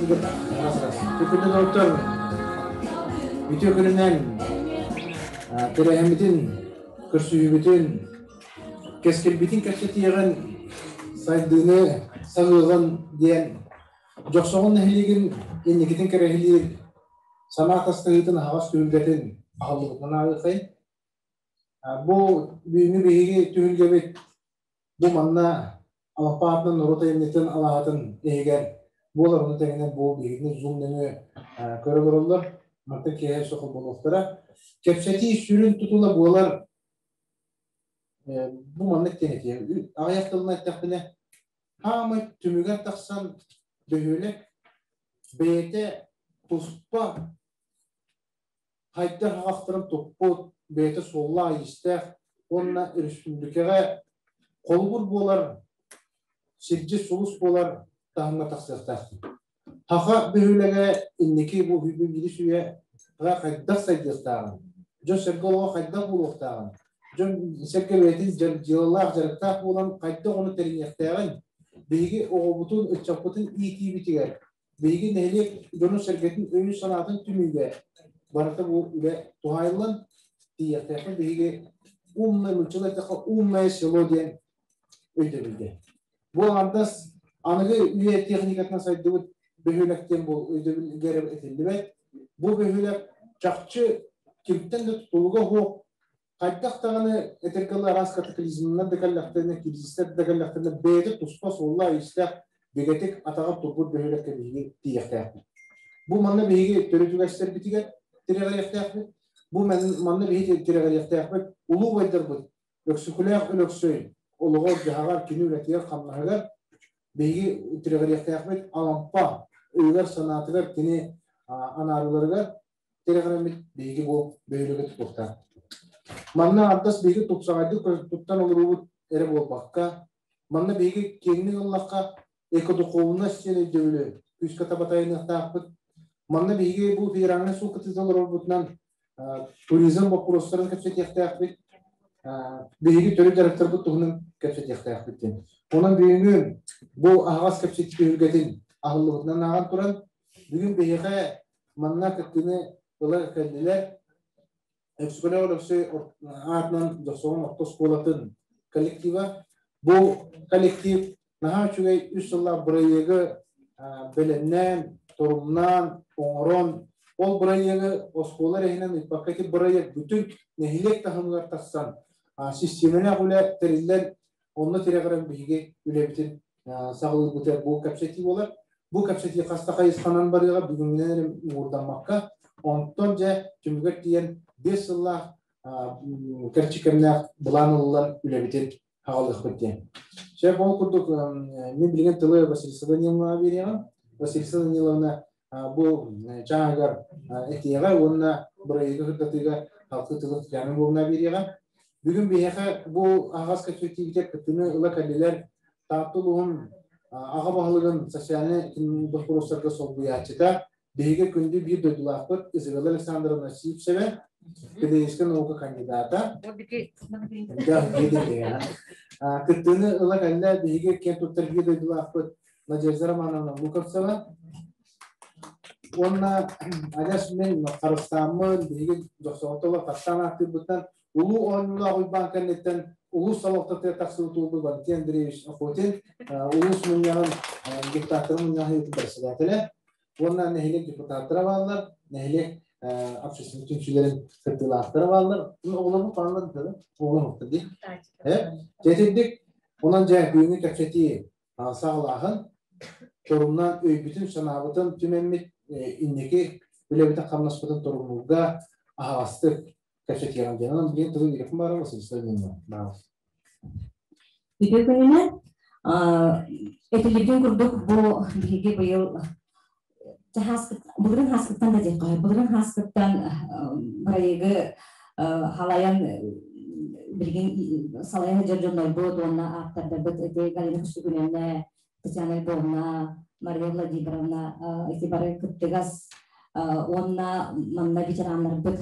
Күндү доҕоттор, үтүө күнүнэн тэрээһиммитин, көрсүһүүбүтүн, кэскилбитин кэпсэтиэҕин, сайдыыны саҕыаҕын диэн Дьохсоҕон нэһилиэгин инникитин кэрэһилиир санаа атастаһыытын аһаҕас түһүлгэтин аһыллыбытынан ааҕыаххайын. Бу бүгүҥҥү биһиги түһүлгэбит бу манна Алапа аатынан норуот айымньытын алаһатын иһигэр буолар, ону тэҥинэн бу биһигини Zoom нөҥүө көрө олороллор. Мантан киэһэ өссө холбонуохтара. Кэпсэтии сүрүн тутула буолар бу маннык диэн этиэм. Аҕыйах тылынан эттэхпинэ, хаамай түмүгэр тахсан бөһүөлэк бэйэтэ туспа хайдах аҕахтарын туппут, бэйэтэ суоллаах-иистээх уонна өрөспүүбүлүкэҕэ холобур буолар, сирдьит сулус буолар таһымҥа тахсыахтаахтар. Саха бөһүөлэгэ инники бу биирис үйэҕэ хайдах сайдыахтааҕын, дьон-сэргэ олоҕо хайдах буолуохтааҕын, дьон-сэргэ бэйэтин дьыалалаах, дьарыктаах буолан хайдах ону тэриниэхтээҕин, биһиги оҕобутун, ыччаппытын иитиибитигэр биһиги нэһилиэк дьонун-сэргэтин өйүн-санаатын түмүүгэ барыта бу үлэ туһаайыллан тиийиэхтээхпин биһиги умное нууччалыы эттэххэ умное село диэн өйдөбүлгэ. Бу аҥардас аныгы үйэ техникатынан сайдыбыт бөһүөлэк диэн бу өйдөбүлгэ эрэ этиллибэт. Бу бөһүөлэк чахчы кимтэн да тутулуга суох хайдах даҕаны этэргэ дылы араас катаклизмнар да кэллэхтэринэ, кризистэр да кэллэхтэринэ бэйэтэ туспа суоллаах-иистээх бигэтик атаҕар турбут бөһүөлэккэ биһиги тиийиэхтээхпит. Бу манна биһиги төрүт үгэстэрбитигэр тирэҕириэхтээхпит. Бу манна биһиги тирэҕириэхтээхпит. Улуу убайдарбыт Өксөкүлээх Өлөксөй олоҕор-дьаһаҕар, кини үлэтигэр-хамнаһыгар биһиги тирэҕириэхтээхпит. Алампа өйүгэр-санаатыгар кини анаарыыларыгар тирэҕирэммит биһиги бу бөһүөлэги тутуохтаах. Манна ардас биһиги тупсаҕайдык туттан олоруубут эрэ буолбакка, манна биһиги киэҥник ыллахха экодухуобунас диэн өйдөбүлү күүскэ таба тайаныахтаахпыт. Манна биһиги бу федеральнай суол кытыыта олорорбутунан туризм боппуруостарын кэпсэтиэхтээхпит, биһиги төрүт дьарыктарбыт туһунан кэпсэтиэхтээхпит диэн. Онон бүгүҥҥү бу аһаҕас кэпсэтии түһүлгэтин аһыллыбытынан ааҕан туран, бүгүн биһиэхэ манна кыттыыны ыла кэллилэр. Өксөкүлээх Өлөксөй аатынан Дьохсоҕон орто оскуолатын коллектива. Бу коллектив наһаа үчүгэй үс сыллаах бырайыагы бэлэмнээн, торумнаан, оҥорон, ол бырайыагы оскуола эрэ иһинэн ыыппакка ити бырайыак бүтүн нэһилиэк таһымыгар тахсан, систиэмэлээх үлэ тэриллэн, онно тирэҕирэн биһиги үлэбитин саҕалыырбытыгар бу кэпсэтии буолар. Бу кэпсэтии хас да хайысханан барыаҕа, бүгүҥҥүнэн эрэ муҥурдаммакка, онтон дьэ түмүгэр тиийэн 5 сыллаах кэрчик кэмнээх былаан ылыллан үлэбитин аҕалыахпыт диэн. Сөп ол курдук мин билигин тылы Василиса Даниловна биэриэҕим. Василиса Даниловна бу чааһыгар этиэҕэ уонна бырайыагы сырдатыыга халкы тылы Татьяна Львовна биэриэҕэ. Бүгүн биһиэхэ бу аһаҕас кэпсэтиибитигэр кыттыыны ыла кэллилэр Таатта улууһун аҕа баһылыгын социальнай боппуруостарга солбуйааччыта, биһиги күндү биир дойдулаахпыт Изабелла Александровна Сивцева, педагогическай наука кандидата. Кыттыыны ыла кэллэ биһиги киэн туттар биир дойдулаахпыт Надежда Романовна Луковцева. Уонна адьас мин харыстааммын биһиги Дьохсоҕотоло хаттаан ааттыырбыттан Улуу оонньуулаах Уйбаан кэнниттэн улуус салалтатыгар тахсыбыт уолбут Валентин Андреевич Охотин улуус мунньаҕын депутаттарын мунньаҕын председателэ уонна нэһилиэк депутаттара бааллар, нэһилиэк общественный түмсүүлэрин кыттыылаахтара бааллар. Оҕолорбут бааллар да, оҕолор дии. Тэтирдик, онон дьэ бүгүҥҥү кэпсэтии саҕалааһын торумнаан өйбүтүн-санаабытын түмэммит инники үлэбитин-хамнаспытын торумнуурга аһаҕастык кэпсэтиэҕим диэн. Онон билигин тылы биэриэхпин баҕарабын, Василиса Даниловна. Баҕар. Үтүө күнүнэн этилиргин курдук бу биһиги быйыл былырын хааскыттан да диэххэ былырын хааскыттан бырайыгы халайан билигин салайа сылдьар дьоннорбут уонна ааптардарбыт ити Галина Кустугуневна, Татьяна Львовна, Мария Владимировна ити бары кыттыгас уонна манна ветераннарбыт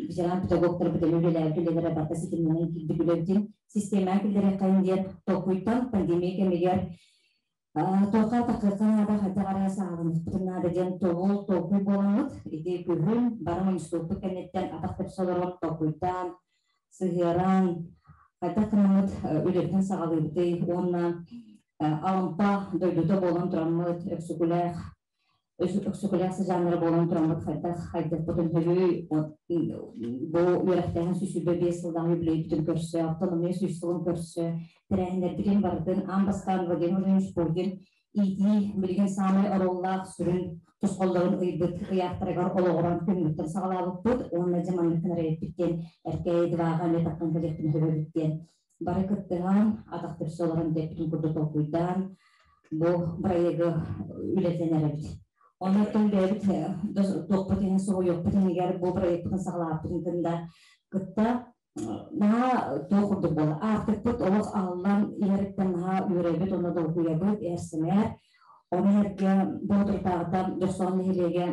ветеран педагогтарбыт эмиэ үлэлээбит үлэлэрэ барыта ситимнэнэн киирбит үлэбитин систиэмэҕэ киллэриэххэйин диэн толкуйтан пандемия кэмигэр туохха такыахха наада хайдах эрэ. саҕаланыахпытын наада диэн тобул толкуй буоламмыт, ити күһүн бары мунньустубуппут кэнниттэн атах тэпсэ олорон толкуйдаан, сыһыаран, хайдах гынаммыт үлэбитин саҕалыыбытый уонна Алампа дойдута буолан тураммыт Өксөкүлээх Өксөкүлээх сыдьааннара буолан тураммыт хайдах хайдахпытын һөрүй бу үөрэхтээһин 125 сыллаах юбилейбитин көрсө, автономия 100 сылын көрсө тэрээһиннэрбитин барытын аан бастаан Владимир Владимирович Путин иитии билигин саамай оруоллаах сүрүн тосхоллорун ыйбыт ыйаахтарыгар олоҕуран күммүттэн саҕалаабыппыт уонна дьэ маннык гынар эбиппит диэн Эркээйи дваҕа эмиэ таххан кэлиэхпин сөбөбүт диэн бары кыттыһан атах тэпсэ олорон дэппитин курдук толкуйдаан бу проегы үлэтэн эрэбит. Онон бэйэбит туохпут иһин соһуйуохпут иһигэр бу проекпытын саҕалаабыппытын кытта кытта наһаа туох курдук буолла. Аартыкпыт олох аһыллан иһэриттэн наһаа үөрэбит, онно долгуйабыт, эр-сэмээр. Ону эргэ Боотурдааҕыта Дьохсоҕон нэһилиэгэ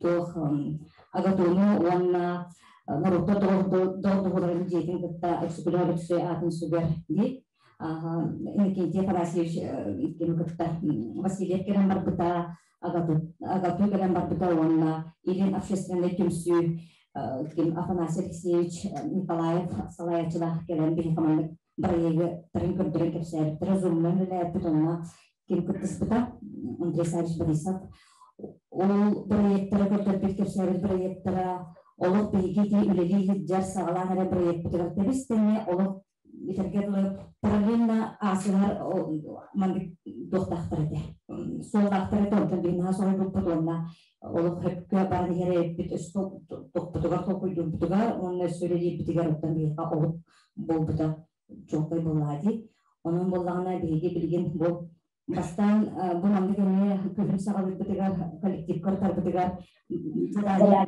туох АГАТУ-ну уонна норуоттар доҕордоһууларын дьиэтин кытта Өксөкүлээх Өлөксөй аатын сүгэр дии. Иннокентий Афанасьевич кими кытта Васильев кэлэн барбыта, АГАТУ кэлэн барбыта уонна Илин общественнай түмсүү ким Афанасий Алексеевич Николаев салайааччылаах кэлэн биһи хаманнык бырайыагы көрдөрөн кэпсээбиттэрэ, зумнан үлэлээбиппит, онно ким кыттыспыта Андрей Савич Борисов. Ол бырайыактара көрдөрбүт кэпсээбит бырайыактара олох биһиги ити үлэлии сылдьар саҕалаан эрэ бырайыакпытыгар тэбис тэҥҥэ олох этэргэ дылы параллельно аасыһар маннык туохтаахтар этэ суоллаахтар этэ онтон биһи наһаа соһуйбуппут уонна олох сөпкө баран иһэр эбиппит өссө тохпутугар толкуйдуурбутугар уонна өссө үлэлиирбитигэр оттон биһиэхэ олук буолбута чуолкай буоллаҕа дии. Онон буоллаҕына биһиги билигин бу бастаан бу маннык эмиэ күһүн саҕалыырбытыгар коллективка ырытарбытыгар задание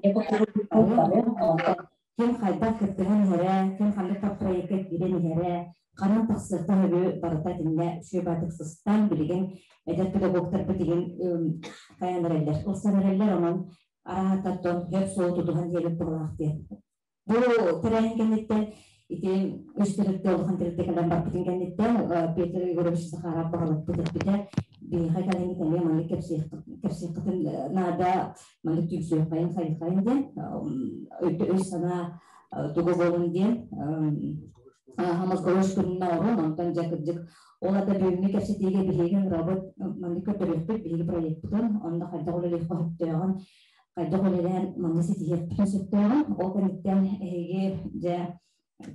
ким хайдах кыттыһан иһэрэ, ким ханнык проекка киирэн иһэрэ, ханан тахсыахтан өлүү барыта итиннэ үчүгэй сыстан билигин эдэр педагогтарбыт игин хайан эрэллэр, ылсан эрэллэр, онон араһататтан хөп суол тутуһан диэбит быһылаах диэн. Бу тэрээһин кэнниттэн ити үс тэрилтэ улахан тэрилтэ кэлэн барбытын кэнниттэн Петр Егорович Захаров баһылыкпыт эппитэ биһиэхэ кэлиҥҥит эмиэ маннык кэпсиэххитин наада маннык түмсүөххэйин хайыххайын диэн өй-санаа тугу буолун диэн мозговой күнүн оҥорон онтон дьэ кырдьык ол ата бүгүҥҥү кэпсэтиигэ биһиги ыҥырабыт маннык көрдөрүөхпүт биһиги проекпытын онно хайдах үлэлиэххэ сөптөөҕүн хайдах үлэлээн манна ситиһиэхпитин сөптөөҕүн ол кэнниттэн эһиги дьэ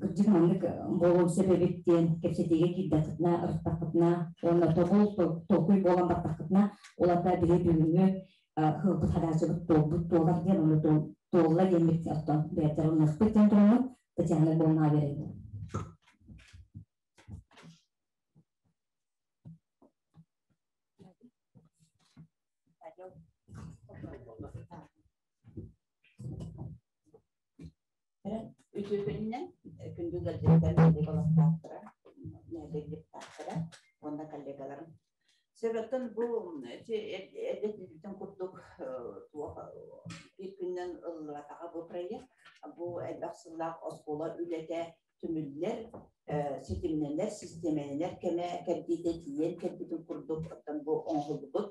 кырдьык маннык буолуон сөп эбит диэн кэпсэтиигэ киирдэххитинэ ырыттаххытына уонна тобул толкуй буолан бардаххытына ол ата биһи бүгүҥҥү ыһылбыт хадаачыбыт туолбут туолар диэн ону туолла диэммит оттон бэйэтэр ылыныахпыт диэн тураммыт Татьяна Львовна биэрэбин. Үтүөкүнүнэн күндү ыалдьыттар нэһилиэк олохтоохторо, нэһилиэк депутаттара уонна коллегаларым. Сөбөттөн бу эрдэ этиллибитин курдук туох биир күнүнэн ылыллыбатаҕа бу проект. Бу элбэх сыллаах оскуола үлэтэ түмүллэр, ситимнэнэр, систиэмэлэнэр кэмэ кэрдиитэ тиийэн кэлбитин курдук оттон бу оҥоһуллубут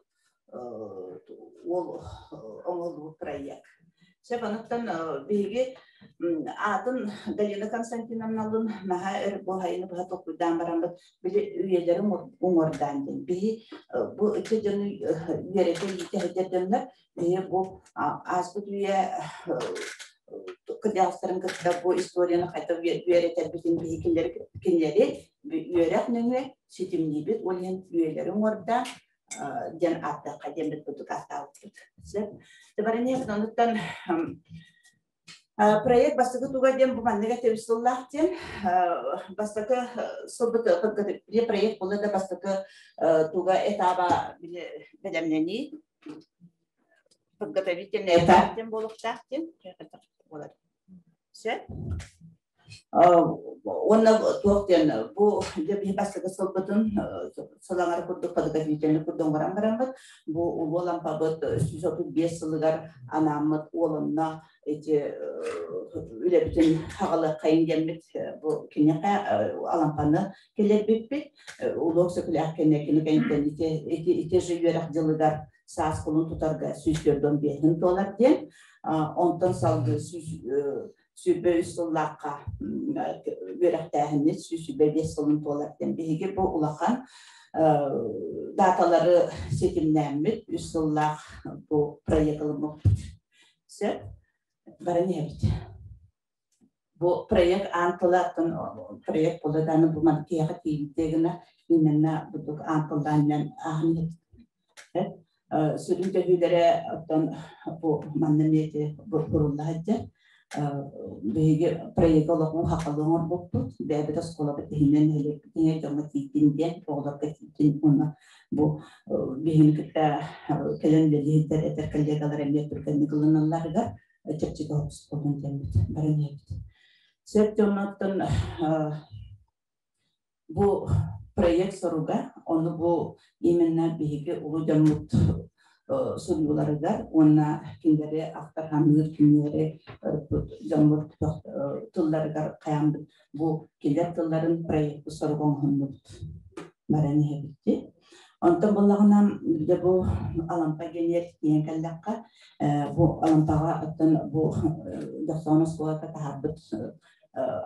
уол оҥоһуллубут проект. Сөп, онуттан биһиги аатын Галина Константиновналыын наһаа өр бу хайыны быһа толкуйдаан бараммыт били үйэлэрин уҥуордаан диэн. Биһи бу ыччат дьону үөрэтэ иитэ сылдьар дьоннор биһи бу ааспыт үйэ кырдьаҕастарын кытта бу историяны хайдах үөрэтэрбитин биһи кинилэри үөрэх нөҥүө ситимниибит, ол иһин үйэлэри уҥуордаан диэн ааттаахха диэн курдук ааттаабыппыт. Сөп. Тыбарыне онуттан проект бастакы туга диэн бу маннык этебит сыллаах диэн бастакы сылбыт проект була да бастакы туга этаба бэлэмнэнии подготовительный этап диэн буолуохтаах диэн буолар. Сөп. Уонна туох диэн бу дьэ биһи бастакы сылбытын сылаҥар курдук подготовительный курдук оҥорон бараммыт бу улуу лампабыт 135 сылыгар анааммыт уолунна ити үлэбитин хаҕалыаххайын диэммит бу киниэхэ алампаны кэлэрбиппит улуу Өксөкүлээх кэннэ кини кэнниттэн ити ити ити же үөрэх дьылыгар саас кулун тутарга 145 туолар диэн онтон салгыы 123 сыллаахха үөрэхтээһиннит 125 сылын туолар диэн биһиги бу улахан даталары ситимнээммит үс сыллаах бу проект ылыммыппыт. Сөп, баран иһэбит. Бу проект аан тыла оттон проект буолла даҕаны бу маны киһиэхэ тиийимтиэ гына именно бурдук аан тыллаанынан ааһан иһэбит. Сүрүн төһүүлэрэ оттон бу манна эмиэ ити бурулла сылдьар. Биһиги проекты олох уу хахалыы оҥорбуппут. Бэйэбит оскуолабыт иһинэн нэһилиэкпитин дьоҥҥо тиийдин диэн, оҕолорго тиийдин уонна бу биһигини кытта кэлэн үлэлиир этэр коллегалар эмиэ түргэнник ылыналларыгар чэпчэки оскуолун диэммит баран иһэбит. Сөп дьонноттон бу проект соруга, ону бу именно биһиги улуу дьоммут суруйууларыгар уонна кинилэри ахтарханыыр кинилэри дьоммут тылларыгар хайаанбыт бу кинилэр тылларын проекты соруга оҥоһуннубут баран иһэбит. Онтон буллаҕына дьэ бу Алампа гениер тиийэн кэллэххэ бу Алампаҕа оттон бу Дохсоон оскуолата таһаарбыт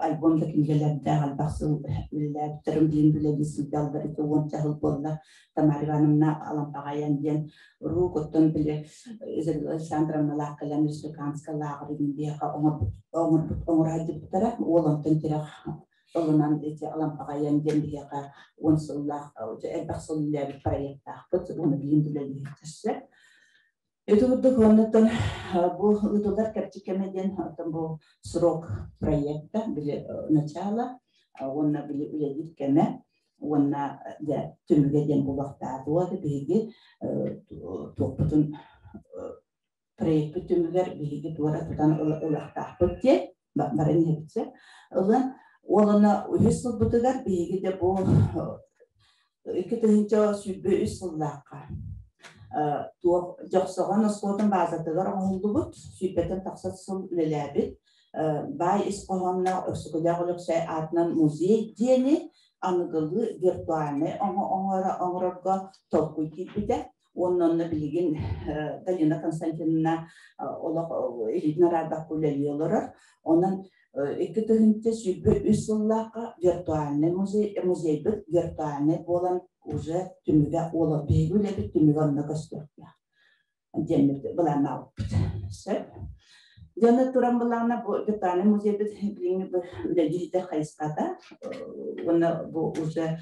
альбом да кинигэлэрдээх элбэх сыл үлэлээбиттэрин билин үлэлии сылдьаллар ити уонча сыл буолла Тамара Ивановна Алампаҕайан диэн уруук оттон били Изабелла Александровналаах кэлэн республиканскай лааҕырын биһиэхэ оҥорбут оҥорбут оҥоро сылдьыбыттара уол онтон тирэх ылынан ити Алампаҕайан диэн биһиэхэ 10 сыллаах элбэх сыл үлэлээбит проектаахпыт уонна билин үлэлиир Ити курдук оннуттан бу ыытыллар кэрчик кэмэ диэн оттон бу срок проекта били начало уонна били үлэлиир кэмэ уонна дьэ түмүгэ диэн буолуохтаах. Биһиги туохпутун проекпыт түмүгэр биһиги туора тутан ылыахтаахпыт диэн баран иһэбит. Ылан уонна үһүс сылбытыгар биһиги де бу 2023 сыллаахха туох Дьохсоҕон оскуолатын баазатыгар оҥоһуллубут, сүүрбэттэн тахса сыл үлэлээбит баай ис хоһоонноох Өксөкүлээх Өлөксөй аатынан музей диэни аныгылыы виртуальнай оҥорорго толкуй киирбитэ. Уонна онно билигин Галина Константиновна олох илиитин араардахха үлэлии олорор. Онон 2023 сыллаахха виртуальный музей, музейбыт виртуальный буолан уже түмүгэ уола биһиги үлэбит түмүгэ онно көстүөхтээх диэммит былааннаабыппыт. Сөп. Дьоно туран былаана бу виртуальный музейбыт билиҥҥи бу үлэлиир хайысхата уонна бу уже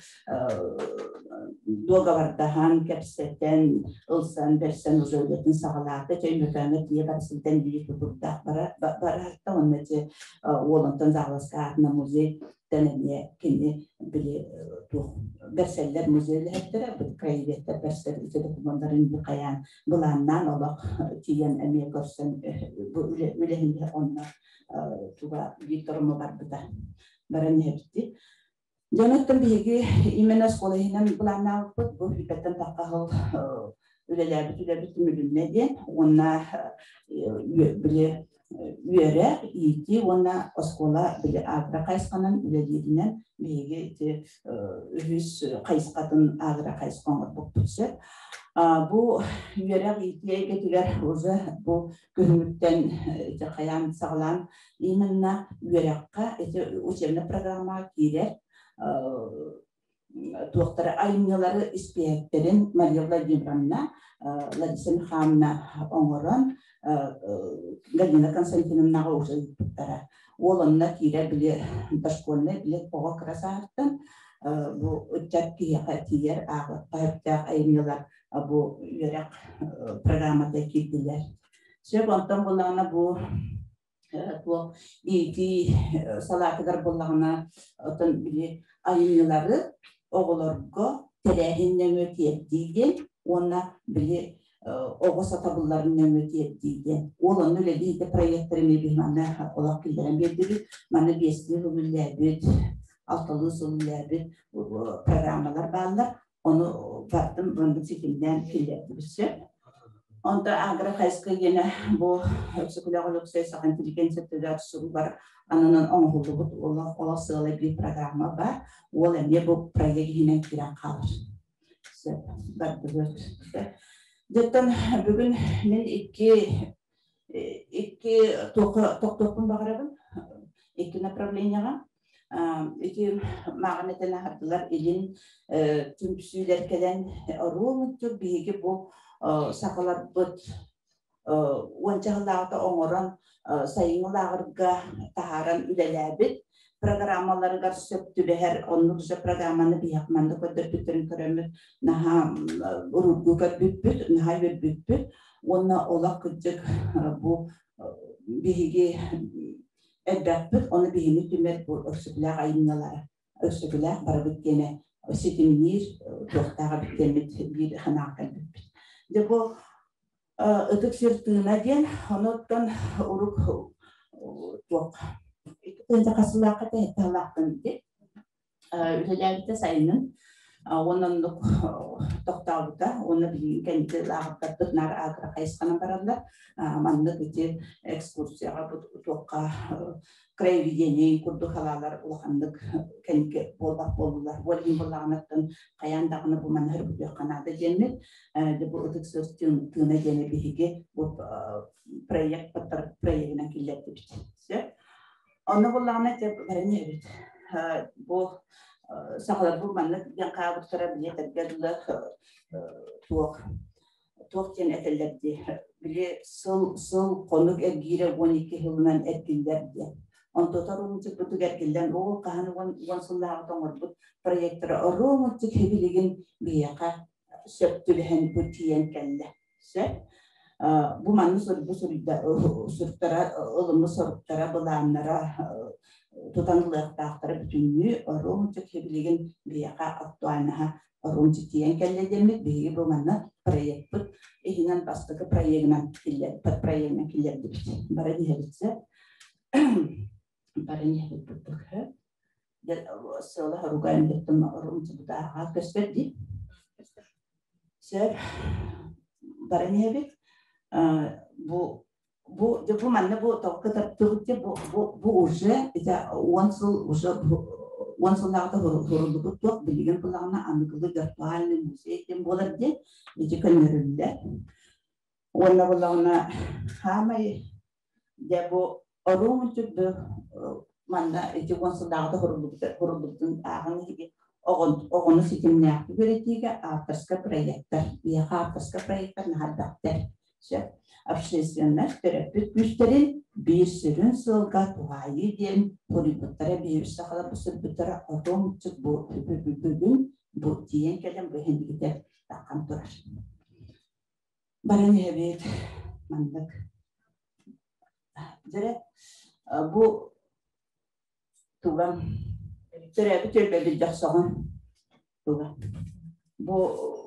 дуогабардаһан, кэпсэтэн, ылсан, бэрсэн уже үлэтин саҕалаата. Өймөкөөҥҥө тиийэ барсыйтан биир тутурдаах барарта уонна ити Уолантан Зааласка аатынан музейтан эмиэ кини били туох бэрсэллэр музей үлэһиттэрэ, краеведтэр бэрсэр ити докумуоннарын хайаан былааннаан олох тиийэн эмиэ көрсөн бу үлэһин онно туга биир торуму барбыта баран иһэбит. Дьонуттан биһиги именно оскуола иһинэн былааннаабыппыт. Бу сүүрбэттэн тахха сыл үлэлээбит үлэбит түмүлүннэ диэн уонна били үөрэх, иитии уонна оскуола били агро хайысханан үлэлииринэн биһиги ити үһүс хайысхатын агро хайысха оҥорбуппут сөп. Бу үөрэх иитии эйгэтигэр уже бу күһүҥҥүттэн ити хайаан саҕалаан именно үөрэххэ ити учебнай программаҕа киирэр туохтары айымньылары испиэһэктэрин Мария Владимировна, Лариса Михайловна оҥорон Галина Константиновнаҕа уже ыыппыттара. Уол онно киирэр били дошкольнай били оҕо кыра сааһыттан бу ыччат киһиэхэ тиийэр ааҕыахха сөптөөх айымньылар бу үөрэх программата киирдилэр. Сөп, онтон буллаҕына бу туох иитии салаатыгар буллаҕына оттон били айымньылары оҕолорго тэрээһин нөҥүө тиэрдии диэн уонна били Оҕо сатабылларын нөҥүө тиэрдии диэн. Ол онно үлэлии проекттары эмиэ биһи манна олох киллэрэн биэрдибит. Манна биэстии сыл үлэлээбит, алталыы сыл үлэлээбит программалар бааллар. Ону бардым маннык ситимнээн киллэрдибит сөп. Онто агро-хайысха диэнэ бу Өксөкүлээх Өлөксөй Саха интеллигенциятыгар суругар ананан оҥоһуллубут олох сыала биир программа бар. Ол эмиэ бу проект иһинэн киирэн хаалар. Сөп, бардыбыт. Дьэттэн бүгүн мин икки тохтуохпун баҕарабын. Икки направлениеҕа. Ити мааҕын этэн аһардылар илин түмсүүлэр кэлэн оруо биһиги бу сахаларбыт уонча сыллааҕыта оҥорон сайыҥҥы лааҕырга таһааран үлэлээбит программаларыгар сөп түбэһэр оннук же программаны биһиэхэ манна көрдөрбүттэрин көрөммүт наһаа уруургуу көрбүппүт, наһаа үөрбүппүт уонна олох кырдьык бу биһиги элбэхпит, ону биһини түмэр бу Өксөкүлээх айымньылара, Өксөкүлээх барыбыт диэнэ ситимниир туохтаах эбит диэммит биир санааҕа кэлбиппит. Дьэ бу Ытык сир тыына диэн, онуттан урук туох икки хасылаахха тэһитталаахтан ити үлэлээбитэ сайынын уонна оннук тохтообута уонна билигин кэнники лааҕырдарбыт наар агро хайысханан бараллар. Маннык ити экскурсияҕа туохха краеведение курдук халаалар улаханнык кэнники буолбат буоллулар. Ол иһин буоллаҕынаттан хайаан даҕаны бу манна хөргүтүөххэ наада диэммит, бу ытык сир тыына диэни биһиги бу проект проегынан киллэрдибит. Сөп. Онно буоллаҕына дьэ баран иһэбит. Бу сахалар бу маннык диэн хаалбыттара били этэргэ дылы туох туох диэн этэллэр дии били сыл сыл хонук эргиирэ 12 сылынан эргиллэр диэн. Онтотор умчукпутуг эргиллэн ол хаһан уон сыллааҕыта оҥорбут проектора оруомуччук билигин биһиэхэ сөп түбэһэн бу тиийэн кэллэ. Сөп. Бу манны бу суруктара ылыммыт соруктара, былааннара тутан ылыахтаахтара бүтүннүү оруомуччук билигин биһиэхэ актуальнаһа оруомчу тиийэн кэллэ диэммит биһиги бу манна проекпыт иһинэн бастакы проегынан подпроегынан киллэрдибит. Бара иһэбит сөп. Баран иһэбит бурдук сыала хоруга эмбеттен оруумчубутааҕа көстөр дии. Сөп. Баран иһэбит. Бу бу бу манна бу толку тартыбыт бу бу бу уже это 10 сыл уже 10 сыллааҕыта хуруллубут туох билигин булаҕына аныгылы виртуальный музей диэн буолар диэн ити көннөрүллэр. Уонна булаҕына хаамай Дьэ бу оруум бу манна ити 10 сыллааҕыта хуруллубутун ааҕан иһиги оҕону ситимнээхтик үөрэтиигэ авторскай проектар, биһиэхэ авторскай проектар наһаа элбэхтэр. Сөп. Общественность төрөппүт күүстэрин биир сүрүн сыалга туһаайыы диэн суруйбуттара биһиги сахалар бу суруйбуттара оруомчук бу бүгүн бу тиийэн кэлэн бу иһин таххан турар. Баран иһэбит маннык. Дьэрэ бу туга төрөөбүт түөлбэбит дьохсоҕун туга бу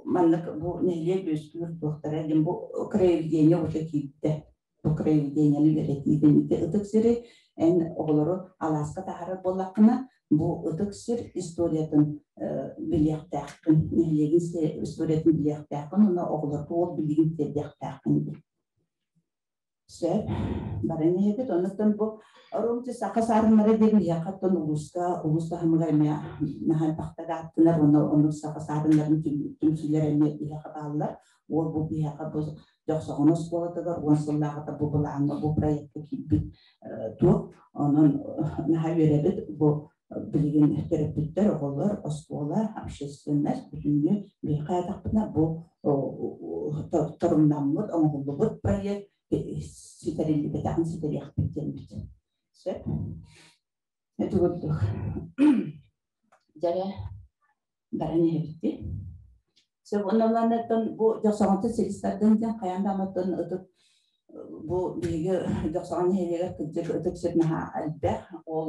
маннык бу нэһилиэк үөскүүр туохтара диэн бу краеведение уже киирдэ. Бу краеведениены үөрэтии ити ытык сири эн оҕолору алааска таһаарар буоллаххына бу ытык сир историятын билиэхтээххин, нэһилиэгин историятын билиэхтээххин уонна оҕолорго ол билигин тиэрдиэхтээххин диэн. Сөп. Баран иһэбит. Оннуттан бу Оруумчу саха саарыннара диэн биһиэхэ оттон улууска, улуус таһымыгар эмиэ наһаа элбэхтэ да ааттанар уонна оннук саха саарыннарын түмсүүлэр эмиэ биһиэхэ бааллар. Ол бу биһиэхэ бу Дьохсоҕон оскуолатыгар 10 сыллааҕыта бу былааҥҥа, бу проекка киирбит туох. Онон наһаа үөрэбит бу билигин төрөппүттэр, оҕолор, оскуола, общественность бүтүннүү биһиэхэ аатахпытына бу торумнаммыт, оҥоһуллубут проект ситэриллибэтэҕин ситэриэхпит диэммит. Сөп. Ити курдук. Дьэрэ баран иһэбит. Сөп, оннолоннортон бу дьохсоҕонтон силис тардан диэн хайаан да аматтан ытык бу биһиги Дьохсоҕон нэһилиэгэр кырдьык ытык сир наһаа элбэх. Ол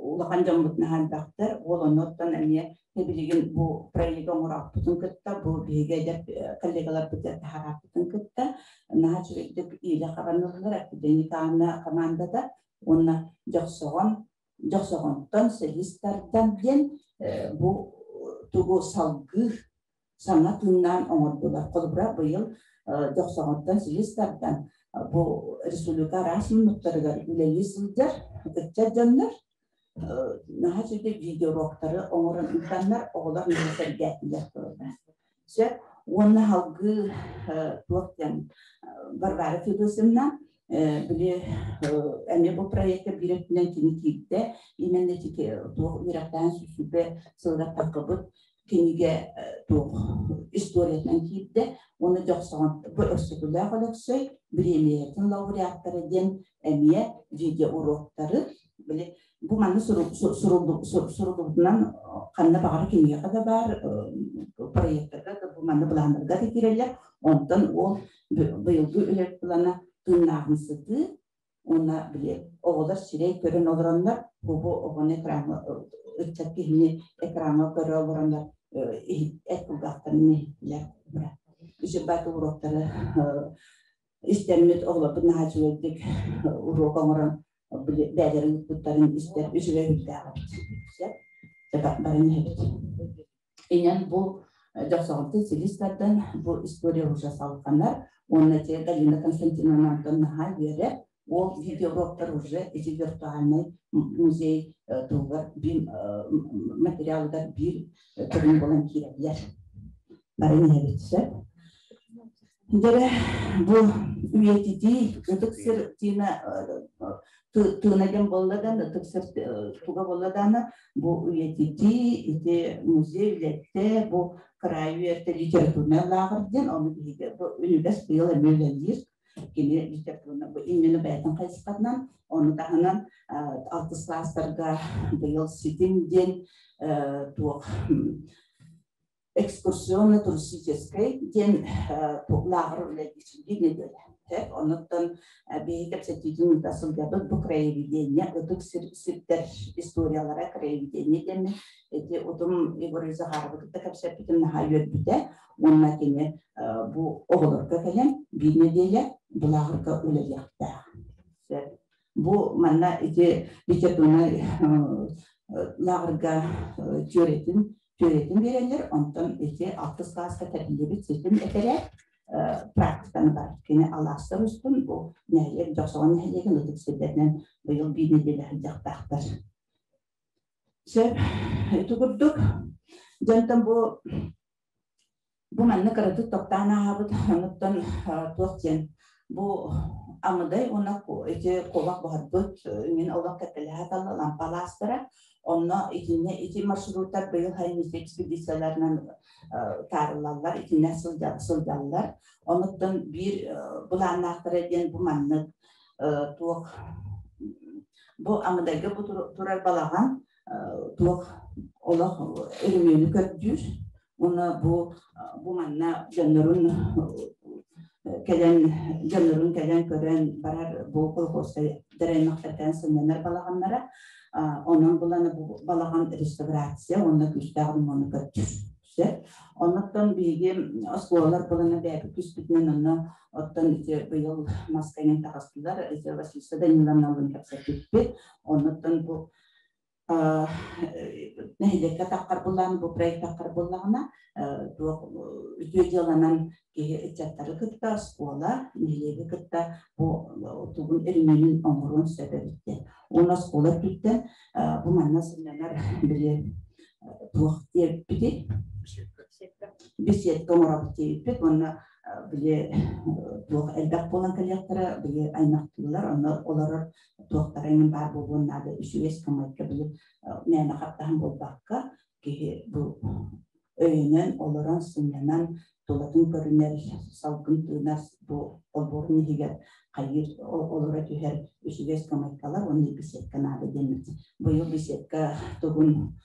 Улахан дьоммут наһаа элбэхтэр. Ол оннуттан эмиэ билигин бу проект оҥорооппутун кытта, бу биһиги эдэр коллегаларбыт таһарааппытын кытта наһаа үчүгэйдик иилэ хабаныллар академикаана командата уонна Дьохсоҕон Дьохсоҕонтон силис тардан диэн бу тугу салгыы саҥа тыыннаан оҥордулар. Холобура, быйыл Дьохсоҕонтон силис тардан бу республика араас муннуктарыгар үлэлии сылдьар ыччат дьоннор наһаа үчүгэй видеоуроктары оҥорон ыытаннар оҕолор наһаа сэргээтилэр тураллар. Сөп. Уонна салгыы туох диэн Варвара Федосовна били эмиэ бу проекка биир өттүнэн кини киирдэ. Именно туох үөрэхтээн сүүсүбэ сылыгар таххыбыт кинигэ туох историятынан киирдэ уонна Дьохсоҕон бу Өксөкүлээх Өлөксөй бириэмийэтин лауреаттара диэн эмиэ видеоуроктары били бу манна суруллубутунан ханна баҕар кинигэҕэ да баар проектарга да бу манна былааннарга да киирэллэр онтон ол быйылгы үлэ плана тыыннааҕын сытыы уонна били оҕолор сирэй көрөн олороннор бу оҕону экраҥҥа ыччат киһини экраҥҥа көрө олороннор эт кулгаахтарын иһиттилэр үчүгэй уроктары истэммит оҕолорбут наһаа үчүгэйдик уруок оҥорон били бэйэлэрин ыыппыттарын истэр үчүгэй үрдээх эбит баран иһэбит Инэн бу Дьохсоҕонтон силис тардан бу история уже салҕанар уонна те Галина Константиновна Антон наһаа үөрэр. Ол видеоуроктар уже ити виртуальный музей туһугар биир материалыгар биир көрүҥ буолан киирэллэр. Баран иһэбит сөп. Дьэрэ бу үйэтитии ытык сир тыына тыына диэн буолла да ытык сир туга буолла даҕаны бу үйэтитии ити музей үлэттэ бу кыраайы үөрэтэр литературнай лааҕыр диэн ону биһиги бу үнүгэс быйыл эмиэ үлэлиир кини литературна бу именно бэйэтин хайысхатынан ону таһынан алтыс класстарга быйыл ситим диэн туох экскурсионно-туристическай диэн лааҕыр үлэлиир нэдиэлэ. Онуттан биһиги кэпсэтиитин ыыта сылдьабыт бу краеведение ытык сирдэр историялара краеведение диэн ити утум Егор Захаровы кытта кэпсэппитим наһаа үөрбүтэ уонна кини бу оҕолорго кэлэн биир нэдиэлэ бу лааҕырга үлэлиэхтээх. Бу манна ити литературнай лааҕырга түөрэтин түөрэтин биэрэллэр, онтон ити алтыс класска тэриллибит ситим этэрээт практиканы бар. Кини алаастар устун бу нэһилиэк Дьохсоҕон нэһилиэгин ытык сирдэринэн быйыл биир нэдиэлэ сылдьыахтаахтар. Сөп, ити курдук дьонтон бу Бу манна кыратык тохтоон ааһабыт, онуттан туох диэн бу Амыдай уонна ити куобах буһарбыт мин олох кэккэлэһэ талла лампалаастара. Онно итиннэ ити маршруттар быйыл хайымньы экспедицияларынан таарыллаллар, итиннэ сылдьаллар. Онуттан биир былааннаахтара диэн бу маннык туох бу Амыдайга бу турар балаҕан туох олох өрөмүөнү көрдүүр уонна бу бу манна дьоннорун кэлэн дьоннорун кэлэн көрөн барар бу колхозка аймахтардаан сынньанар балаҕаннара онон булан бу балаҕан реставрация уонна күүстээх ремону көрдүүр сөп оннуттан биһиги оскуолалар булана бэйэбит түспүтүнэн онно оттон ити быйыл масканан таҕыстылар ити Василиса Даниловналыын кэпсэппиппит оннуттан бу нэһилиэккэ таххар буллаҕына, бу проект таххар буоллаҕына, туох үтүө дьыаланан киһи ыччаттары кытта, оскуола, нэһилиэги кытта бу тугун өрүмүөнүн оҥоруон сөп эбит диэн. Уонна оскуола өттүттэн бу манна сынньанар били туох диэбиппитий? Беседка оҥоробут диэбиппит уонна били туох элбэх буолан кэлиэхтэрэ, били аймахтыылар, онно олорор туохтара эҥин баар буолуон наада үчүгэй скамейка били мээнэ хаптаһан буолбакка киһи бу өйөнөн олорон сынньанан тулатын көрүнэр салгын тыынар бу олбуорун иһигэр хайыыр олоро түһэр үчүгэй скамейкалар уонна беседка наада диэммит быйыл беседка тугун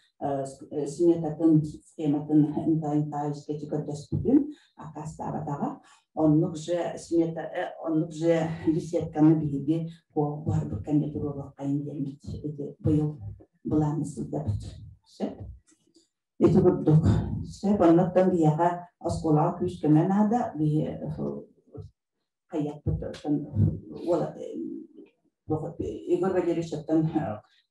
сметатын схематын Николай Николаевичка көрдөспүтүм аккаастаабатаҕа Оннук же смета, оннук же беседканы биһиги буһарбыт кэмҥэ туруоруоххайын диэммит ити быйыл Былааны сылдьабыт. Сөп. Ити курдук. Сөп, оннуттан биһиэхэ оскуолаҕа күүс-көмө наада. Биһи хайыахпыт Егор Валерьевич оттон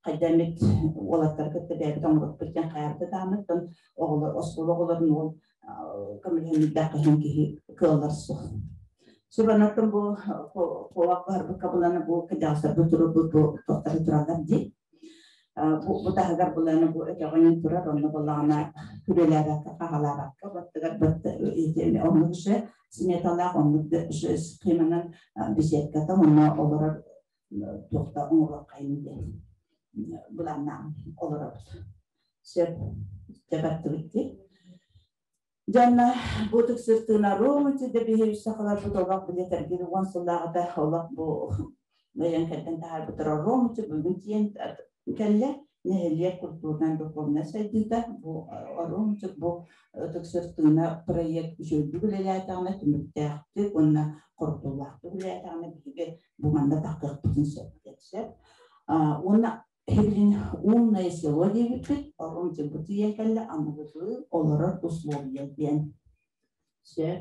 хайда эмит уолаттары кытта бэйэбит оҥоруохпут диэн хайаабыта даҕаныттан оҕолор оскуола оҕолорун уол көмөлөһөннөрдөөх иһин киһи кыаллар суох. Субанаттан бу куолак баһарбыкка буланы бу кыдьаҕастарбыт турурбут бу туохтары тураллар дии. Бу таһыгар буланы бу өтөҕүнэн турар, онно буллаҕына күрүөлээбэккэ, хаһалаабакка, баттыгар оннук же сметалаах, оннук схеманан беседката, онно олорор туохта оҥоруоххайын диэн былааннаан олоробут. Сөп, дьабаттыбыт дии. Дьонно бу тыксыртыына Ромути да биһи сахаларбыт олох билетэргин уон сыллааҕыта олох бу ыйан кэрдэн таһаарбыттара Ромути бүгүн тиийэн кэллэ нэһилиэк культурнай духовнай сайдыыта бу Ромчик бу тыксыртыына проект үчүгэйдик үлэлээтэҕинэ түмүктээхтик уонна хорутуулаахтык үлэлээтэҕинэ биһиги бу манна тахтыахпытын сөп сөп уонна Билигин умное село диэбиппит, орун дьылбыт кэллэ, аныгылыы олорор условия диэн. Сөп.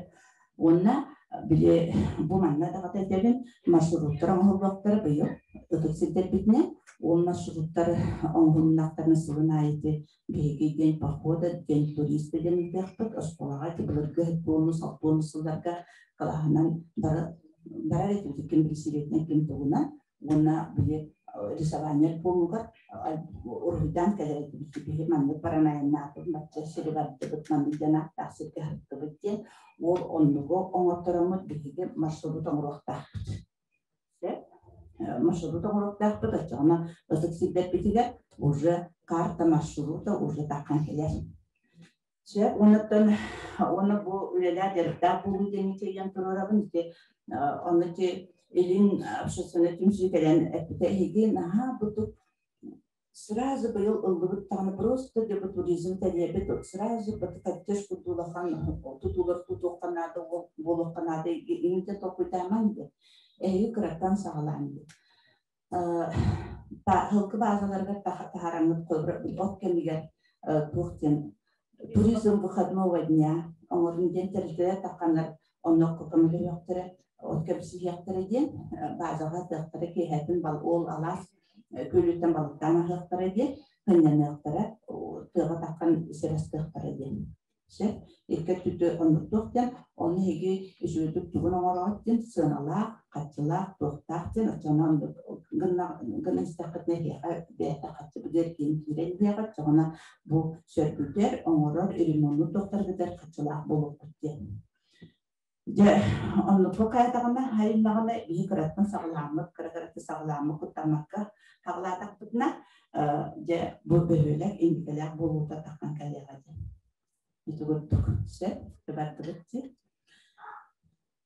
Уонна били бу манна даҕата этэбин, маршруттар оҥоһуллуохтара быйыл ытык сирдэрбитинэн, ол маршруттар оҥоһулуннахтарына сылын аайы биһиги день похода, день туриста диэн ыытыахпыт. Оскуолаҕа ити былыргы буолну, алтуонус сылларга кылааһынан бары барар этибит, ким билсибэтинэн, ким тугунан. Уонна били рисование альбомугар уруһуйдаан кэлэр этибит биһи маннык баран айаннаатыбыт бачча сири бардыбыт маннык диэн ааттаах сиргэ сырыттыбыт диэн ол оннугу оҥортороммут биһиги маршрут оҥоруохтаахпыт сөп маршрут оҥоруохтаахпыт оччоҕуна ытык сирдэрбитигэр уже карта маршрута уже таххан кэлэр сөп уоннаттан уонна бу үлэлээх дьарыктаах буолуу диэн чэйэн туруорабын ити онно ити илин общественнай түмсүү кэлэн эппитэ эһиги наһаа бутук сразу быйыл ыллыбыт даҕаны просто деп туризм тэрийэбит сразу поддержку улахан тутуулар тутуохха наада буолуохха наада инитэ толкуйдаамаҥ диэн эһиги кыраттан саҕалаан диэн Һылкы баазаларыгар таһаараҥҥыт от кэмигэр туох диэн туризм выходного дня оҥорун диэн тэрилтэлэр тахханнар оннокко көмөлөһүөхтэрэ от кэпсиһиэхтэрэ диэн баазаҕа атыахтара киэһэтин ол алаас күөлүттэн балыктаан аһыахтара диэн сынньаныахтара тыаҕа таххан сир астыахтара диэн Сөп. Икки өттүтү оннуктуох диэн, ону эһиги үчүгэйдик тугун оҥороҕут диэн сыаналаах, хаччылаах, туохтаах диэн оччоҕуна оннук гына гына истэххитинэ эһиэхэ бэйэтэ хаччы быдыар киин киирэн иһиэҕэ оччоҕуна бу сөргүтэр, оҥорор, ремоннуур туохтаргытыгар хаччылаах буолуоххут диэн. Дьэ, оннукка хайатаҕына, хайыннаҕына биһи кыраттан саҕалааммыт, кыра-кыраты саҕалааммыт куттаммакка хаҕылаатахпытына, дьэ, бу бөһүөлэк инникилээх буолуута таххан кэлиэҕэ диэн. Ити курдук сөп, бардыбыт дии.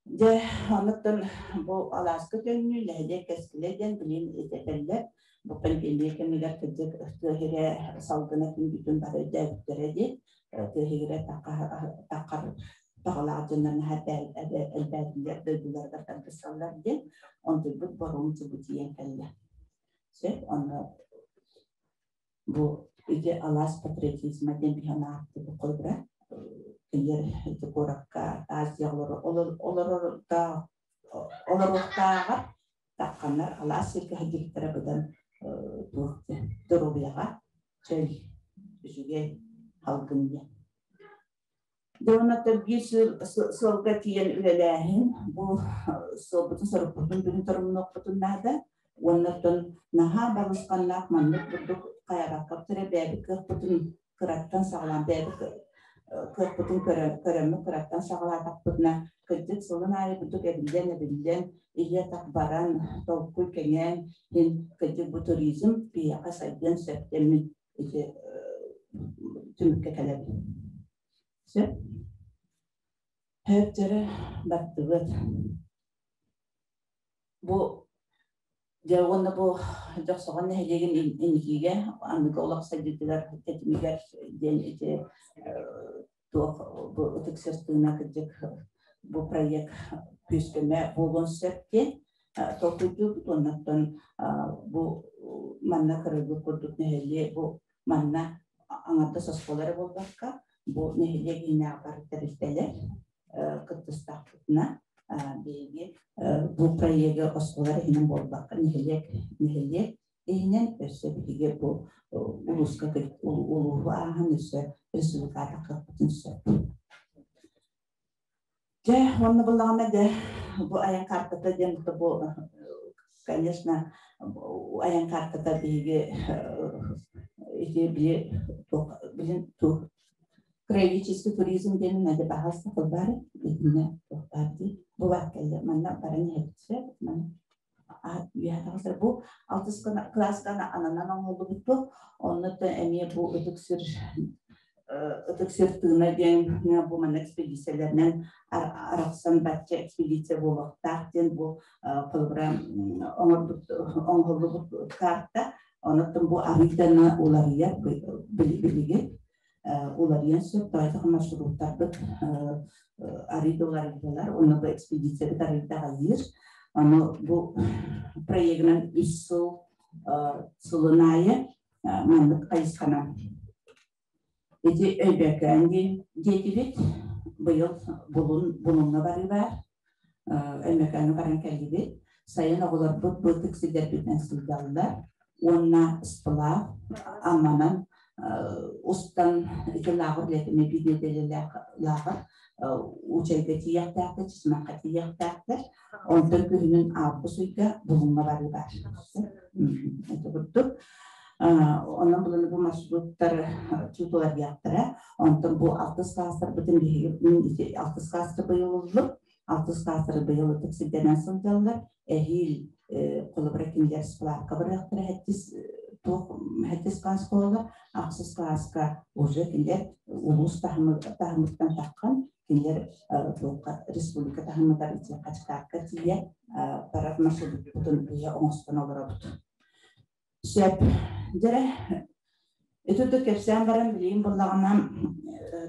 Дьэ, онуттан бу алааска төннүү, нэһилиэк кэскилэ диэн билин этэллэр. Бу пандемия кэмигэр кырдьык тыа сирэ салгына күн бүтүн бары өйдөөбүттэрэ дии. Тыа сирэ таххар баҕалаах дьоннор наһаа элбээтилэр дойдуларыгар тардыссаллар диэн онтуйбут боруом чубу тиийэн кэллэ. Сөп, онно бу ити алаас патриотизма диэн биһэн ааттыбыт холобура кинилэр ити куоракка Азия олоруохтааҕар тахханнар алаас сиргэ сылдьыбыттара быдан туох диэн доруобуйаҕа чөл үчүгэй салгын диэн. Дьэ уонна биир сылга тиийэн үлэлээһин бу сыалбытын-сорукпутун бүгүн торумнуохпутун наада. Уонна оттон наһаа балысханнаах маннык курдук хайабакка эрэ бэйэбит кыахпытын кыраттан саҕалаан бэйэбит кыахпытын көрөммүт кыраттан саҕалаатахпытына кырдьык сылын аайы курдук эбиллэн-эбиллэн илии-атах баран толкуй кэҥээн иһин кырдьык бу туризм биһиэхэ сайдыан сөп диэммин ити түмүккэ кэлэбин. Сөп. Һөптөрө баттыбыт. Бу дьэ уонна бу Дьохсоҕон нэһилиэгин инникигэ аныгы олох сайдыытыгар тэтимигэр диэн ити туох бу ытык сыртыына кырдьык бу проект күүс-көмө буолуон сөп диэн. Толкуйдуубут уоннаттан бу манна кырылбыт курдук нэһилиэк бу манна аҥардас оскуола эрэ буолбакка, бу нэһилиэк иһинээҕи бары тэрилтэлэр кыттыстахпытына биһиги бу проегы оскуола иһинэн буолбакка нэһилиэк нэһилиэк иһинэн өссө биһиги бу улууска улууһу ааһан өссө республикаҕа кыахпытын сөп. Дьэ, уонна буллаҕына дьэ, бу айан картата диэн бу, конечно, айан картата биһиги ити били билин краеведческий туризм диэн надо баһаалыста кылбаары итиннэ туох баар дии бу баар кэллэ манна баран иһэбит сөп манна үөһэ бу алтыс кылааска ананан оҥоһуллубут онно эмиэ бу ытык сир ытык сир тыына диэн бу манна экспедициялэринэн арахсан бачча экспедиция буолуохтаах диэн бу холобура оҥорбут оҥоһуллубут карта онон бу арыйдана уларыйар билигин уларыйан сөп тоойдох маршруттарбыт арыйда уларыйдылар уонна бу экспедициябыт арыйда аҕыйыыр ону бу проегынан үс сыл сылын аайы маннык хайысханан ити Өйбөкөөн диэтибит быйыл булун булуҥҥа барыы баар Өймөкөөҥҥө баран кэллибит сайын оҕолорбут бу ытык сирдэрбитинэн сылдьаллар уонна сплав Амманан устан ити лааҕыр үлэтин биир нэдиэлэлээх лааҕыр Учайга тиийиэхтээхтэр, Чычымахха тиийиэхтээхтэр. Онтон күһүнүн август ыйга Булуҥҥа барыы баар. Ити курдук. Онон булан бу маршруттар чуутуларыахтара. Онтон бу алтыс класстарбытын биһиги алтыс класска быйыл ыллым. Алтыс класстары быйыл ытык сирдэнэн сылдьаллар. Эһиил холобура кинилэр сплавка барыахтара хэттис туох хэттис класс буолар. Ахсыс класска уже кинилэр улуус таһымыттан таххан кинилэр туохха республика таһымыгар Хачыкаакка тиийэ барар маршруппутун ыйа оҥостон олоробут. Сөп. Дьэрэ, ити да кэпсээн баран билигин буллаҕына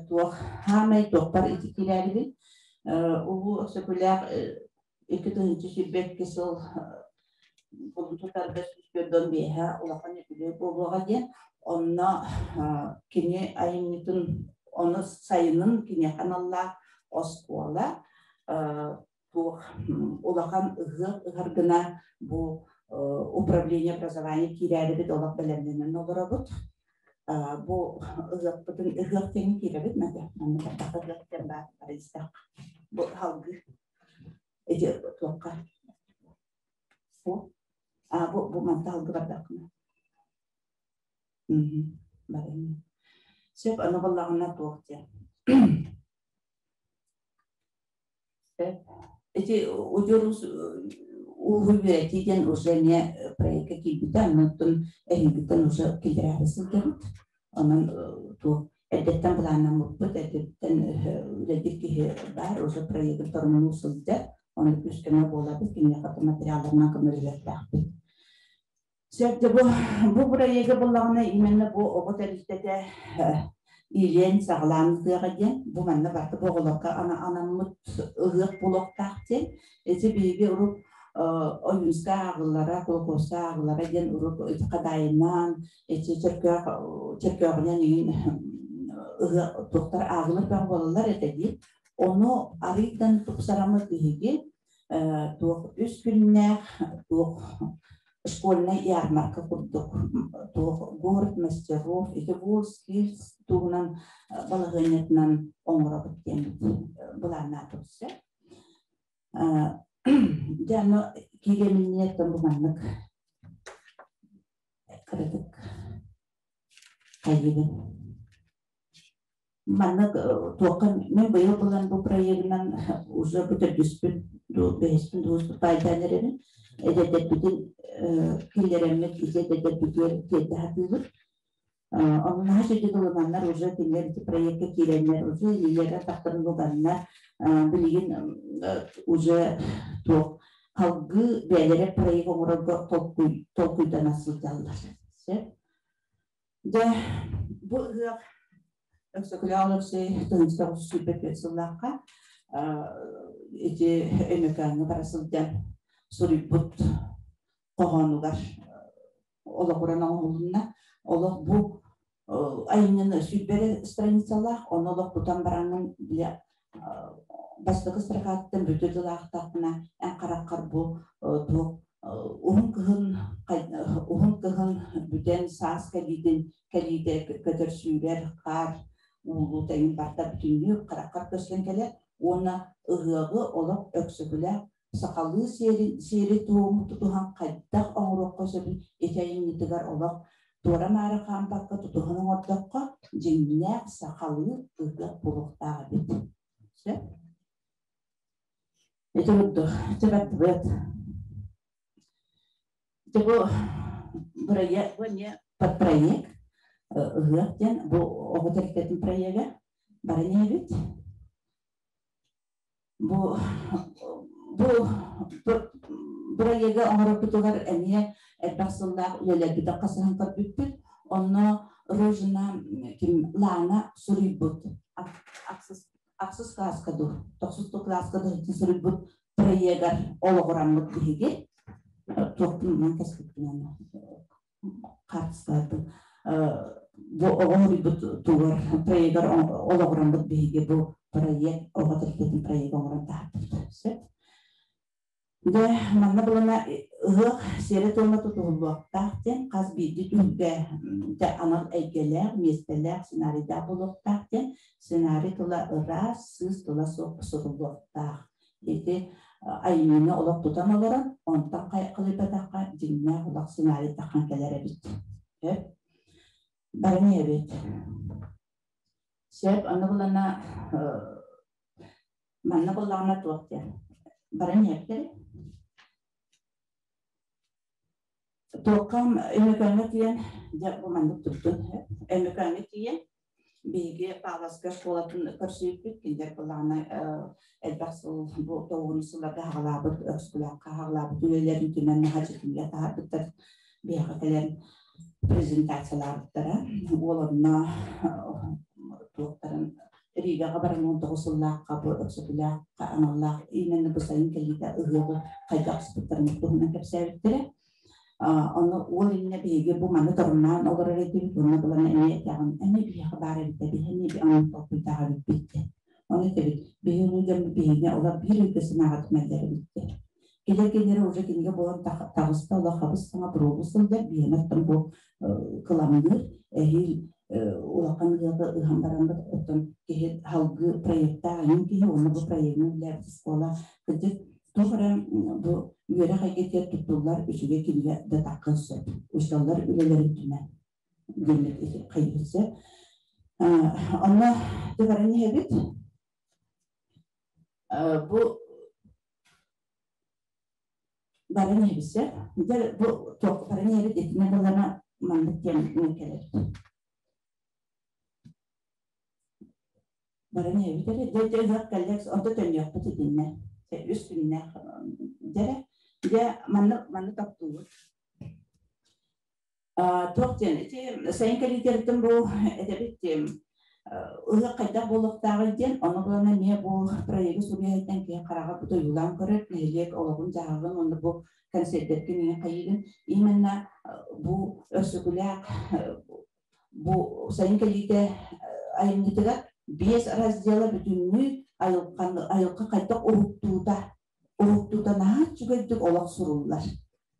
туох хаамай туохпар ити киирээрибин улуу Өксөкүлээх 2022 сыл кулун тутарга 145 улахан үбүлүөй буолуоҕа диэн онно кини айымньытын ону сайынын киниэхэ аналлаах оскуола туох улахан ыһыах ыһар гына бу управление образования киирээрибит олох бэлэмнэнэн олоробут. Бу ыһыахпытын ыһыах диэн киирэбит надя манна барбах ыһыах диэн баар барыстах бу халгыы ити туохха бу а бу бу манта халгы бардаххына барайын сөп аны боллаҕына туох диэн Ити удьуор ууһу үөрэтии диэн уже эмиэ проекка киирбитэ, оннуттан эһиилгиттэн уже киллэрээри сылдьабыт. Онон туох эрдэттэн былааннаммыппыт, эрдэттэн үлэлиир киһи баар, уже проегын торумнуу сылдьар. Ону күүс-көмө буолабыт, киниэхэ материалларынан көмөлөһүөхтээхпит. Сөп бу бу бырайыагы буллаҕына именно бу оҕо тэрилтэтэ иилээн саҕалаан ыһыаҕа диэн бу манна барыта бу оҕолорго анаммыт ыһыах буолуохтаах диэн ити биһиги урут Ойуунскай ааҕыллара, Кулаковскай ааҕыллара диэн урут ити Хадаайынан, ити Чөркөөх Чөркөөҕүнэн иҥин ыһыах туохтар ааҕылар бөҕө буолаллар этэ дии. Ону арыйтан тупсараммыт биһиги туох үс күннээх туох школьнай ярмарка курдук туох город мастеров ити Волжский туһунан балаһыанньатынан оҥоробут диэн былааннаатыбыт сөп. Дьэ аны киирэминниэттэн бу маннык кыратык хайыыбын. Маннык туохха мин быйыл булан бу проегынан уже бу төрдүспүн бэһиспин дууступпайдаан эрэбин эдэрдэрбитин киллэрэммит ити эдэрдэрбитигэр тиэрдэ сатыыбыт. Онно наһаа үчүгэй ылынаннар уже кинилэр ити проекка киирэннэр уже илиилэрэ тахтарын булганнар билигин уже туох салгыы бэйэлэрэ проект оҥорорго толкуйдана сылдьаллар. Сөп. Дьэ, бу ыһыах Өксөкүлээх Өлөксөй 1924 сыллаахха ити Өймөкөөҥҥө бара сылдьан суруйбут хоһоонугар олоҕуран оҥоһулунна. Олох бу айымньыны сүүрбэрэ страницалаах, ону олох тутан бараҥҥын бile бастакы строкаттан бүтү дылаахтахпына эн хараххар бу туох уһун кыһын уһун кыһын бүтэн саас кэлиитин кэлиитэ көтөр сүүрэр хаар уулуу тэҥин барта бүтүннүү хараххар көстөн кэлэр уонна ыһыаҕы олох өксөкүлээх сахалыы сиэри-туому тутуһан хайдах оҥоруохха сөбүн ити айымньытыгар олох туора-маары хаампакка тутуһан оҥордоххо дьиҥнээх сахалыы ыһыах буолуохтаах эбит. Сөп? Ити курдук, ити бардыбыт. Ити бу бырайыак, бу эмиэ подпроект ыһыах диэн бу оҕо тэрилтэтин проега баран иһэбит. Бу бу бырайыагы оҥорорбутугар эмиэ элбэх сыллаах үлэлэрбитин хасыһан көрбүппүт. Онно Рожина ким Лана суруйбут ахсыс ахсыс кылааска дуу, тохсус кылааска дуу суруйбут проегар олоҕураммыт биһиги туохпун кэспиппинэн хаартыскаларбын бу оҕо суруйбут тугар проегар олоҕураммыт биһиги бу проект оҕо тэрилтэтин проега оҥорон таһаарбыт сөп. Дьэ, манна булана ыһыах сиэрэ-туома тутуһуллуохтаах диэн хас биирдии түһүлгэ дьэ анал эйгэлээх, миэстэлээх сценарийдаах буолуохтаах диэн сценарий тыла ыраас, сыыс тыла суох суруллуохтаах. Ити айымньыны олох тутан олорон, онтон халыйбатахха дьиҥнээх олох сценарий таххан кэлэр эбит. Сөп? Баран иһэбит. Сөп, аны булана манна буоллаҕына туох диэн баран иһэптэр. Туохха Өймөкөөҥҥө тиийэн, дьэ бу маннык туттун Өймөкөөҥҥө тиийэн биһиги Павловскай школатын көрсүбүппүт. Кинилэр былаана элбэх сыл бу тоҕуһун сылларга хаҕалаабыт, Өксөкүлээххэ хаҕалаабыт үлэлэрин түмэн наһаа дьикимҥэ таһаарбыттар. Биһиэхэ кэлэн презентациялаабыттара. Уол онно туохтарын Ригаҕа баран 19 сыллаахха бу Өксөкүлээххэ аналлаах именно бу сайын кэлиитэ ыһыаҕы хайдах ыспыттарын туһунан кэпсээбиттэрэ. Ону уол иннэ биһиги бу маны торумнаан олорор этибит, уонна булан эмиэ этэҕин, эмиэ биһиэхэ баар эбит, биһи эмиэ ону толкуйдаах эбиппит диэн. Ону этэбит, биһи улуу дьоммут биһиги олор биир ыйга санааҕа түмэллэр эбит диэн. Кэлэр кинилэр уже кинигэ буолан таҕыста, олох хабыс саҥа буруолу сылдьар, биһиэнэ оттон бу кыламныыр, эһиил улахан ыһыаҕы ыһан бараммыт, оттон киһи салгыы проектаах айан киһи, уонна бу проегын үлэлээбит оскуола кырдьык туох эрэ бу үөрэх эйгэтигэр туттуллар үчүгэй кинигэ да таххан сөп. Учууталлар үлэлэрин түмэн диэммит хайыыр сөп. Онно баран иһэбит. Бу баран иһэбит сөп. Дьэ бу туох баран иһэбит итинэ балана маннык диэн кэлэбит. Баран иһэбит эрэ. Дьэ, дьэ, ыһыах кэллэ, онто төннүөхпүт итиннэ. Үс күннээх дьэ эрэ. Дьэ, манна манна тохтуубут. Туох диэн, ити сайын кэлиитэриттэн бу этэбит ыһыах хайдах буолуохтааҕый диэн, ону булан эмиэ бу проегы суруйаһыттан киһи хараҕа бу ойуулаан көрөр, нэһилиэк олоҕун-дьаһаҕын уонна бу концердэргэ миҥэ хайыырын именно бу Өксөкүлээх бу сайын кэлиитэ айымньытыгар биэс раздела бүтүннүү айылҕаны айылҕа хайдах уһуктуута уһуктуута наһаа үчүгэйдик олох суруллар.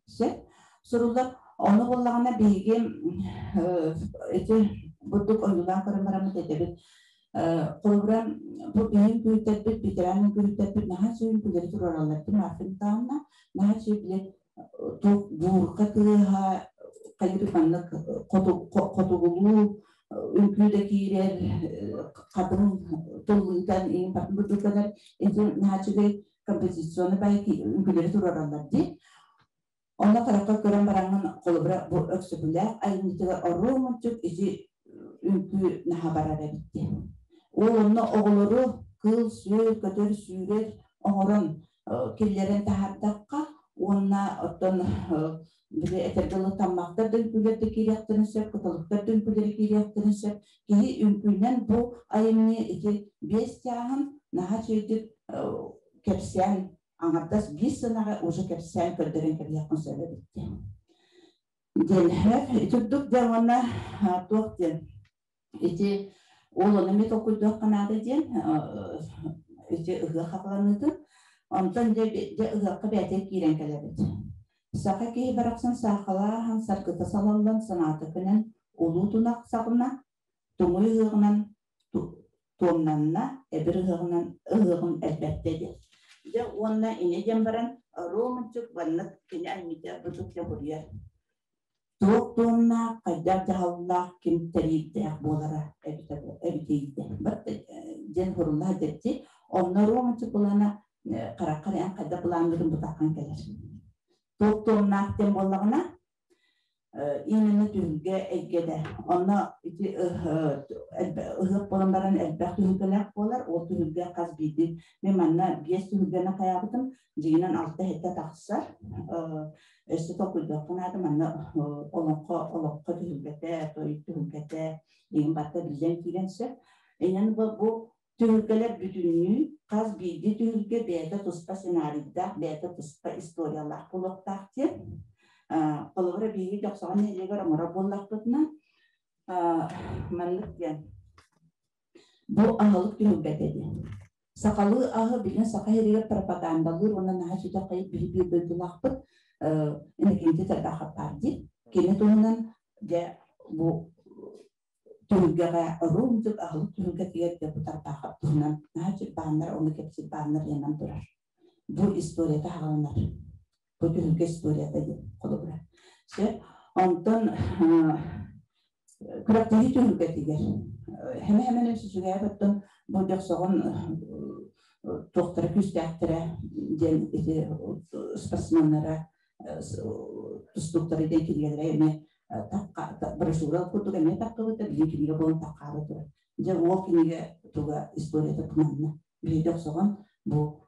Сөп? Суруллар. Ону буоллаҕына биһиги ити бурдук ойуулаан көрөн бараммыт этэбит. Холобура, бу биһин күһүттэрбит, ветеран күһүттэрбит наһаа сүрүн күлэри туруораллар. Марфа Михайловна наһаа үчүгэй билэр туох буурка тыаһа хайдах маннык хотугулуу үҥкүү да киирэр, хатыҥ тыллыытан иҥ батын бурдуканар ити наһаа үчүгэй композиционный бай үҥкүүлэри туруораллар дии. Онно харахха көрөн бараҥҥын холобура бу Өксөкүлээх айымньытыгар оруо мунчук ити үҥкүү наһаа барар эбит дии. Ол онно оҕолору кыыл-сүөл, көтөр-сүүрэр оҥорон киллэрэн таһаардахха уонна оттон били этэргэ дылы таммахтар да үҥкүүлэр да киириэхтэрин сөп, кыталыктар да үҥкүүлэри киириэхтэрин сөп. Киһи үҥкүүнэн бу айымньы ити биэс чааһын наһаа үчүгэйдик кэпсээн Аҥардас биир сыанаҕа уже кэпсээн көрдөрөн кэбиһиэххин сөп эбит диэн. Диэн итирдик дьэ уонна туох диэн ити ол ону эмиэ толкуйдуохха наада диэн ити ыһыах хатыланыытын. Онтон дьэ дьэ ыһыахха бэйэтэ киирэн кэлэбит. Саха киһи барахсан саахалааһын саргыта салаллан санаата көнөн улуу тунах саҕына туҥуй ыһыаҕынан туомнанна, эбир ыһыаҕынан ыһыаҕын элбэттэ диэн. Дьэ уонна инэ диэн баран Романчук маннык кини аймыта бутук дьоһуруйар. Туох туомнаах, хайдах дьаһаллаах, ким тэриирдээх буолара эбитэ эбитийдэ. Бат диэн хурулла дэтти. Онно Романчук былаана хараххар эн хайдах былааннарын бутаххан кэлэр. Туох туомнаах диэн буоллаҕына, именно түһүлгэ эйгэтэ. Онно ити ыһыах буолан баран элбэх түһүлгэлээх буолар. Ол түһүлгэ хас биирдии мен манна биэс түһүлгэни хайаабытым, дьиҥинэн алта-сэттэ тахсар. Өссө толкуйдуохха наада манна олоҥхо олоххо түһүлгэтэ, той түһүлгэтэ игин барыта биллэн киирэн сөп. Инэн бу түһүлгэлэр бүтүннүү хас биирдии түһүлгэ бэйэтэ туспа сценарийдаах, бэйэтэ туспа историялаах буолуохтаах диэн. Холобура, биһиги Дьохсоҕон нэһилиэгэр оҥорор буоллахпытына, маннык диэн. Бу аһылык түһүлгэтэ диэн. Сахалыы аһы билин саха сиригэр пропагандалыыр уонна наһаа сүтэххэй биһи биир дойдулаахпыт Иннокентий Тарбахов баар дии. Кини туһунан дьэ бу түһүлгэҕэ Румдук аһылык түһүлгэтигэр дьэ бу Тарбахов туһунан наһаа чырбааннар ону кэпсиир бааннар ыйанан турар. Бу историята хаҕаланар. Бу түһүлгэ историята диэн холобура. Сөп. Онтон күрэхтэһии түһүлгэтигэр хэмэ-хэмэнэн сүсүгээт оттон бу дьохсоҕон туохтара күүстээхтэрэ диэн ити спортсменнара тустууктара диэн кинигэлэрэ эмиэ брошюра курдук эмиэ таххыбыта билин кинигэ буолан таххаары турар. Дьэ уол кинигэ туга историята туманна. Биһиги охсоҕон бу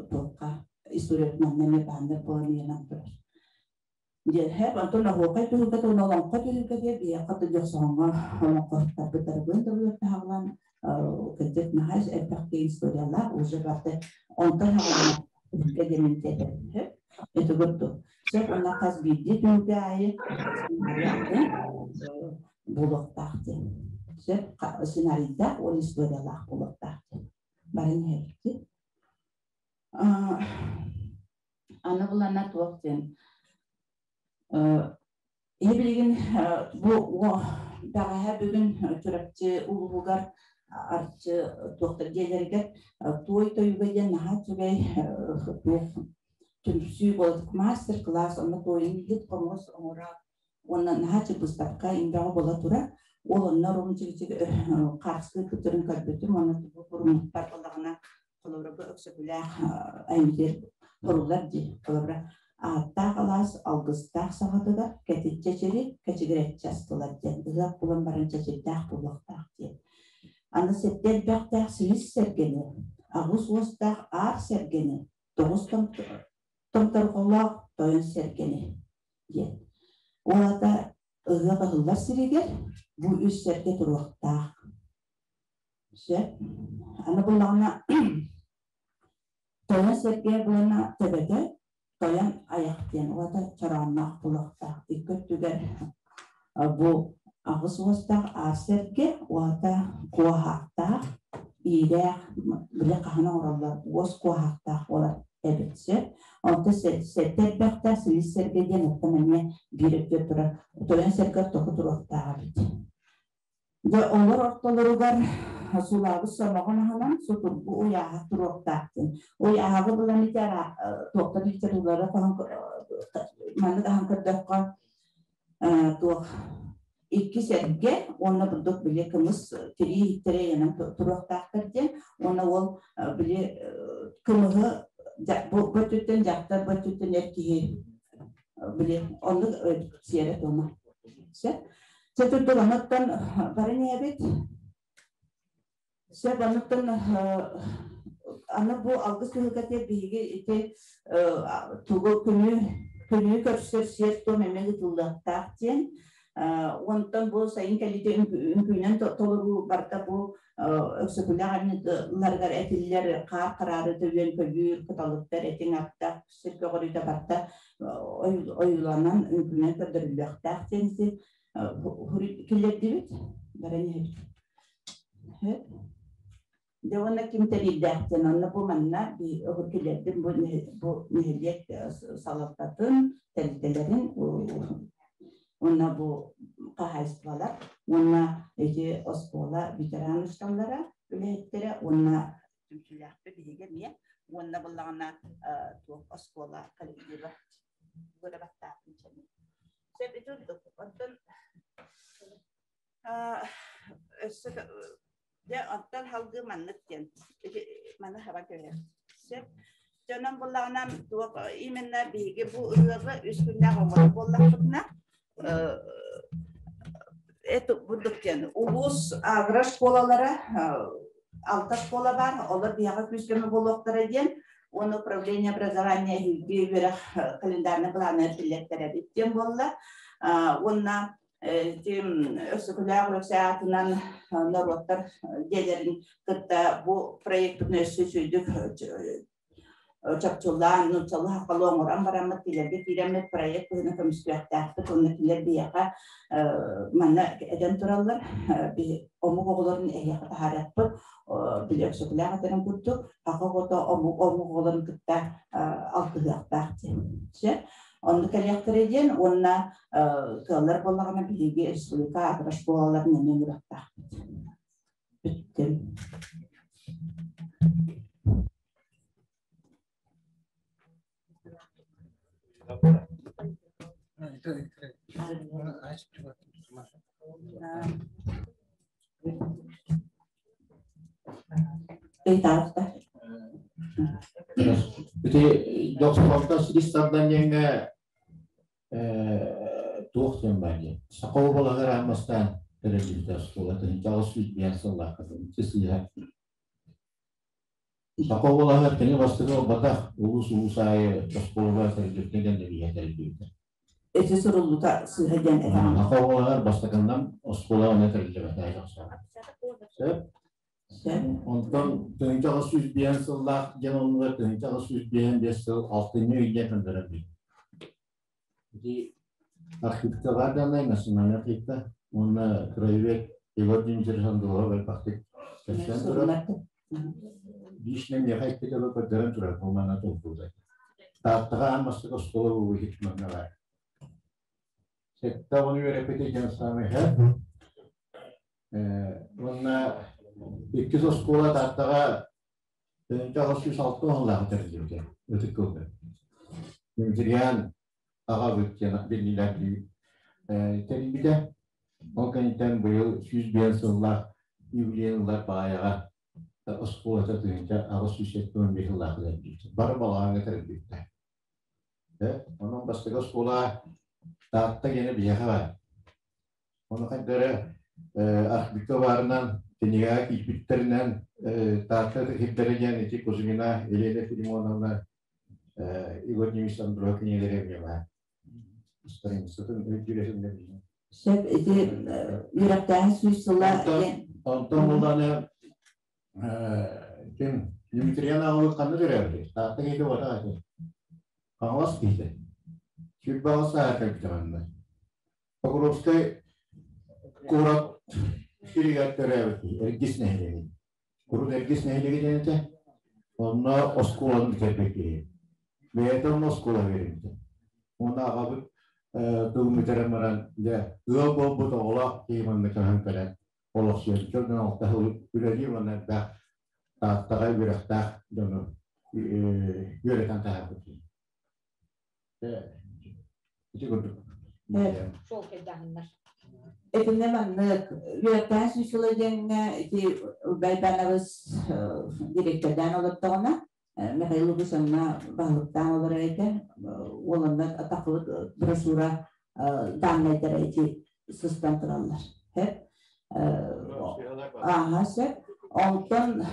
туохха история туманна эмиэ бааннар буолан ыйанан турар. Диэн онтон оһуокай түһүлгэтэ уонна олоҥхо түһүлгэтигэр биһиэхэ дьохсоҕоҥҥо олоҥхоһуттарбыт дарыбыан дабыгар таһаҕалаан кырдьык наһаа элбэх киһи историялаах уже барда онтон хаҕалана түһүлгэ диэн этэр ити курдук сөп уонна хас биирдии түһүлгэ аайы сценарий буолуохтаах диэн сөп сценарийдаах уонна историялаах буолуохтаах диэн баран иһэбит. Аны булана туох диэн Иһи билигин бу бэҕэһээ бүгүн Чурапчы улууһугар Арчы туохтар дьиэлэригэр туой тойуга диэн наһаа үчүгэй туох түмсүү буолбут мастер-класс онно туойун иһит хомус оҥорор уонна наһаа чыпыстапка имбэҕэ буола турар. Ол онно румчик хаарскыы кытырын көрбүтүм уонна тугу курумуттар буоллаҕына холобура бу Өксөкүлээх айымньытыгар хоруллар дии. Холобура ааттаах алаас алгыстаах саҕатыгар кэтит чэчири кэчигирэччи астылар диэн ыһыах булан баран чэчирдээх буолуохтаах диэн. Аны сэттэ элбэхтээх силис сэргэни, аҕыс уостаах аар сэргэни, тоҕус томторҕолоох тойон сэргэни диэн. Ол аата ыһыах ыһыллар сиригэр бу үс сэргэ туруохтаах. Сөп. Аны буллаҕына тойон сэргэ буолна төбөтө тойон айах диэн уота чороонноох булуохтаах. Икки өттүгэр бу аҕыс уостаах аар сэргэ уота куоһаахтаах, иилээх, били хаһан оҥороллор уос куоһаахтаах буолар эбит сөп. Онто сэттэ элбэхтээх силис сэргэ диэн оттон эмиэ биир өттүгэр турар тойон сэргэ ортоку туруохтаах эбит. Дьэ, олор ортолоругар сулаабыт сомоҕун аһынан сутургу уйааһа туруохтаах диэн. Уйааһаҕы булан ити туохтан литературалары хоһон маннык аһан көрдөххө туох икки сэргэ уонна бурдук били кымыс тирии иһиттэрэ ыйанан туруохтаахтар диэн уонна ол били кымыһы бу өттүттэн дьахтар бу өттүттэн эр киһи били оннук сиэрэ туома сөп. Чэ турдук онуттан баран иһэбит. Сөп онуттан аны бу алгыс түһүлгэтигэр биһиги ити тугу күнү күнү көрсөр сиэр-туом эмиэ ыытыллыахтаах диэн. Онтон бу сайын кэлиитэ үҥкүүнэн толоруу барыта бу Өксөкүлээх айымньыларыгар этиллэр хаар хараары төбүөн көбүүр, кыталыктар, этиҥ аттах, сир көҕөрүүтэ барыта ойууланан үҥкүүнэн көрдөрүллүөхтээх диэн ити киллэрдибит. Баран иһэбит. Дьэ уонна ким тэриирдээх диэн онно бу манна киллэрдим бу бу нэһилиэк салалтатын, тэрилтэлэрин уонна бу хаһаайыстыбалар уонна ити оскуола ветеран учууталлара үлэһиттэрэ уонна түмсүүлээхпит биһиги эмиэ уонна буллаҕына туох оскуола коллектива бырабаттаатын чэни. Сөп ити оттон өссө дьэ оттон халгыы маннык диэн маны хаба көһөр сөп дьонон буллаҕына туох именно биһиги бу ыһыаҕы үс күннээх оҥорор буоллахпытына это бурдук диэн улуус агрошколалара алта школа баар олор биһиэхэ күүс көмө буолуохтара диэн уонна управление образования эһиги үөрэх календарный планы биллэртэрэбит диэн буолла уонна Ити Өксөкүлээх Өлөксөй аатынан норуоттар дьиэлэрин кытта бу проекпытын өссө үчүгэйдик чопчулаан, нууччалыы сахалыы оҥорон бараммыт, кинилэргэ киирэммит проект быһыынан көмүскүөхтээхпит уонна кинилэр биһиэхэ манна этэн тураллар, омук оҕолорун эһиэхэ таһаарыахпыт, били Өксөкүлээх этэрин курдук, саха оҕото омук омук оҕолорун кытта алтыһыахтаах диэн. Сөп. Онно кэлиэхтэрэ диэн уонна кыаллар буоллаҕына биһиги республика агрошколаларын эмиэ ыҥырыахтаахпыт. Бүттүм. Ыйытаабыта. Ити дьохсоҕолтон силис тардан диэҥҥэ туох диэн баар диэн. Саха уобалаһыгар аан бастаан тэриллибитэ оскуола 1805 сыллаахха сыыһа. Саха уобалаһыгар кини бастакы буолбатах, улуус-улуус аайы оскуолалар тэриллибитэ диэн эбииһэ тэриллибитэ. Ити суруллута сыыһа диэн этэҕин. Саха уобалаһыгар бастакыннан оскуола онно тэриллибэтэ тахсар. Сөп? Сөп. Онтон 1805 сыллаах диэн оннугар 1855 сыл алтынньы ыйга көндөрөн Ити архивка баар даҕаны национальнай архивка уонна краевед Егор Дмитриевич Андулова элбэхтик кэпсээн турар. Лично миэхэ икки тылы көрдөрөн турар, бу манна толкуйда. Тааттаҕа аан бастакы оскуола буолуу манна баар. Сэттэ оҕону үөрэппитэ диэн саамай Уонна иккис оскуола Тааттаҕа 1806 сыллаах тэриллибитэ Ытык Кылга. Дмитриан аҕабыт диэн биллилэр тэрийбитэ. Ол кэнниттэн быйыл 105 сыллаах юбилейын ылар баайаҕа оскуолата 1875 сыллаах тэриллибитэ. Бары балаҕаҥҥа тэриллибиттэр. Онон бастакы оскуола Таатта диэни биһиэхэ баар. Ону хайдары архивка баарынан, кинигэҕэ киирбиттэринэн Таатта сирдэрэ диэн ити Кузьмина Елена Филимоновна Егор Дмитриевич Андров кинигэлэрэ эмиэ баар. Страницатын өйдүүрэ билин. Сөп, ити үөрэхтээһин сүүс сыла диэн. Онтон булланы ким Дмитриан аҕабыт ханна төрөөбүтүй? Таатта киһитэ буолбатах этэ. Хаҥалас киһитэ. Сүүрбэ аҕыс сааһа кэлбитэ манна. Покровскай куорат сиригэр төрөөбүт Эргис нэһилиэгин. Урут Эргис нэһилиэгэ диэн этэ. Онно оскуоланы бүтэрбит киһи. Бэйэтэ онно оскуола биэрбитэ. Уонна аҕабыт тылын бүтэрэн баран, дьэ, ыал буолбут оҕолоох киһи манна көһөн кэлэн олохсуйар. Дьон алта сыл үлэлиир уонна элбэх Тааттаҕа үөрэхтээх дьону үөрэтэн таһаарбыт киһи. Ити курдук. Суол кэлдэҕиннэр. Итиннэ маннык үөрэхтээх сүүс сыла диэҥҥэ ити Байбанабыс директордаан олордоҕуна Михаил Лукич онно баһылыктаан олорор этэ. Уол онно таххыбыт брошюра дааннайдара ити сыстан тураллар. Ааһа сөп. Онтон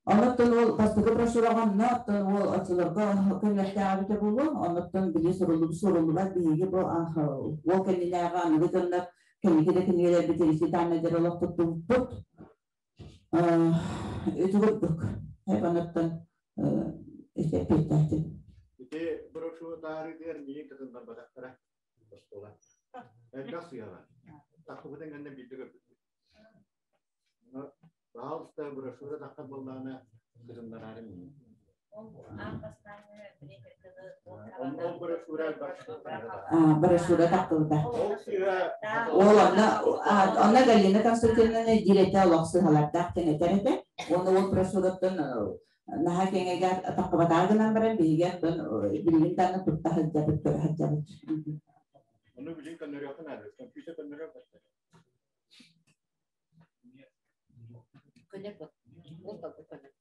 Оннуттан ол бастакы брошюраҕа онно, оттон ол оччолорго көмүлэхтээҕэ буолуо, оннуттан били суруллубут суруллубат биһиги бу ол кэннинээҕи аныгы дьоннор кэнники да кинигэлэрбит реситааннайдар олох туттубуппут. Ити курдук. Оннуттан ити эппиэттээтим. Ити брошюра таарыытыгар миигин кытыннарбатахтара оскуола. Элбэх сыһыалар. Таххыбытын кэннэ биирдэ көрбүппүт. Баһаалыста брошюра таххар буоллаҕына кытыннараары миигин. Ол брошюра Брошюра тахтыбыта. Ол онно онно Галина Константиновна диир этэ олох сыһалардаах кэнэтэр этэ. Уонна ол брошюраттан наһаа кэҥэгэ таххыбатаҕа гынан баран биһиги оттон билигин даҕаны тутта сылдьабыт, көрө сылдьабыт. Ону билигин көннөрүөххэ наада. Компьютер көннөрөр баттар. Көнөр ол да көнөр.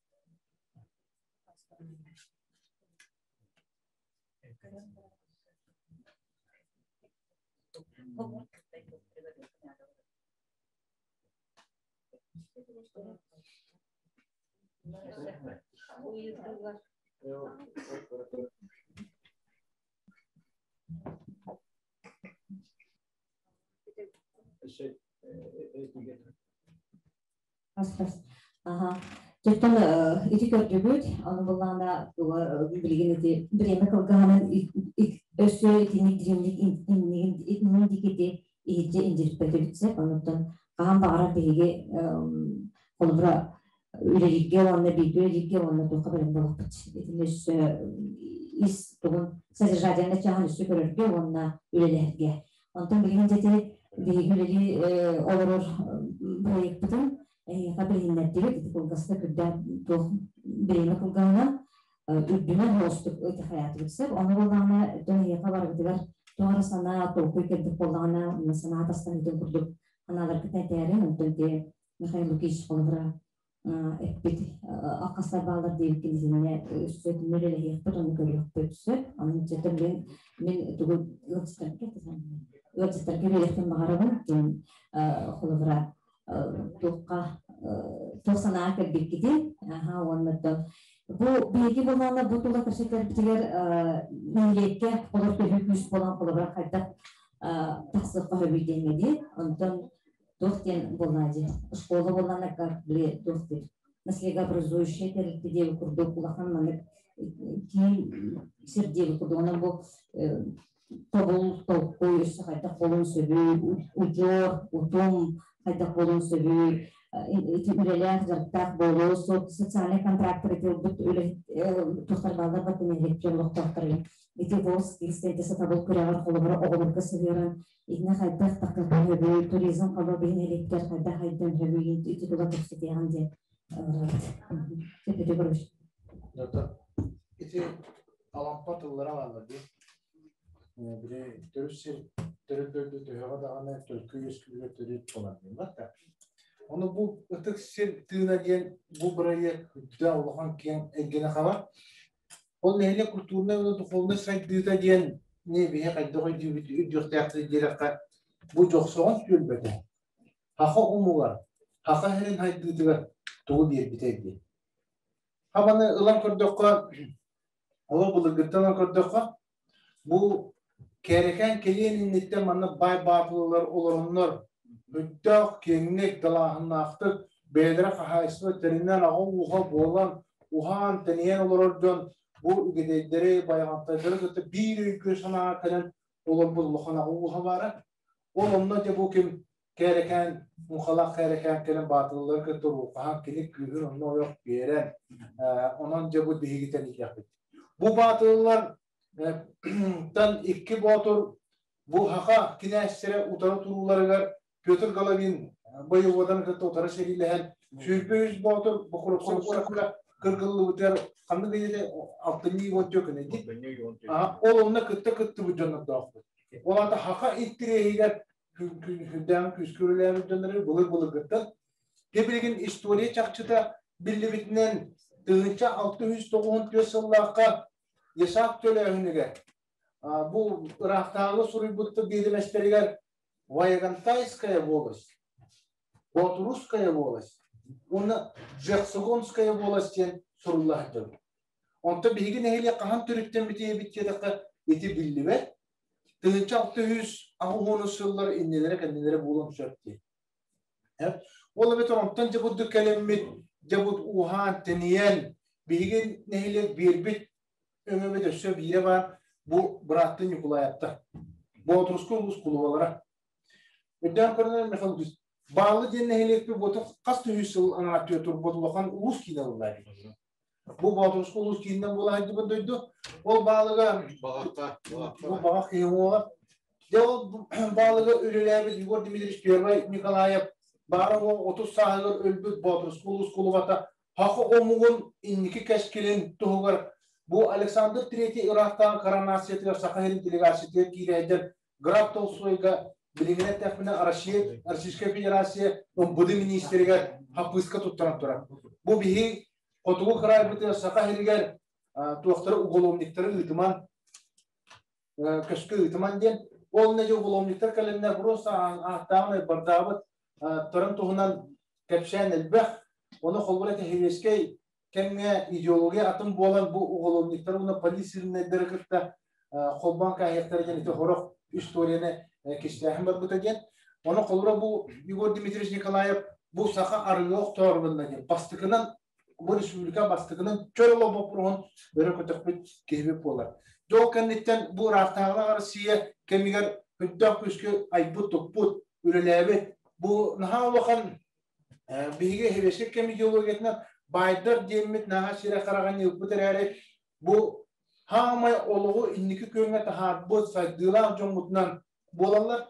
Аха. Дьоттон ити көрдүгүт, ону буллаана билигин ити бириэмэ кылгаһынан өссө итинник дириҥник иннигин дикити иһирдьэ индириппэтибитсэ, онуттан хаһан баҕарар биһиги холобура үлэлииргэ уонна бииргэ үлэлииргэ уонна туохха бэлэм буолуохпут. Итини өссө ис тугун содержательно чааһын өссө көрөргө уонна үлэлэһэргэ. Онтон билигин дьэти биһиги үлэлии олорор проекпытын эһиэхэ билиһиннэрдибит. Ити кылгаста күрдээх туох бириэмэ кылгаһынан үрдүнэн холостук ытыхайаатыбыт сөп. Ону буоллаҕына дьон эһиэхэ барыбытыгар туох эрэ санаа, толкуй кэлбит буоллаҕына, санаа тастаһыытын курдук санааларгытын этээрин, онтон ити Михаил Лукич холобура эппит аккастар бааллар диэбиккин итиннэ өссө үлэлэһиэхпит, ону көрүөхпүт сөп. Аны дьэтэ мин мин тугу ыалдьыттарга ыалдьыттарга биэриэхпин баҕарабын диэн холобура туохха туох санаа кэлбиккитин аха уонна бу биһиги буоллаҕына бу тула кэпсэтэрбитигэр нэһилиэккэ олор төһүү күүс буолан холобура хайдах тахсыахха сөбүй диэҥҥэ дии онтон туох диэн буоллаа дии школа буоллаҕына как били туох диир наследообразующая тэрилтэ диэби курдук улахан маннык киин сир диэби курдук онон бу тобул толкуй өссө хайдах буолуон сөбүй удьуор утум хайдах буолуон сөбүй ити үлэлээх дьарыктаах буолуу социальный контрактор ити ылбыт үлэһит туохтар бааллар бат нэһилиэк олохтоохтор ити волс киристэнти сатабыл күрэҕэр холобура оҕолорго сыһыаран итинэ хайдах таххыахха сөбүй туризм холо биһи нэһилиэктэр хайдах хайдан сөбүй ити тула кэпсэтиэҕин диэн Сөпөтө көрөбүт. Ити Алампа тыллара бааллар дии. Били төрүт сир төрүт дойду төһөҕө даҕаны төлкө үөскүүрүгэр төрүт буолар диэн бар да. Ону бу ытык сир тыына диэн бу бырайыак үрдэ улахан киэҥ эйгэни хабар. Ол нэһилиэк культурнай уонна духовнай сайдыыта диэн не биһи хайдах өйдүүбүт өйдүөхтээхтэр диэрэххэ бу дьохсоҕон түөлбэтэ Һаха омугар, һаха сирин хайдыытыгар тугу биэрбитэй диэн. Хабаны ылан көрдөххө, олох былыргыттан ылан көрдөххө, бу Кээрэкээн кэлиэн инниттэн манна баай баатылалар олороннор, өйдөөх, киэҥник, далааһыннаахтык бэйэлэрэ хаһаайыстыба тэринэн аҕа ууһа буолан, уһаан, тэнийэн олорор дьон бу үгэдэйдэри, байаҕантайдары кытта биир өйгө-санааҕа кэлэн олорбут улахан аҕа ууһа баара. Ол онно дьэ бу ким Кээрэкээн, муҥхалаах Кээрэкээн кэлэн баатыллары кытта уруурҕаһан кини күүһүн онно ойох биэрэн, онон дьэ бу биһиги тэнийиэхпит. Бу баатыллар тан икки боотур бу һаха кинээстэрэ утары турууларыгар Петр Головин бойобуодан кытта утары сэриилэһэн 23 боотур Бокуровскай куоракка кыргыллыбытыгар ханнык ыйыты алтынньы уон күнэ дии. Ол онно кытта кыттыбыт дьоннордоохпут. Ол аата һаха интириэһигэр сүрдээҕин күүскэ үлэлээбит дьоннору былыр-былыргыттан Дьэ билигин история чахчыта биллибитинэн 1694 сыллаахха Ясак төлөөһүнүгэр бу ыраахтааҕы суруйбут биэдэмэстэригэр Ваягантайская волость, Боотурусская волость, Уонна Жексогонская волость диэн сурулла сылдьабыт. Онтон биһиги нэһилиэк хаһан төрүттэммит диэтэххэ, ити биллибэт. 1680 сыллар иннилэрэ-кэннилэрэ буолуон сөп дии. Ол эбэтэр онтон дьэ курдук кэлэммит, дьэ бу ууһаан, тэнийэн, биһиги нэһилиэк биэрбит өҥөбүт өссө биирэ баар, бу бырааттыы Ньукулаайаптар. Боотурускай улуус кулубалара. Өйдөөн көрүнэр Михаил Лукич, Баалы диэн нэһилиэкпит буотах хас да үс сыл анараа турбут улахан улуус киинэ ылла. Бу Боотурускай улуус киининэн буола сылдьыбыт дойду. Ол баалыга бу баҕах киһи уола. Дьэ ол баалыга үлэлээбит Егор Дмитриевич Первай Николаев баара уол 30 сааһыгар өлбүт Боотурускай улуус кулубата Саха омугун инники кэскилин туһугар бу Александр Третий ыраахтааҕы коронациятыгар Саха сирин делегациятыгар киирээдэр Граф Толстойга билигин эттэхпинэ Россия, Российская Федерация МВД министригэр хаппыыска туттаран турар. Бу биһи хотугу кыраайбытыгар Саха сиригэр туохтары уголовниктары ыытыман, көскө ыытыман диэн. Ол нэдьэ уголовниктар кэлэннэр просто ааттааҕын бардаабыт туран туһунан кэпсээн элбэх. Ону холбура Тэһиэскэй кэмҥэ идеология атын буолан бу уголовниктары уонна полицейнайдары кытта холбоон кааһыахтара диэн ити сорох историяны кистээһин барбыта диэн. Ону холобура бу Егор Дмитриевич Николаев бу саха арыгы охтоорбунна диэн бастакынан бу республика бастакынан чөл олох боппуруоһун өрө көтөхпүт киһибит буолар. Дьол кэнниттэн бу ыраахтааҕылаах Россия кэмигэр үрдээх күүскэ айбыт-туппут, үлэлээбит бу наһаа улахан Биһиги Хевешик кэм идеологиятынан баайдар диэммит наһаа сирэ хараҕын ылбыт эрээри, бу хаамай олоҕу инники күөҥҥэ таһаарбыт сайдыылаах дьоммутунан буолаллар.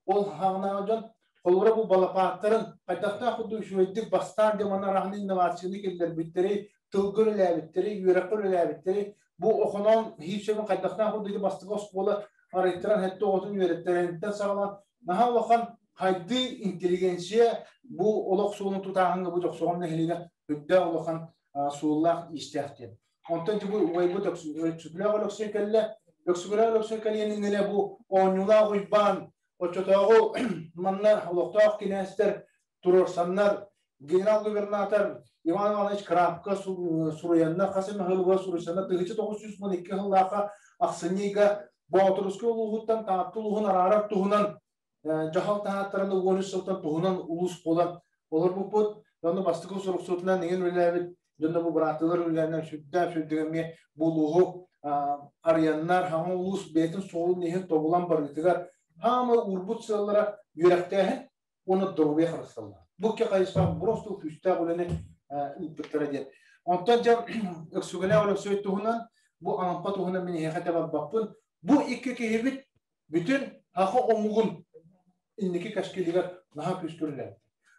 Ол хаҕынааҕы дьон холобура бу балапааттарын хайдахтаах курдук үчүгэйдик бастаан дьэ манна араһын инновацияны киллэрбиттэри, тылга үлэлээбиттэри, үөрэххэ үлэлээбиттэри, бу Охоноон Хиипсэбин хайдахтаах курдук бастакы оскуола арыйтаран хэттэ оҕотун үөрэттэриттэн саҕалаан наһаа улахан Хайдыы интеллигенция бу олох суолун тутааһыҥҥа бу Дьохсоҕон нэһилиэгэ үрдээх улахан суоллаах иистээх диэн. Онтон бу убайбыт Өксөкүлээх Өлөксөй кэллэ. Өксөкүлээх Өлөксөй кэлиэн иннинэ бу оонньуулаах Уйбаан оччотооҕу манна олохтоох кинээстэр туруорсаннар генерал-губернатор Иван Иванович Крапка суруйанна хас эмэ сылыгар суруйсанна 1912 сыллаахха ахсынньы ыйга Боотурускай улууһуттан Таатта улууһун араарар туһунан дьаһал таһааттараны 13 сылтан туһунан улуус буолан олорбуппут. Онно бастакы суруксутунан иҥин үлэлээбит дьонно бу бырааттыылар үлэлээннэр сүрдээх сүрдүк эмиэ бу улууһу арыйаннар, хаҥа улуус бэйэтин суолун иһин тобулан барыытыгар хаама уурбут сыаллара үөрэхтээһин уонна доруобуйа харысталлар. Бу икки хайысхаҕа просто күүстээх үлэни ыыппыттара диэн. Онтон дьэ Өксүгэлээх Өлөксөй туһунан бу Алампа туһунан мин эһиэхэ этэ барбаппын. Бу икки киһибит бүтүн саха омугун инники кэскилигэр наһаа күүскэ үлэлээбит.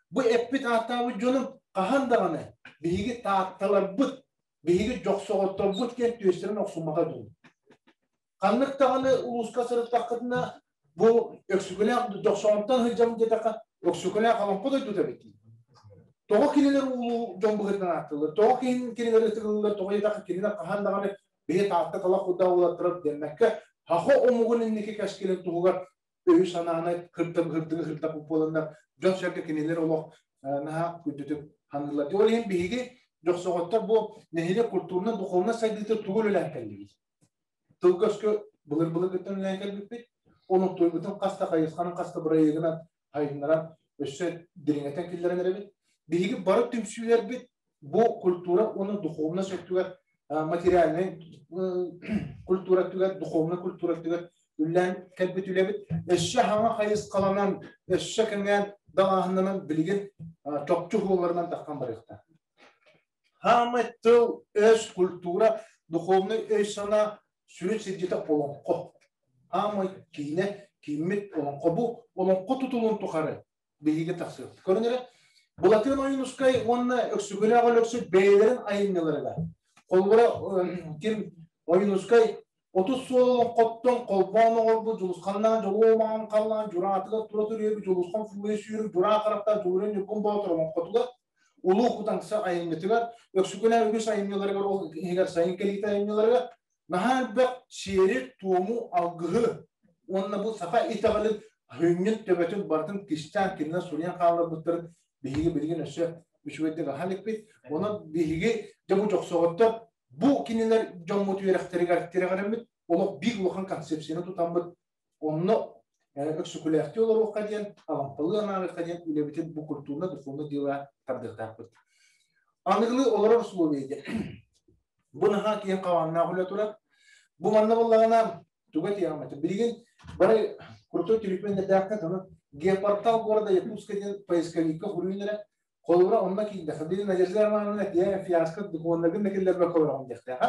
Бу эппит ааттаабыт дьонум хаһан даҕаны биһиги таатталарбыт, биһиги дьохсоҕотторбут диэн түөстэрин охсуммата дуу. Ханнык даҕаны улууска сырыттаххытына бу Өксүкүлээх Дьохсоҕонтон сылдьабын диэтэххэ Өксүкүлээх Олоҥхо дойдута эбит дии. Тоҕо кинилэр улуу дьон быһыытынан ааттыыллар? Тоҕо кинилэр ытыгыллар? Тоҕо диэтэххэ кинилэр хаһан даҕаны биһи Таатта талах курдаах уолаттара дэммэккэ, саха омугун инники кэскилин туһугар өйү-санааны кырдыгы кырдаппыт буоланнар, дьон-сэргэ кинилэр олох наһаа күндүтүк ханыыллар. Ол иһин биһиги дьохсоҕоттор бу нэһилиэк культурнай, духовнай сайдыыта тугу үлэлээн кэллибит? Тылга-өскө былыр-былыргыттан үлэлээн кэлбиппит. Оны туйбутун хас да хайысханан, хас да бырайыагынан хайыннаран өссө дириҥэтэн киллэрэн эрэбит. Биһиги бары түмсүүлэрбит бу культура уонна духовность өттүгэр материальнай культура өттүгэр, духовнай культура өттүгэр үллээн кэлбит үлэбит өссө хаҥа хайысхаланан, өссө кэҥээн далааһыннанан билигин чопчу хуолларынан таххан барыахтаах. Хаамай тыл, өс, культура, духовный өй-санаа сүрүн сирдьитэ олоҥхо. Хаамай киинэ, кииммит олоҥхо. Бу олоҥхо тутулун тухары биһиги тахсыахпыт. Көрүн эрэ, Былатыан Ойуунускай уонна Өксөкүлээх Өлөксөй бэйэлэрин айымньыларыгар. Холобура, ким Ойуунускай 30 суол олоҥхоттон холбоон оҕолбут Дьулусханнаан дьолуо маҥан халлаан дьураатыгар тура төрүөбүт Дьулусхан фулуйа сүүрүк дьураа харахтаах Дьулуран Ньургун Боотур олоҥхотугар Улуу Кутаҥса айымньытыгар Өксөкүлээх үгүс айымньыларыгар ол иһигэр сайын кэлиитэ айымньыларыгар наһаа элбэх сиэри-туому, алгыһы уонна бу саха итэҕэлин сүнньүн төбөтүн барытын кистээн кинилэр суруйан хаалларбыттарын биһиги билигин өссө Үчүгэйдик аһан икпит. Онон биһиги дьэ бу дьохсоҕоттор бу кинилэр дьоммут үөрэхтэригэр тирэҕириммит олох биир улахан концепцияны тутаммыт онно өксөкүлээхтии олоруохха диэн, алампалыы анаарыахха диэн үлэбитин бу культурно духовно дела тардыахтаахпыт. Аныгылыы олорор условия диэн. Бу наһаа киэҥ хабааннаах үлэ турар. Бу манна буоллаҕына туга тиэҕим этэ. Билигин бары крутой телефон дэтэххэ геопортал города Якутска диэн поисковикка хуруйун эрэ. Холобура онно киирдэххэ, били Надежда Романовна этиэ фиаско докумуоннаргын да киллэрбэккэ олороҕун диэхтээх.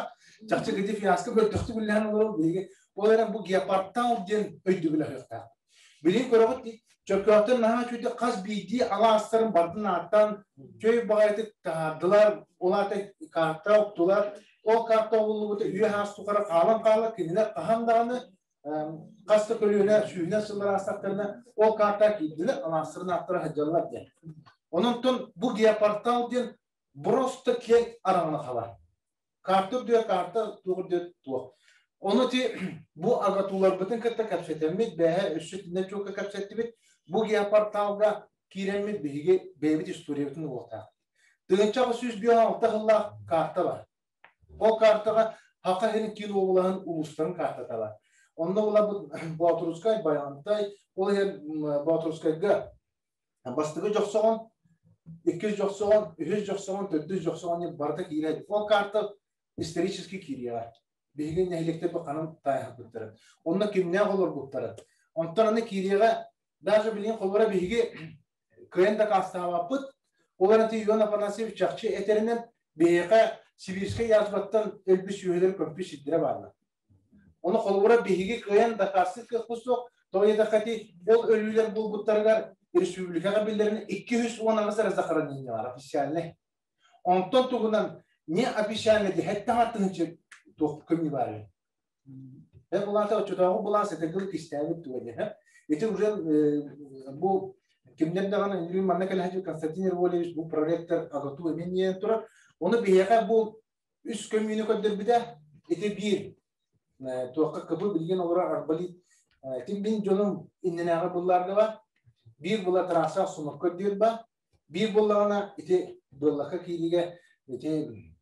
Чахчы кити фиаско мөлтөхтүк үллэһэн олорон биһиги ол эрэн бу геопортал диэн өйдөбүл аһыахтаах. Билигин көрөҕүт дии, Чөркөөхтөн наһаа үчүгэй хас биирдии алаастарын бардын ааттаан чөй баҕайытык таһаардылар, ол аата карта оптулар, ол карта оҕуллубута үйэ хаас тухары хаалан хаалар, кинилэр хаһан даҕаны хас да көлүөнэ сүүһүнэн сыллар аастахтарына ол карта киирдилэр, алаастарын ааттара сылдьаллар диэн. Онон бу геопортал диэн просто киэҥ араҥаны хабар. Карта үрдүгэр карта, туох үрдүгэр туох. Ону ти бу агатуларбытын кытта кэпсэтэммит, бэһэ өссө итиннэ чуолка кэпсэттибит. Бу геопорталга киирэммит биһиги бэйэбит историябытын уолтаах. 1806 сыллаах карта бар. Ол картаҕа Хаха сирин киин уобалаһын улуустарын картата бар. Онно булабыт Боотурускай, Байаҕантай, ол иһин Боотурускайга бастакы дьохсоҕон, иккис дьохсоҕон, үһүс дьохсоҕон, төрдүс дьохсоҕон диэн барыта киирэр. Ол карта исторически киириэҕэ. Биһиги нэһилиэктэр бу ханан таайһарбыттара. Онно кимнээх олорбуттара. Онтон аны киириэҕэ даже билигин холобура биһиги кыайан дакаастаабаппыт. Ол эрэн Иван Афанасьевич чахчы этэринэн биһиэхэ Сибирскэй язваттан өлбүт сүөһүлэр көмпүт сирдэрэ бааллар. Ону холобура биһиги кыайан дакаастыыр кыахпыт суох. Тоҕо диэтэххэ ол өлүүлэр буолбуттарыгар республикаҕа биллэрин 218 эрэ захоронение бар официальный. Онтон тугунан не официальный диһэттэн тыһынчы туох көмүү баар. Э булаата оччотооҕу былаас этэгил кистээбит туга диэн. Ити уже бу кимнэр даҕаны Юрий манна кэлэһэ Константин Ерволевич бу проректор АГАТУ эмиэ ниэн турар. Ону биһиэхэ бу үс көмүүнү көрдөрбүтэ. Ити биир туохха кыбы билигин олорор арбалит тим бин дьонум иннинээҕи булларга бар. Биир була трасса сунук көрдүүр ба. Биир буоллаҕына ити быаллака кииригэ ити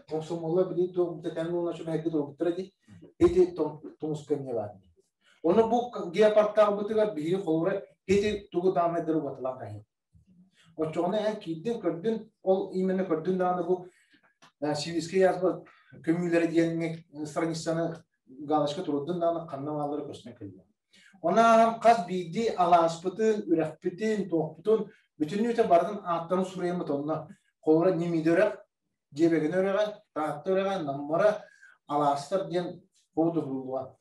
комсомоллар били туох тэтэн уонна чумайгы туругуттара ди ити тумус көмне бар. Оны бу геопорталбытыгар биһиги холура ити тугу даанайдары убатылан кайы. Оччоҕуна эн киирдин көрдүн, ол именно көрдүн даҕаны бу Сибирскэй язва көмүүлэрэ диэн страницаны галочка турурдун даҕаны ханна бааллара көстөн кэллэ. Онон хас биирдии алааспытын, үрэхпитин, туохпутун бүтүннүүтэ барытын ааттарын суруйаммыт онно. Холобура Нимиди үрэх, Дьиэбэгинэ үрэҕэ, Таатта үрэҕэ, Наммара, алаастар диэн хоодуһуллуга.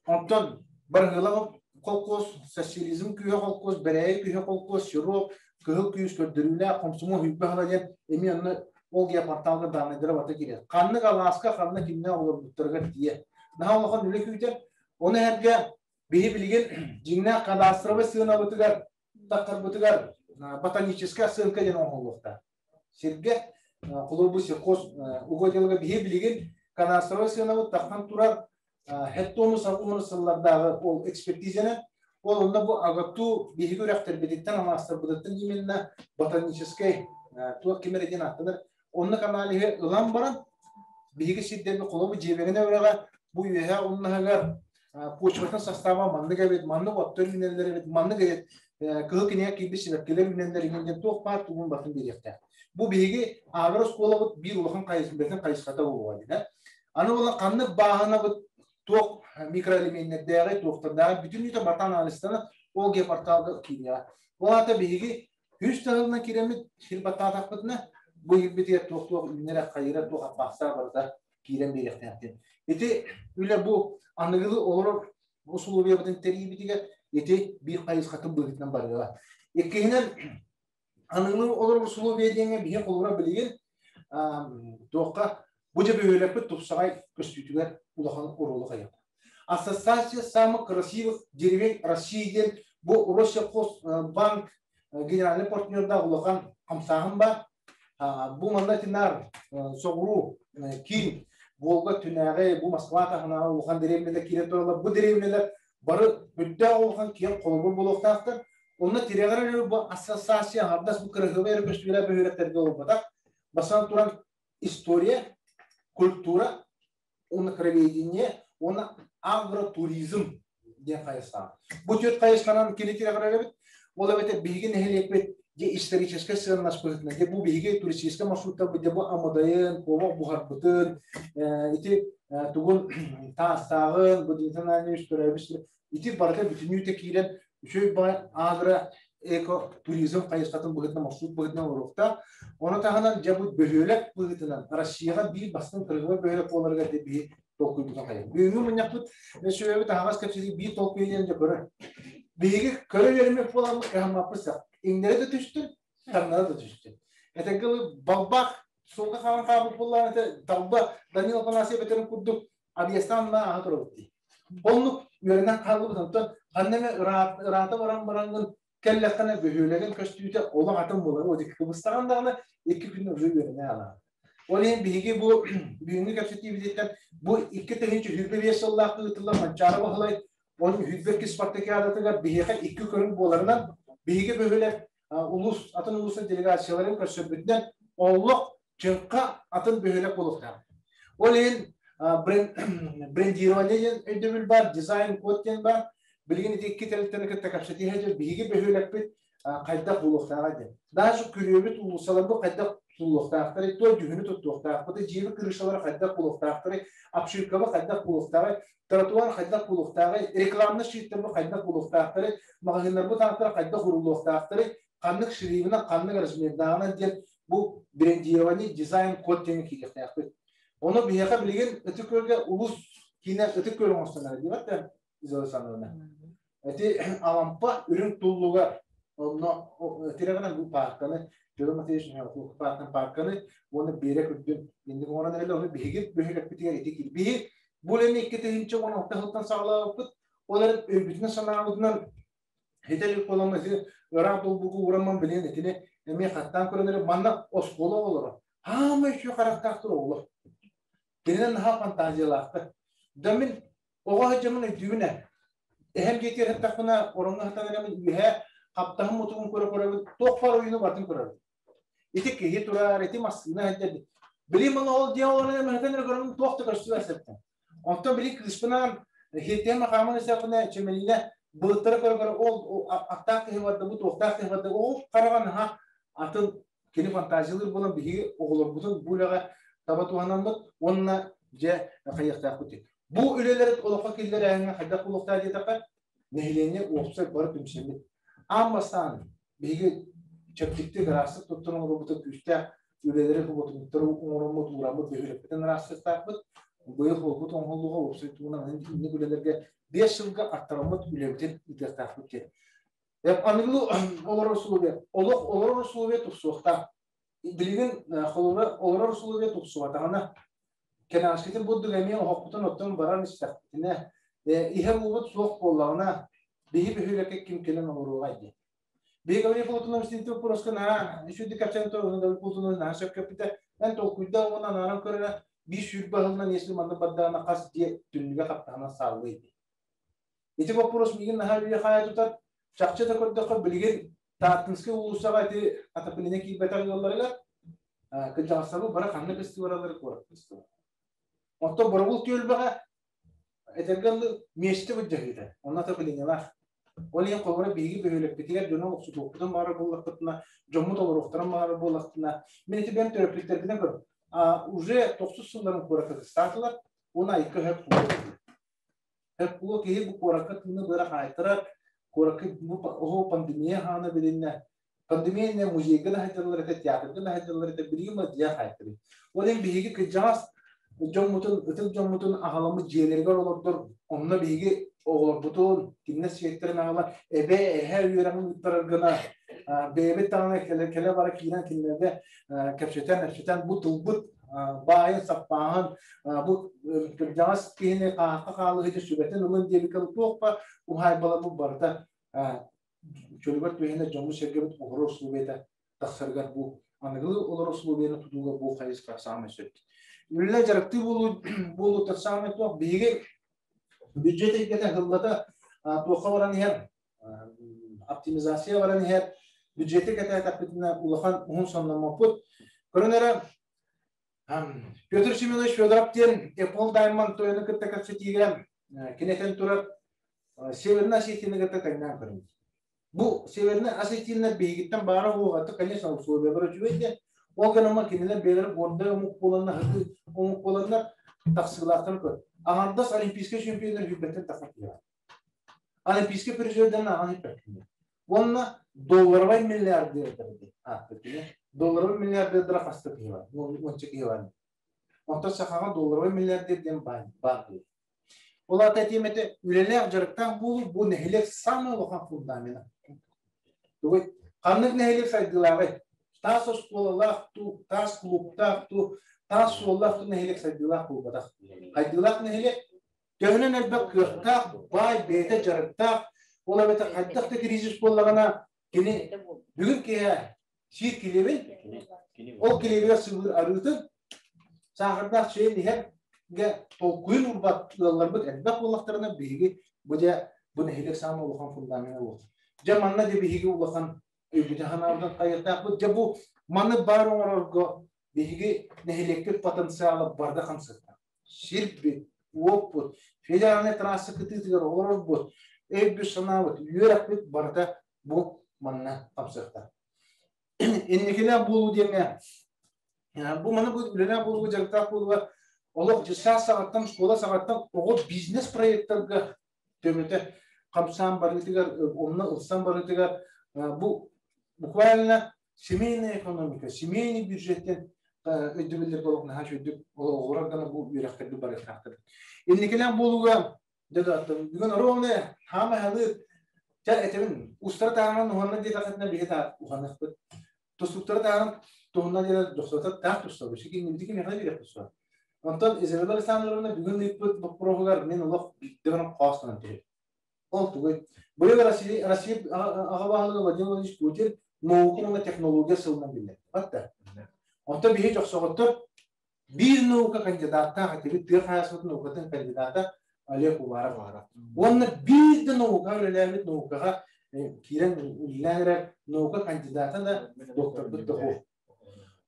Онтон Барыһыла холкуос, социализм күүһэ холкуос, Бэрээйи күүһэ холкуос, Сироп, Кыһыл күүс көрдөрүүлээх, Хомсомуол Хүлбэ хала диэн эмиэ онно ол геопорталга дааннайдара барыта киирэр. Ханнык алааска, ханна кимнээх олорбуттарыгар тиийэ. Наһаа улахан үлэ күүтэр. Ону эргэ биһи билигин дьиҥнээх кадастровай сыанабытыгар таххарбытыгар ботаническая оценка диэн оҥоһуллуохтаах. Сиргэ холобур сельхоз угодьяларга биһи билигин кадастровай сыанабыт таххан турар хеттону сабуну сыллардааҕы ол экспертизаны ол онно бу АГАТУ биһиги үрэхтэрбититтэн алаастарбытыттан именно ботаническай туох ким эрэ диэн ааттанар оннук аналиһы ылан баран биһиги сирдэргэ холобур дьиэбэгинэ үрэҕэ бу үөһээ умнаһыгар почватын состава маннык эбит, маннык оттор үүнэллэр эбит, маннык эбит, кыһыл кинигэ киирбит сибэккилэр үүнэллэр иҥин диэн туох баар тугун батын биэриэхтээх. Бу биһиги ааҕар оскуолабыт биир улахан бэтин хайысхата буолуоҕа диэн. Аны була ханнык бааһынабыт туох микроэлеменнэрдээҕи, туохтардааҕы бүтүннүүтэ барыта анализтанан ол геопорталга киириэҕэ. Ол аата биһиги үс таһылынан киирэммит сир баттаатахпытына бу иһирбитигэр туох-туох үүнэрэ, хайыра, туох аппаастаах барыта киирэн биэриэхтээхтин. Ити үлэ бу аныгылыы олорор усулуобуйабытын тэрийбитигэр ити биир хайысхатын быһыытынан барыаҕа. Иккиһинэн, аныгылыы олорор усулуобуйа диэҥҥэ биһи холобура билигин туохха бу дьэ бөһүөлэкпит тупсаҕай көстүүтүгэр улахан оруолу хайар. Ассоциация самых красивых деревень России диэн бу Россельхозбанк генеральный партнердаах улахан хамсааһын бар. Бу манна тинаар соҕуруу киин Волга түнээҕи бу Москва таһынааҕы улахан дэриэбинэлэр киирэн тураллар. Бу дэриэбинэлэр бары үрдээх улахан киэҥ холобур буолуохтаахтар. Онно тирэҕэр бу ассоциация аҥардас бу кырыһыба эрэ көстүүлээх бөһүөлэктэргэ олорботах. Бастатан туран история, культура, уонна краеведение уонна агротуризм диэн хайысхаҕа. Бу түөрт хайысханан кини тирэҕирэр эбит. Ол эбэтэр биһиги нэһилиэкпит дьэ историческай сыаннас быһыытынан дьэ бу биһиги туристическай маршруттарбыт дьэ бу Амыдайын, куобах буһарбытын, ити тугун таастааҕын, бу Дмитрий Ананьевич төрөөбүт ити барыта бүтүннүүтэ киирэн үчүгэй баҕайы агро эко-туризм хайысхатын быһыытынан маршрут быһыытынан оҥоруохтаах. Ону таһынан дьэ бу бөһүөлэк быһыытынан Россияҕа биир бастыҥ кыргыбай бөһүөлэк буоларыгар дьэ биһи толкуйбутун хайа. Бүгүҥҥү мунньахпыт сүбэбит аһаҕас кэпсэтии биир толкуйу диэн дьэ көрөр. Биһиги көрө үөрэммит буоламмыт кыһаммаппыт сах. Иҥнэри да түстүн, таҥнары да түстүн. Этэргэ балбаах суолга хаалан хаалбыт буоллаҕына этэ далба Данил Афанасьев этэрин курдук объезтаан мына ааһа турабыт дии. Оннук үөрэнэн хааллыбыт онтон ханна эмэ ыраата баран бараҥҥын кэллэххинэ бөһүөлэгин көстүүтэ олох атын буолар. Ол кыбыстаҕын даҕаны икки күн уже үөрэнэ аҕаҕын. Ол иһин биһиги бу бүгүҥҥү кэпсэтиибититтэн бу 2025 сыллаах ыытыллар Манчаары Баһылай 10 22 спартакиадатыгар биһиэхэ икки көрүҥ буоларынан биһиги бөһүөлэк улуус атын улуустар делегацияларын көрсөрбүтүнэн олох чыҥха атын бөһүөлэк буолуохтаах. Ол иһин брендирование диэн өйдөбүл баар, дизайн код диэн баар. Билигин ити икки тэрилтэни кытта кэпсэтии сылдьар биһиги бөһүөлэкпит хайдах буолуохтааҕа диэн. Даже күрүөбүт уулуссаларбыт хайдах тутуллуохтаахтарый, туох дьүһүнү туттуохтаахпытый, дьиэбит крышалара хайдах буолуохтаахтарый, обшивкабыт хайдах буолуохтааҕый, тротуар хайдах буолуохтааҕый, рекламнай щиттэрбит хайдах буолуохтаахтарый, маҕаһыыннарбыт ааттара хайдах уруллуохтаахтарый, ханнык шрибынан, ханнык размердааҕынан диэн бу брендирование, дизайн код диэҥҥэ киириэхтээхпит. Ону биһиэхэ билигин Ытык Күөлгэ улуус киинэ Ытык Күөл оҥостон эрэ диэбэт да Изола Александровна. Ити Алампа үрүҥ туллуга онно тирэҕинэн бу паарканы Федор Матвеевич Михайлов паарканы паарканы уонна биэрэк үрдүн инник оҥорон эрэллэр. Ону биһиги бөһүөлэкпитигэр ити киир. Биһи бу үлэни 2016 сылтан саҕалаабыппыт. Ол эрэн өйбүтүнэн-санаабытынан Хитэ илик буолан ити ыраах долбуку уураммын билигин итини эмиэ хаттаан көрөн эрэ манна оскуола оҕолоро хаамай үчүгэй харахтаахтар оҕолор. Кинилэр наһаа фантазиялаахтар. Да мин оҕо сылдьаммын өйдүүбүн ээ. Эһэм дьиэтигэр сыттахпына ороҥҥо сытан эрэммин үөһээ хаптаһын мутугун көрө-көрөбүн туох баар ойууну барытын көрөрүм. Ити киһи турар, ити массыына сылдьар. Билигин маны ол дьиэ олорон эрэ көрөммүн туох да көстүбэт сыттым. Онтон били кыыспынаан Хиттиэн Махаамын истэхпинэ Чэмэлиинэ былыттары көрө-көрө ол аттаах киһи барда, бу туохтаах киһи барда, ол хараҕа наһаа атын кини фантазиялыыр буолан биһиги оҕолорбутун бу үлэҕэ таба туһанаммыт уонна дьэ хайыахтаахпыт диэн. Бу үлэлэри олоххо киллэрээһиҥҥэ хайдах буолуохтаах диэтэххэ, нэһилиэнньэ уопсай бары түмсэммит. Аан бастаан биһиги чэбдиктик ыраастык туттан оҥорбута күүстээх үлэлэри субуотунньуктары оҥороммут, уураммыт, бөһүөлэкпитин ыраастыктаахпыт. Быйыл холбут оҥоһуллууга уопсай туһунан инник үлэлэргэ 5 сылга аттараммыт үлэбитин ыытыахтаахпыт диэн. Аныгы олорор условия, олох олорор условия тупсуохтаах. Билигин холобура олорор условия тупсубатаҕына, кэнэҕэскитин бурдук эмиэ оһохпутун оттон баран истэхпитинэ, иһэр уубут суох буоллаҕына, биһи бөһүөлэккэ ким кэлэн олоруоҕай диэн. Биһи Гаврил Платонович вопроска наһаа үчүгэй кэпсээн туран Гаврил Платонович наһаа сөп кэппитэ. Эн толкуйда уонна анааран көрөрө биир сүүрбэ сылынан если маннык бардаҕына хас дьиэ түннүгэ хаптаһынан сааллыай дии. Ити боппуруос миигин наһаа үүйэ-хаайа тутар. Чахчы да көрдөххө билигин Тааттинскай уулуссаҕа ити отопление киирбэтэх ыалларыгар кырдьаҕастарбыт бары ханна көстүү бараллара куорат көстүү. Оттон Боробул түөлбэҕэ этэргэ дылы миэстэ былдьаһыыта, онно отоплениелаах. Ол иһин холобура биһиги бөһүөлэкпитигэр дьону олохсутуохпутун баҕарар буоллахпытына, дьоммут олоруохтарын баҕарар буоллахпытына, мин ити бэйэм төрөппүттэрбинэн көрөбүн. Уже тохсус сылларын куоракка кыстаатылар, уонна айыкка өһөп куорат. Өп кулу киһи бу куоракка тыыны быара хаайтарар, куоракка бу оһо пандемия хаана билиннэ. Пандемия иннэ музейга да сылдьаллар этэ, театрга да сылдьаллар этэ, билигин музейга хаайтарый. Ол иһин биһиги кырдьаҕас дьоммутун, ытык дьоммутун аҕаламмыт дьиэлэригэр олордор, онно биһиги оҕолорбутун, кинилэр сиэттэрин аҕала эбэ, эһэ үөрэҕин ыыттарар гына бэйэбит даҕаны кэлэ-бара киирэн кинилэргэ кэпсэтэн, эпсэтэн бу тылбыт баайын, саппааһын, бу кырдьаҕас киһини хаахха хаалыһыты сүбэтин ылын диэбиккэ туох ба уһаайбаларбыт барыта чөлүгэр түһэнэ дьоммут-сэргэбит олорор условията тахсарыгар бу аныгылыы олорор условияны тутууга бу хайысха саамай сөп. Үлэ дьарыктыы буолуу буолуута саамай туох биһиги бюджет эйгэтэ сыллата туохха баран иһэр. Оптимизация баран иһэр, бюджеты кэтээтэхпитинэ улахан уһун сонноммоппут. Көрөн эрэ, Петр Семенович Федоров диэн Apple Diamond тойону кытта кэпсэтиигэ кини этэн турар Северная Осетияны кытта тэҥнээн көрүҥ. Бу Северная Осетиялар биһигиттэн баара уоҕа, конечно, условиялар үчүгэй диэн. Ол гынан кинилэр бэйэлэрэ гордой омук буоланнар, хатыы омук буоланнар тахсыылаахтарын көр. Аҥардас олимпийскай чемпионнар сүүрбэттэн тахса киһи. Олимпийскай призердэрин ааҕан иһиппэккин. Уонна долларовай миллиардердар диэн ааттыыр кини. Долларовай миллиардердара хаста киһи бар? Уонча киһи бар. Онтон сахаҕа долларовай миллиардер диэн баар баар. Ол аата этиэм этэ, үлэлээх дьарыктаах буолуу бу нэһилиэк самый улахан фундамена. Тугуй? Ханнык нэһилиэк сайдыылааҕый? Таас оскуолалаах туу, таас клубтаах туу, таас суоллаах туу нэһилиэк сайдыылаах буолбатах. Сайдыылаах нэһилиэк төһөнөн элбэх кыахтаах, баай, бэйэтэ дьарыктаах, ол эбэтэр хайдах да кризис буоллаҕына, кини бүгүн киэһэ сиир килиэбин, ол килиэбигэр сыбыыр арыытын, саахардаах чэйин иһэргэ толкуйун урбат ыалларбыт элбэх буоллахтарына, биһиги бу дьэ бу нэһилиэк саамай улахан фундамена буолар. Дьэ манна дьэ биһиги улахан өйбүтүн санаабытын хайыахтаахпыт. Дьэ бу маны баар оҥорорго биһиги нэһилиэкпит потенциала барда хамсыахтаах. Сирбит, уоппут, федеральнай трасса кытыытыгар олорорбут, өйбүт-санаабыт, үөрэхпит барыта бу манна хамсыахтаах. Инникилээх буолуу диэҥҥэ бу маны бу үлэлээх буолууга дьарыктаах буолууга олох дьыссаат саҕаттан, школа саҕаттан оҕо бизнес проектарга төбөтө хамсаан барыытыгар, онно ылсан барыытыгар бу буквально семейная экономика, семейный бюджеттен өйдөбүллэргэ олох наһаа үчүгэйдик оҕолор гына бу үөрэхтэргэ барыахтаахтар. Инникилээх буолууга дьэ бүгүн ровно хаама халыыр чэ этебин устара таһынан уһанна диэтэххитинэ биһи та уханыахпыт. Тустуктары таһынан туһунан диэн дохсуота таах тустабыт. Сикин ким механа бириэх тустар. Онтон Изабелла Александровна бүгүн ыыппыт боппуруоһугар мин олох биирдэ гынан хоостанан түһэр. Ол тугуй? Быйыл Россия, Россия аҕа баһылыга Владимир Владимирович Путин наука уонна технология сылынан биллэр. Батта. Онтон биһи дьохсоҕоттор биир наука кандидаттаах этибит, тыа хаһаайыстыбатын наукатын кандидата Олег Уваров. Уонна биир да наука үлэлээбит наукаҕа киирэн үлэлээн эрэр наука кандидата да докторбут да суох.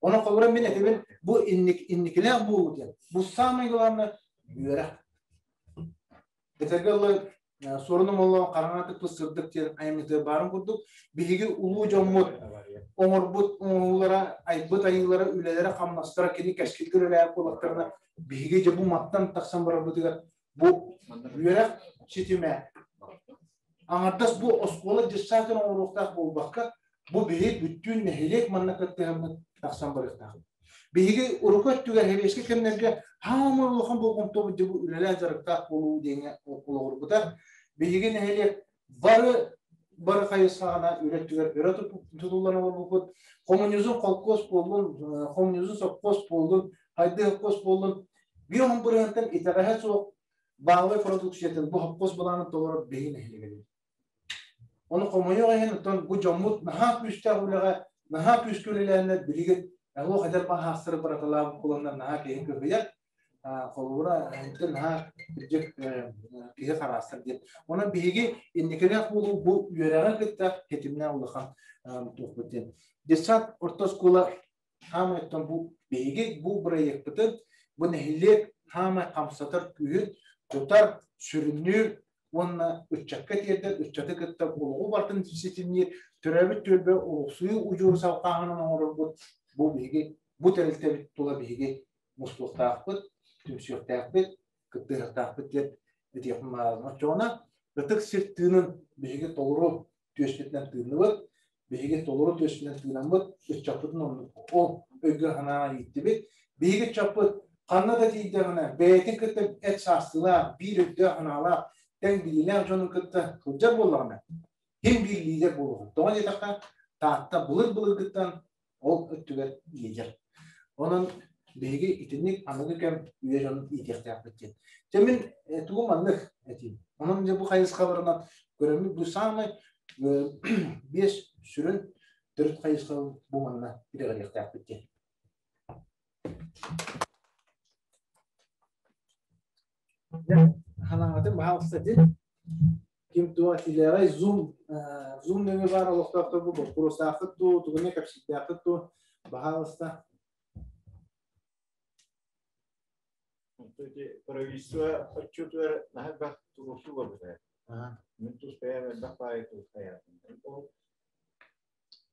Онон холобура мин этибин бу инникилээх буолуу диэн. Бу самое главное үөрэх. Этэргэ дылы суорун омоллоон хараҥа тыкпыт сырдык диэн айымньытыгар баарын курдук биһиги улуу дьоммут оҥорбут оҥоһуулара, айбыт айыылара, үлэлэрэ, хамнастара кини кэскилгэ үлэлээбит буоллахтарына биһиги дьэ бу маттан тахсан барарбытыгар бу үөрэх ситимэ аҥардас бу оскуола дьыссаатын оҥоруохтаах буолбакка бу биһи бүттүүн нэһилиэк манна кыттыһаммыт тахсан барыахтаах. Биһиги урукку өттүгэр сэбиэскэй кэмнэргэ хаамар улахан болҕомтобут дьэ бу үлэлээх дьарыктаах буолуу диэҥҥэ олоҕурбута. Биһиги нэһилиэк бары бары хайысхаҕына үлэ өттүгэр өрө тутуллан олорбуппут. Коммунизм холкуос буоллун, коммунизм сопхуос буоллун, хайдыы холкуос буоллун, биир он бырыһыантан итэҕэһэ суох баалай продукциятын бу холкуос былаанын толорор биһиги нэһилиэгэ. Ону хомойуох иһин, оттон бу дьоммут наһаа күүстээх үлэҕэ, наһаа күүскэ үлэлээннэр билигин олох эдэр баһаастары быраталаабыт буоланнар наһаа киһи кыһыйар. Холобура, ити наһаа кырдьык киһи хараастар диэн. Онон биһиги инникилээх буолуу бу үөрэҕи кытта ситимнээх улахан туохпут диэн. Детсад орто оскуола хаамай оттон бу биһиги бу бырайыакпытын бу нэһилиэк хаамай хамсатар күүһүн тутар, сүрүннүүр уонна ыччакка тиэрдэр, ыччаты кытта олоҕу барытын ситимниир, төрөөбүт түөлбэ олохсуйуу удьуору салҕааһынын оҥорорбут бу биһиги бу тэрилтэбит тула биһиги мустуохтаахпыт, түмсүөхтээхпит, кыттыһыахтаахпыт диэн этиэхпин баҕарабын. Оччоҕуна ытык сир тыынын биһиги толору түөспүтүнэн тыынныбыт, биһиги толору түөспүтүнэн тыынаммыт, ыччаппытын оннук ол өйгө-санааҕа ииттибит. Биһиги ыччаппыт ханна да тиийдэҕинэ бэйэтин кытта эт саастыылаах, биир өйдөөх-санаалаах, тэҥ билиилээх дьонун кытта сылдьар буоллаҕына, ким биир лидер буолуоҕун. Тоҕо диэтэххэ, Таатта былыр-былыргыттан ол өттүгэр лидер. Онон биһиги итинник аныгы кэм үйэ дьонун иитиэхтээхпит диэн. Дьэ мин тугу маннык этиим. Онон дьэ бу хайысхаларынан көрөммүт бу саамай биэс сүрүн төрүт хайысха бу манна итэҕэлиэхтээхпит диэн. Дьэ, ханаҥатын баһаалыста дин. Ким туох этиилээҕэй Zoom Zoom нөҥүө баар олохтоохтор бу боппуруостааххыт дуу, тугуна кэпсиирдээххит дуу, баһаалыста. Правительство отчетугар наһаа элбэх туруорсуу барбыта. Мин тус бэйэм элбэх баайы туруорсаятым. Ол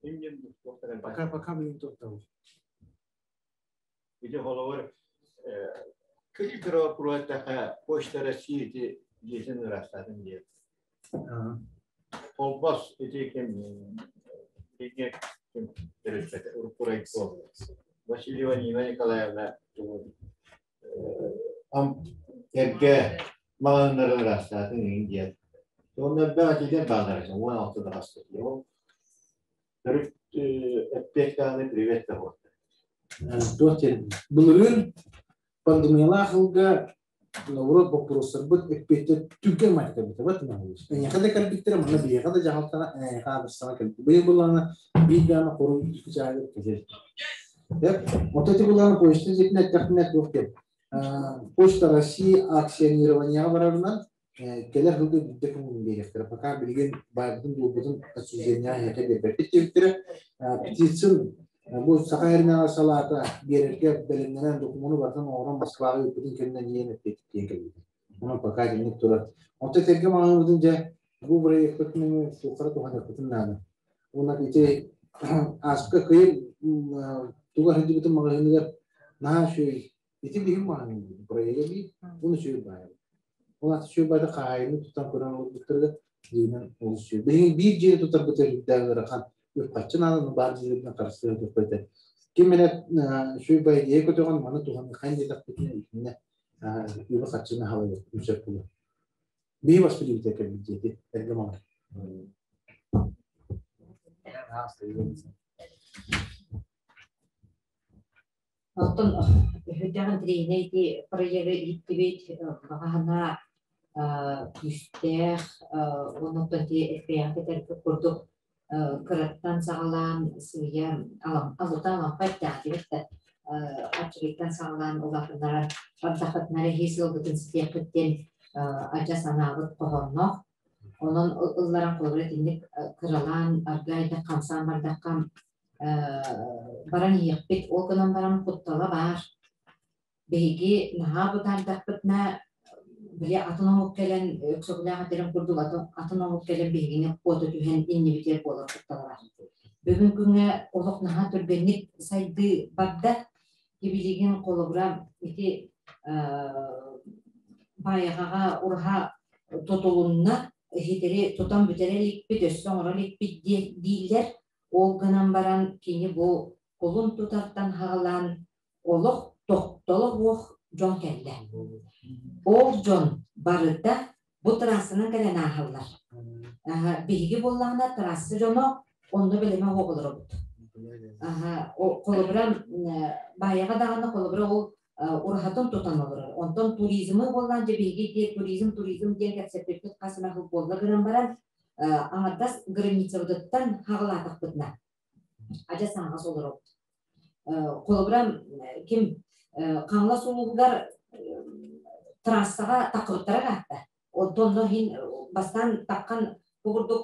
иннин туохтар элбэх. Пока пока билин туохтабыл. Ити холобур кыра куруоттаха Почта России ити дьиэтин ыраастаатын диэн. Холбос ити ким ким төрүппэтэ уруккурайко Васильева Нина Николаевна эргэ маҕаһыыннары ыраастаатын иҥин диэн. Уонна элбэх этиилэр бааллар этэ, 16 да хаста. Ол төрүт эппиэт даҕаны привет да буолла. Туох диэн былырыын пандемиялаах сылга наоборот боппуруостарбыт эппиэттэр түргэн майка кэлбитэ бат Эйиэхэ да кэлбиттэрэ манна биһиэхэ да дьаһалтаҕа эйиэхэ аадырыстаҕа кэлбит. Быйыл былаана биир даҕаны хоруй икки чааһыгар кэлэр. Оттон ити былаана почта дьиэтин эттэхпинэ туох диэн Почта России акционированиеҕа барарынан кэлэр сылга биирдэ көҥүлүн биэриэхтэрэ. Пока билигин баайбытын-дуолбутун отчуждениеҕа эһиэхэ биэрбэппит диэбиттэрэ. Птицын бу Саха сиринээҕи салаата биэрэргэ бэлэмнэнэн докумуону барытын оҥорон Москваҕа ыыппытын кэннэ диэн эппиэттиэн кэлбитэ. Онон пока итинник турар. Оттон сэргэ маҕаһыынбытын дьэ бу бырайыакпытын суоххара туһаныахпытын наада. Уонна ити ааспыкка кыйын тугу сылдьыбытын маҕаһыыныгар наһаа үчүгэй Ити биһим маҕаһыын проега биир, уну үчүгэй баайабыт. Ол аты үчүгэй баайда хаһаайыны тутан көрөн олорбуттарыгар дьиэнэн олус үчүгэй. Билигин биир дьиэни тутарбыт үрдээх ыарахан үп-харчы наада, баар дьиэлэринэн харыстыа туппайда. Ким эрэ үчүгэй баай идея көтөҕөн маны туһаныххайын диэтэхпитинэ итиннэ үбү-харчыны халайыахпытын сөп буолуо. Биһи воспринимите кэлбит дьиэти эргэ маҕан. Оттон өһүрдээх интэриэһинэй ити проегы иһиттибит, баҕаһына күүстээх уонна оттон ити эппиэҕэ кэтэрбит курдук кыраттан саҕалаан сыыйа алыта алампа эттээх да аччыгыйтан саҕалаан улаатыннаран бардаххытына эһии сыалбытын ситиэххит диэн адьас анаабыт хоһоонноох. Онон ылларан холобура итинник кыралаан аргыайдах хамсаан бардахха баран иһиэхпит. Ол гынан баран куттала баар. Биһиги наһаа бытаардахпытына, били атын омук кэлэн, өксөкүлээх этэрин курдук атын омук кэлэн биһигини куота түһэн иннибитигэр буолар куттала баар. Бүгүн күҥҥэ олох наһаа түргэнник сайдыы барда. Билигин холобура ити Баайаҕаҕа ураһа тутулунна, иһитэри тутан бүтэрэ иликпит, өссө оҥоро иликпит дииллэр. Ол гынан баран кини бу кулун тутартан хаҕалаан олох тохтоло суох дьон кэллэ. Ол дьон барыта бу трассанан кэлэн ааһаллар. Биһиги буоллаҕына трасса дьоно онно бэлэмэ суох олоробут. Холобура, Баайаҕа даҕаны холобура ол ураһатын тутан олорор. Онтон туризмы буоллаан дьэ биһиги туризм туризм диэн кэпсэппиппит хас эмэ сыл буолла гынан баран аҥардас границабытыттан хаҕалаатахпытына адьас аҥаҕас олоробут. Холобура, ким Хаҥалас улууһугар трассаҕа таххыбыттара ыраатта. Онтон иһин бастаан таххан бу курдук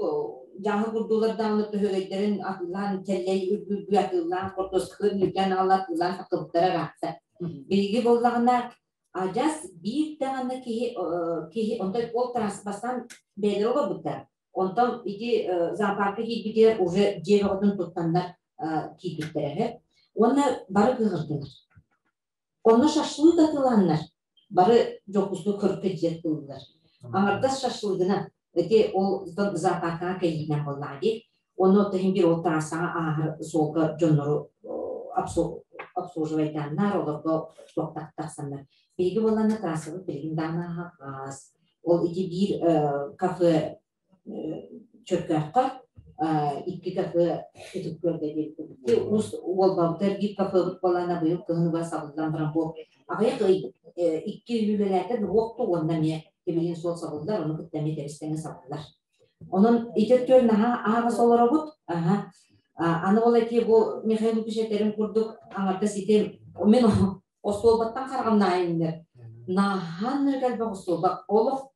дьааһы курдуулар даҕаны төһөгөйдөрүн атыылаан чэллэй үргүргүү атыылаан хортуоскатын үргээн аҕала атыылаан таххыбыттара ыраатта. Биһиги буоллаҕына адьас биир даҕаны киһи киһи онтон ол транспортан бэйэлэрэ олорбуттар. Онтон ити зоопарка киирбитигэр уже дьиэ бөҕөтүн туттаннар киирбиттэрэ үһү. Уонна бары кыыһырдылар. Онно шашлык атыылааннар бары Дьокуускай көрүккэ дьиэ ыллылар. Аҥардас шашлыгынан ити ол зоопаркаҕа кэлиинэн буоллаҕа дии. Онно иһин биир ол трассаҕа ааһар суолга дьоннору обслуживайдааннар, олорго туохтах тахсаннар. Биһиги буоллаҕына трассабыт билигин даҕаны аһаҕас. Ол ити биир кафе Чөркөөххө икки кафе Ытык Күөлгэ диэбит. Ус Уолбабытыгар биир кафебыт буоллаҕына быйыл кыһыныгар сабыллан баран бу аҕыйах ый икки үлэлээтэ уохту уонна эмиэ тимирин суол сабыллар, ону кытта эмиэ тэбистэҥэ сабыллар. Онон ити өттүгэр наһаа аһаҕас олоробут. Аһа. Аны ол эти бу Михаил Лукич этэрин курдук аҥардас ити мин остуолбаттан хараҕымнаайыннар. Наһаа элбэх остуолба. Олох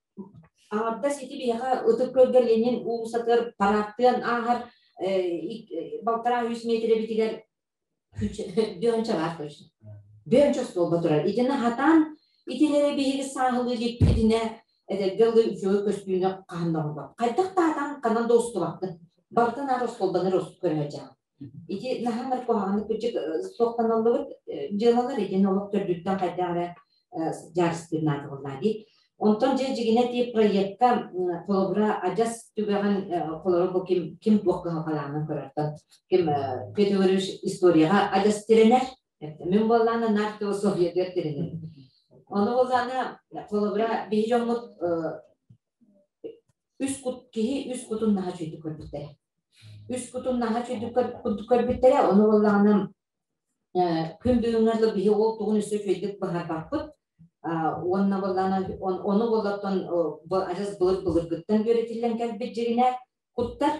Аҥардас ити биһиэхэ Ытык Күөлгэ Ленин уулуссатыгар параадтыан ааһар 1,5-3 метрэбитигэр бүөнчэ баар точно. Бүөнчэ остуолба турар. Итини хатаан итилэри биһиги сааһылыы иликпитинэ эдэргэ ылы үчүгэй көстүүнү хаһан да оҥорбот. Хайдах да хатаан ханан да устубаккын. Барытын аар остуолбаны эрэ көрө сылдьаҕын. Ити наһаа ынырык куһаҕаннык кырдьык суохтаныллыбыт дьыалалар итини олох төрдүттэн хайдах эрэ дьаарыстыыр наада буоллаа дии. Онтон дьэ дьигинэ ти проекка холобура адьас түгэҕин холобура бу ким ким туох кыһалҕалааҕын көрөртөн ким Петр Григорьевич историяҕа адьас тирэнэр. Мин буоллаана наар философиятыгар тирэнэр. Ону буоллаана холобура биһи дьоммут үс кут киһи үс кутун наһаа үчүгэйдик көрбүттэрэ. Үс кутун наһаа үчүгэйдик көрбүттэрэ, ону буоллаҕына күн бүгүҥҥэ дылы биһи ол тугун өссө үчүгэйдик быһаарбаппыт. Уонна буоллаҕына ону буоллартан адьас былыр былыргыттан үөрэтиллэн кэлбит дьиҥинэ куттар.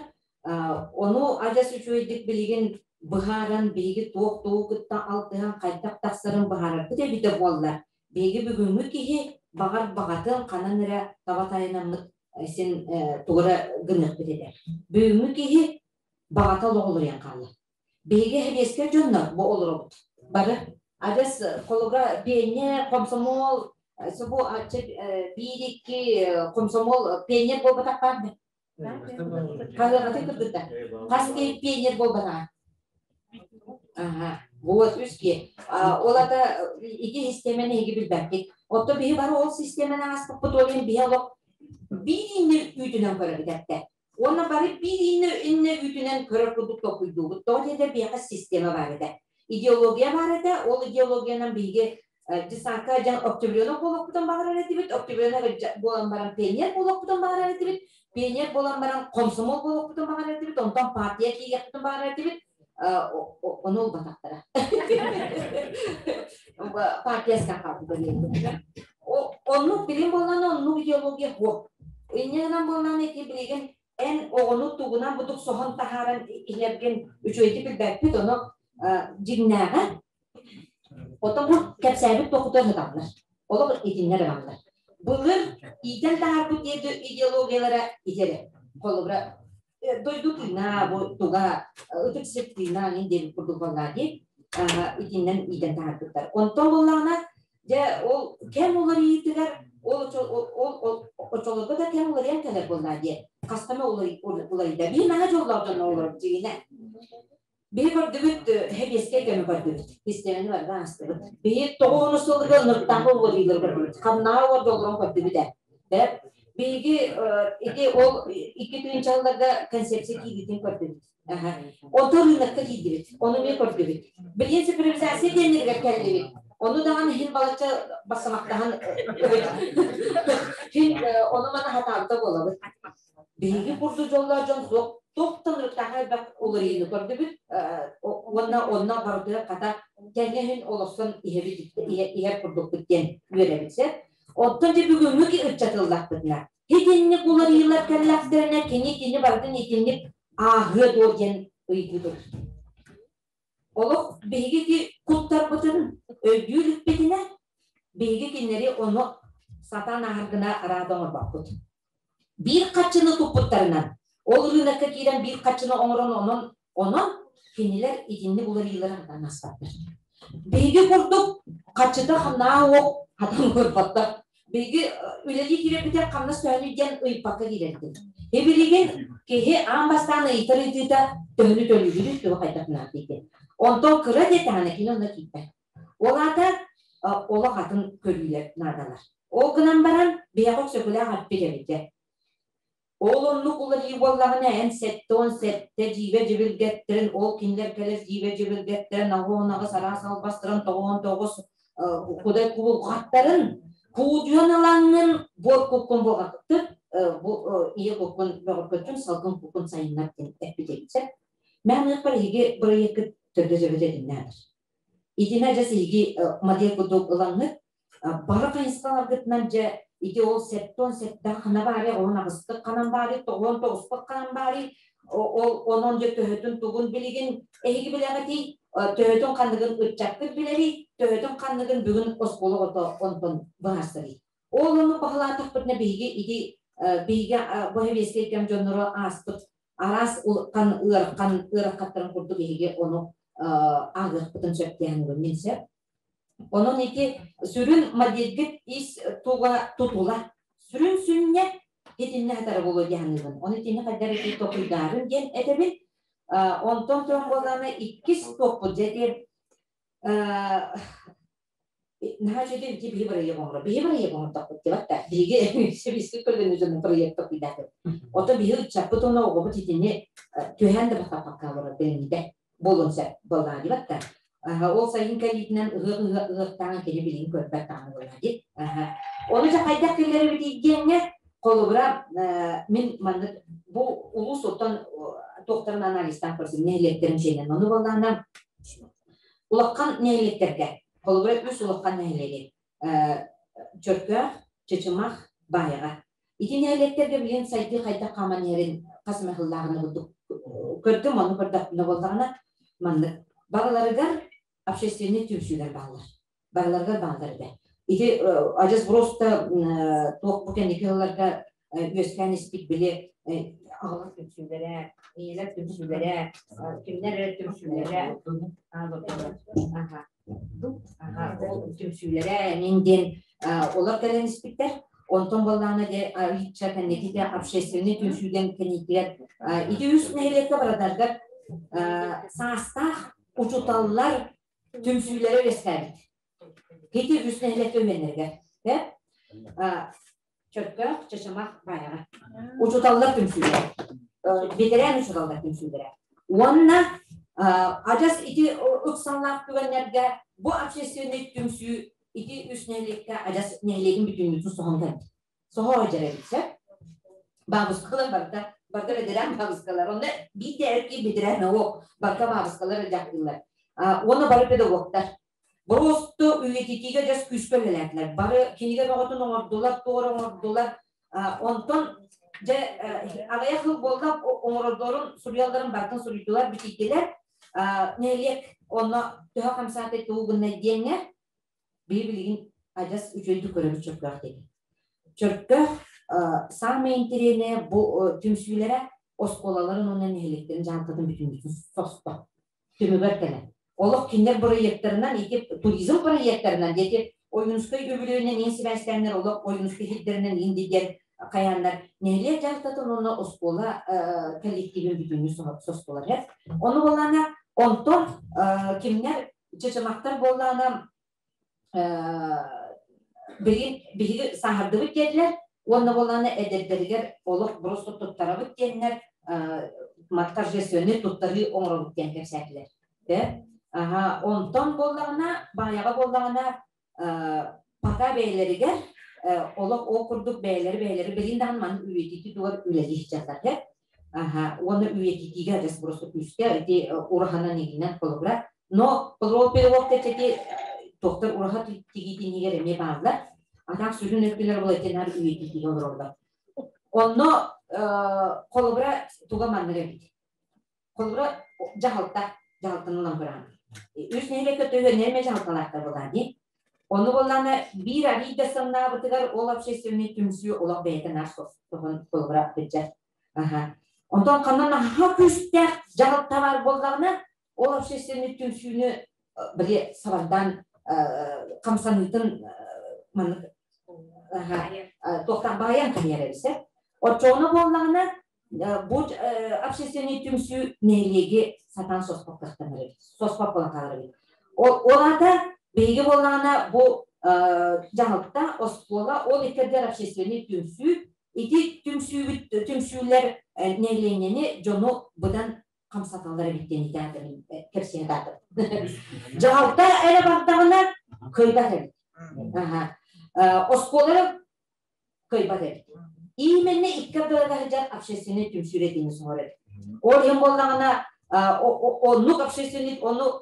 Ону адьас үчүгэйдик билигин быһааран биһиги туох тугу кытта алтыһан хайдах тахсарын быһаарарбыт эбитэ буоллар, биһиги бүгүҥҥү киһи баҕар баҕатын ханан эрэ таба тайанаммыт син тугу эрэ гыныахпыт этэ. Бүгүҥҥү киһи баҕата олох уларыйан хаалла. Биһиги сэбиэскэй дьоннор бу олоробут. Бары адьас холобура пионер, комсомол, бу биир-икки комсомол пионер буолбатах баар да? Хаһыаҕатын кыргыттар. Хас киһи пионер буолбатаҕа? Аха, вот үс киһи. Ол ата ити систиэмэни эһиги билбэккит. Оттон биһи бары ол систиэмэни ааспыппыт, ол иһин биһи олох биир иннэ үүтүнэн көрөбүт эттэ. Уонна бары биир иннэ иннэ үүтүнэн көрөр курдук толкуйдуубут. Тоҕо диэтэр биһиэхэ система баар этэ. Идеология баар этэ, ол идеологиянан биһиги десантка дьон октябренок буолуохпутун баҕарар этибит, октябренок буолан баран пионер буолуохпутун баҕарар этибит, пионер буолан баран комсомол буолуохпутун баҕарар этибит, онтон партия киириэхпитин баҕарар этибит, ону ылбатахтара. Партия хаалбыта. Оннук билим буолан оннук идеология суох. Инньэ гынан буоллаҕына ити билигин эн оҕону тугунан будук соһон таһааран иһэргин үчүгэйдик билбэппит, ону дьиҥнээҕэ Оттон бу кэпсээбит тохутар сыталлар. Олох итиннэр ылаллар. Былыр иитэн таһаарбыт идеологиялара итэрэ. Холобура, дойду тыына, бу туга, ытык сир тыына ин диэбит курдук буоллаа дии. Итиннэн иитэн таһаарбыттар. Онтон буоллаҕына, дьэ, ол кэм уларыйыытыгар ол ол очолорго да кэм уларыйан кэлэр буоллаа дии. Хастама уларыйда. Биир наһаа дьоллоох дьон олорор дьиҥинэ. Биһи көрдүбүт, сэбиэскэй кэми көрдүбүт. Систиэмэни барыта аастыбыт. Биһи тоҕуону сылыгы ныртааҕы уларыйыылары көрдүбүт. Хамнаҕа уорда олорон көрдүбүт ээ. Биһиги ити ол икки тыһыынчаларга концепция киирбитин көрдүбүт. Онтон рынокка киирдибит. Ону эмиэ көрдүбүт. Билигин цифровизация диэннэригэр кэллибит. Ону даҕаны иһин балачча басамахтаһан хин ону маны хатаабыта буолабыт. Биһиги курдук дьоллоох дьон суох туохтан ырыттааха элбэх уларыйыыны көрдүбүт уонна онно барытыгар хата тэҥҥэ иһин олорсон иһэбит иһэр курдукпут диэн үөрэбит сөп. Оттон дьэ бүгүҥҥү ыччатыллахпытына итинник уларыйыылар кэллэхтэринэ кини кини барытын итинник ааһыа дуо диэн ыйытыы турар. Олох биһиги ити куттарбытын өйдүү иликпитинэ биһиги кинилэри ону сатаан ааһар гына араада оҥорбоппут. Биир харчыны туппуттарынан, ол ырыынакка киирэн биир харчыны оҥорон онон онон кинилэр итинник уларыйыылары хатан аспаттар. Биһиги курдук харчыта хамнаа уох хатан көрбөттөр. Биһиги үлэлии киирэрбитигэр хамнас төһөнүй диэн ыйыппакка киирэрбит. Билигин киһи аан бастаан ыйытар ыйытыыта төһөнү төлүүбүтүй, тугу хайдах наадый диэн. Онтон кыра диэтэҕинэ кини онно киирбэт. Ол аата олох атын көрүүлэр наадалар. Ол гынан баран биһиэхэ өксөкүлээх эппит эбитэ. Ол оннук уларыйыы буоллаҕына эн 77 дьиибэ дьибилгэттэрин, ол кинилэр кэлэр дьиибэ дьибилгэттэрин, аҕыс араас албастарын, 99 кудай кубулҕаттарын куудьуйан ылаҥҥын буор куккун буолҕатык бу ийэ куккун бөҕөргөттүн, салгын куккун сайыннар диэн эппит эбит. Мин аныахпар эһиги бырайыаккыт төрдө төбөтө итиннээҕэр. Итинэ дьэ сиһиги модель курдук ылаҥҥыт бары хайысхаларгытынан дьэ ити ол септон септэх хана баары, он аҕыстык ханан баары, тоҕуон тоҕуспут ханан баары, ол онон дьэ төһөтүн тугун билигин эһиги билэҕитий, төһөтүн ханныгын ыччаккыт билэрий, төһөтүн ханныгын бүгүн оскуола оҕото онтон быһаарсарый. Ол ону баһылаатахпытына биһиги ити Биһиги бу сэбиэскэй кэм дьонноро ааспыт араас улахан ыарахан ыарахаттарын курдук биһиги ону ааҕыахпытын сөп диэн мин сөп. Онон ити сүрүн модельгит ис туга тутула сүрүн сүнньэ итиннэ хатара буолуо дии саныыбын. Ону итини хайдах ити толкуйдаарын диэн этэбин. Онтон туран буоллаҕына иккис туохпут дьэ ити наһаа үчүгэй ити биһи бырайыак оҥоро. Биһи бырайыак оҥордохпут диэбэт да. Биһиги сэбиэскэй көлүөнэ дьонун бырайыак толкуйдаатыбыт. Ото биһи ыччаппыт уонна оҕобут итини түһээн да баттаппакка олорор билиҥҥитэ буолуон сөп буоллаҕа диэбэт да. Ол сайын кэлиитинэн ыһыах ыһыах ыһыахтааҕын кини билигин көрбөт даҕаны буоллаҕа дии. Ону дьэ хайдах киллэрэбитий диэҥҥэ, холобура, мин маннык бу улуус оттон туохтарын анализтаан көрсүм нэһилиэктэрин дьиэнэн. Ону буоллаҕына улахан нэһилиэктэргэ, холобура үс улахан нэһилиэги Чөркөөх, Чычымах, Баайаҕа. Ити нэһилиэктэргэ билигин сайдыы хайдах хааман иһэрин хас эмэ сыллааҕына курдук көрдүм, ону көрдөхпүнэ буоллаҕына маннык барыларыгар общественнай түмсүүлэр бааллар. Барыларыгар бааллар этэ. Ити адьас просто туох бу кэнники сылларга үөскээн испит били аҕалар түмсүүлэрэ, ийэлэр түмсүүлэрэ, кимнэр эрэ түмсүүлэрэ ол түмсүүлэрэ эҥин диэн олор кэлэн испиттэр. Онтон буоллаҕына дьэ ичча кэнники общественный түмсүүдэн кэнниитигэр ити үс нэһилиэккэ барадаргар саастаах учууталлар түмсүүлэрэ үөскээбит. Ити үс нэһилиэккэ үһүөннэригэр. Чөркөөх, Чачамах, Баайаҕа. Учууталлар түмсүүлэрэ. Бэтэрээн учууталлар түмсүүлэрэ. Уонна адьас ити ыксаллаах түгэннэргэ бу общественный түмсүү ити үс нэһилиэккэ адьас нэһилиэгин бүтүннүүтүн соһон кэлбит. Соһо сылдьар эбит сөп. Бабушкалар барыта, барыта бэтэрээн бабушкалар. Онно биир да эр киһи бэтэрээн оҕо, барыта бабушкалар дьахталлар. Уонна бары педагогтар. Боруосту үйэтитиигэ дьас күүскэ үлэлээтилэр. Бары кинигэ бөҕөтүн оҥордулар, туора оҥордулар. Онтон дьэ аҕыйах сыл буолла оҥорордорун, суруйалларын барытын суруйдулар, бүтүйдүлэр. Нэһилиэк онно төһө хамсаата тугу гынна диэҥҥэ биһи билигин адьас үчүгэйдик көрөбүт Чөркөөх диэки. Чөркөөх саамай интэриэһинэйэ бу түмсүүлэрэ оскуолаларын уонна нэһилиэктэрин дьаһалтатын бүтүннүүтүн состо. Түмүгэр кэлэн. Олох кинилэр бырайыактарынан, ити туризм бырайыактарынан, диэки Ойуунускай үбүлүөйүнэн иин сибээстээннэр олох Ойуунускай сирдэринэн иин диэн хайааннар нэһилиэк дьаһалтатын уонна оскуола коллективин бүтүннүү состулар. Ону буоллаҕына, онтон кимнэр чычымахтар буоллаҕына билигин биһиги сааһырдыбыт диэтилэр уонна буоллаҕына эдэрдэригэр олох просто туттарабыт диэннэр торжественный туттарыы оҥоробут диэн кэпсээтилэр. Онтон буоллаҕына Баайаҕа буоллаҕына пока бэйэлэригэр олох ол курдук бэйэлэри бэйэлэри билин даҕаны маннык үйэтитии тугар үлэлии сылдьаллар. Уонна үйэтитиигэ адьас просто күүскэ ити ураһанан игинэн холобура. Но холобура педагог кэпсэти туохтар ураһа тигиитинигэр эмиэ бааллар. А так сүрүн өттүлэр ол этинар үйэтитиигэ олороллор. Онно холобура туга маннык эбит. Холобура дьаһалта, дьаһалтаны ылан көрөҕүн. Үс нэһилиэккэ төһө эмэ дьаһалталаахтар буолаа дии. Ону буоллаҕына биир арыый да сымнаабытыгар ол общественный түмсүү олох бэйэтэ наар соһон холобура сылдьар. Аха. Онтон ханна наһаа күүстээх дьаһалта баар буоллаҕына, ол общественный түмсүүнү били сабардаан хамсаныытын маннык туохтаах баайан кэһиэр эбисэ. Оччоҕуна буоллаҕына бу общественный түмсүү нэһилиэги сатаан соспот кыахтанар эбит, соспот буолан хаалар эбит. Ол аата биһиги буоллаҕына бу дьаһалта, оскуола, ол иккэрдэр общественный түмсүү, ити түмсүүбүт түмсүүлэр нэһилиэнньэни дьону быдан хамсаталлар эбит диэн итаатым кэпсиэ атаатым. Дьаһалта эрэ бардаҕына кыайбат эбит. Оскуола кыайбат эбит. Именно икки ардыларга сылдьар общественный түмсүү этиини соһор эбит. Ол иһин буоллаҕына оннук общественный ону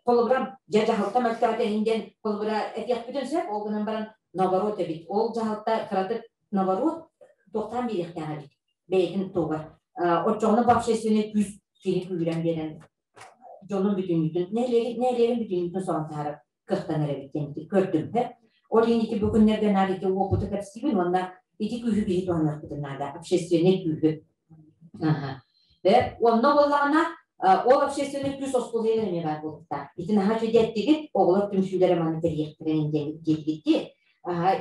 холобура дьэ дьаһалта мөлтөөтө иһин диэн холобура этиэхпитин сөп, ол гынан баран наоборот эбит. Ол дьаһалта кыратык наоборот туохтаан биэриэхтээх эбит бэйэтин туһугар. Оччоҕуна бу общественный күүс кини күүрэн биэрэн дьонун бүтүннүүтүн нэһилиэгин бүтүннүүтүн соһон таһаарар кыахтанар эбит диэн көрдүм. Ол иһин ити бу күннэргэ наар ити уопуту кэпсиибин уонна Ити күүһү биһи туһаныахпытын наада, общественнай күүһү. Онно буоллаҕына, ол общественнай күүс оскуолайыгар эмиэ баар буолуохтаах. Ити наһаа үчүгэйдик оҕолор түмсүүлэрэ маны тэрийиэхтэрин диэн диэтигит.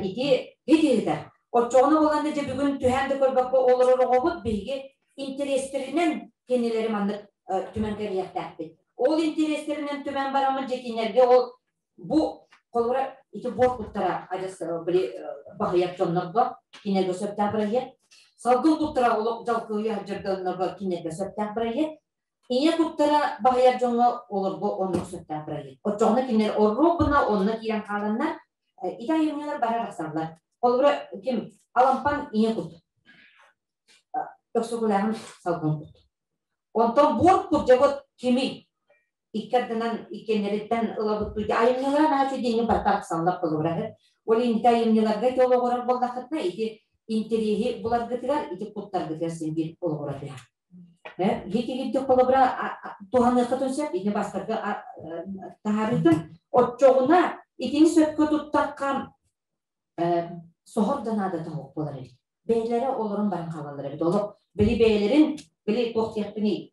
Ити ити Оччоҕуна буолан дьэ бүгүн түһээн да көрбөккө олорор оҕобут биһиги интэриэстэринэн кинилэри маннык түмэн кэбиһиэхтээхпит. Ол интэриэстэринэн түмэн бараммыт дьэ кинилэргэ ол бу холобура ити буор куттара адьас били баһыйар дьоннорго кинилэргэ сөптөөх бырайыак. Салгын куттара олох дьалкыйа сылдьар дьоннорго кинилэргэ сөптөөх бырайыак. Ийэ куттара баһыйар дьоҥҥо олорго оннук сөптөөх бырайыак. Оччоҕуна кинилэр орруок гына онно киирэн хааланнар ити айымньылар бары арахсаллар. Холобура ким Алампан ийэ кут Өксөкүлээҕин салгын кут. Онтон буор кут дьабыт кими икки ардынан иккиэннэриттэн ылабыт дуу айымньылара наһаа үчүгэй барыта арахсаллар холобура ол инти айымньыларга ити олоҕурар буоллаххытына ити интэриэһи буларгытыгар ити куттаргытыгар син биир олоҕура түһэр. Ити холобура туһаныаххытын сөп ини бастакы таһаарыытын оччоҕуна итини сөпкө туттахха соһор да наадата суох буолар эбит. Бэйэлэрэ олорон баран хаалаллар эбит. Олох били бэйэлэрин били туох диэхпиний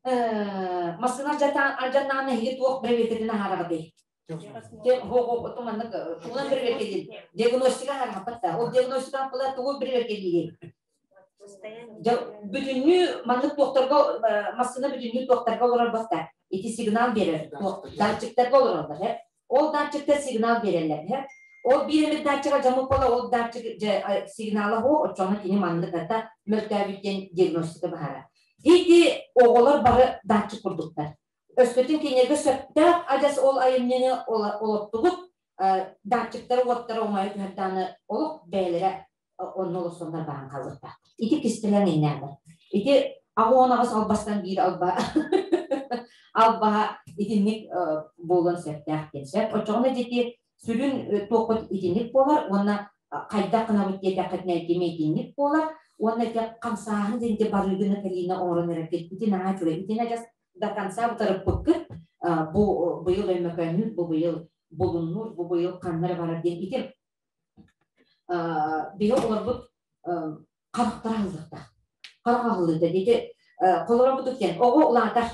массыына алдьаннаан эһиги туох бэрэбиэркэтин аһаараҕытый? Маннык тугунан бэрэбиэркэлиир? Диагностика аһаарахпат да. Ол диагностика була тугу бэрэбиэркэлиирий? Бүтүннүү маннык туохтарга массыына бүтүннүү туохтарга олорор баста. Ити сигнал биэрэр. Датчиктарга олороллор. Ол датчиктар сигнал биэрэллэр. Ол биир эмит датчига дьамык буола ол датчик сигнала суох, оччоҕуна кини маннык ата мөлтөөбүт диэн диагностика баһара. Ити оҕолор бары датчик курдуктар. Өскөтүн кинилэргэ сөптөөх адьас ол айымньыны олоттубут датчиктары уоттара умайа түһэрдааны олох бэйэлэрэ онно олорсоннор баан хаалыахтаах. Ити кистэлэҥ иннээннэр. Ити 88 албастан биир алба албаһа итинник буолуон сөптөөх диэн сөп. Оччоҕуна дьити сүрүн туохпут итинник буолар уонна хайдах гынабыт диэтэххитинэ итими итинник буолар уонна ити хамсааһын диэн ити барыыгына кэлиинэ оҥорон эрэргит ити наһаа үчүгэй. Итини адьас до конца утарыппыккыт бу быйыл Өймөкөөннүүр, бу быйыл Булуннуур, бу быйыл ханна эрэ барар диэн ити биһи олорбут харахтара аһыллыахтаах. Харах аһыллыыта диэки холоробутук диэн оҕо улаатар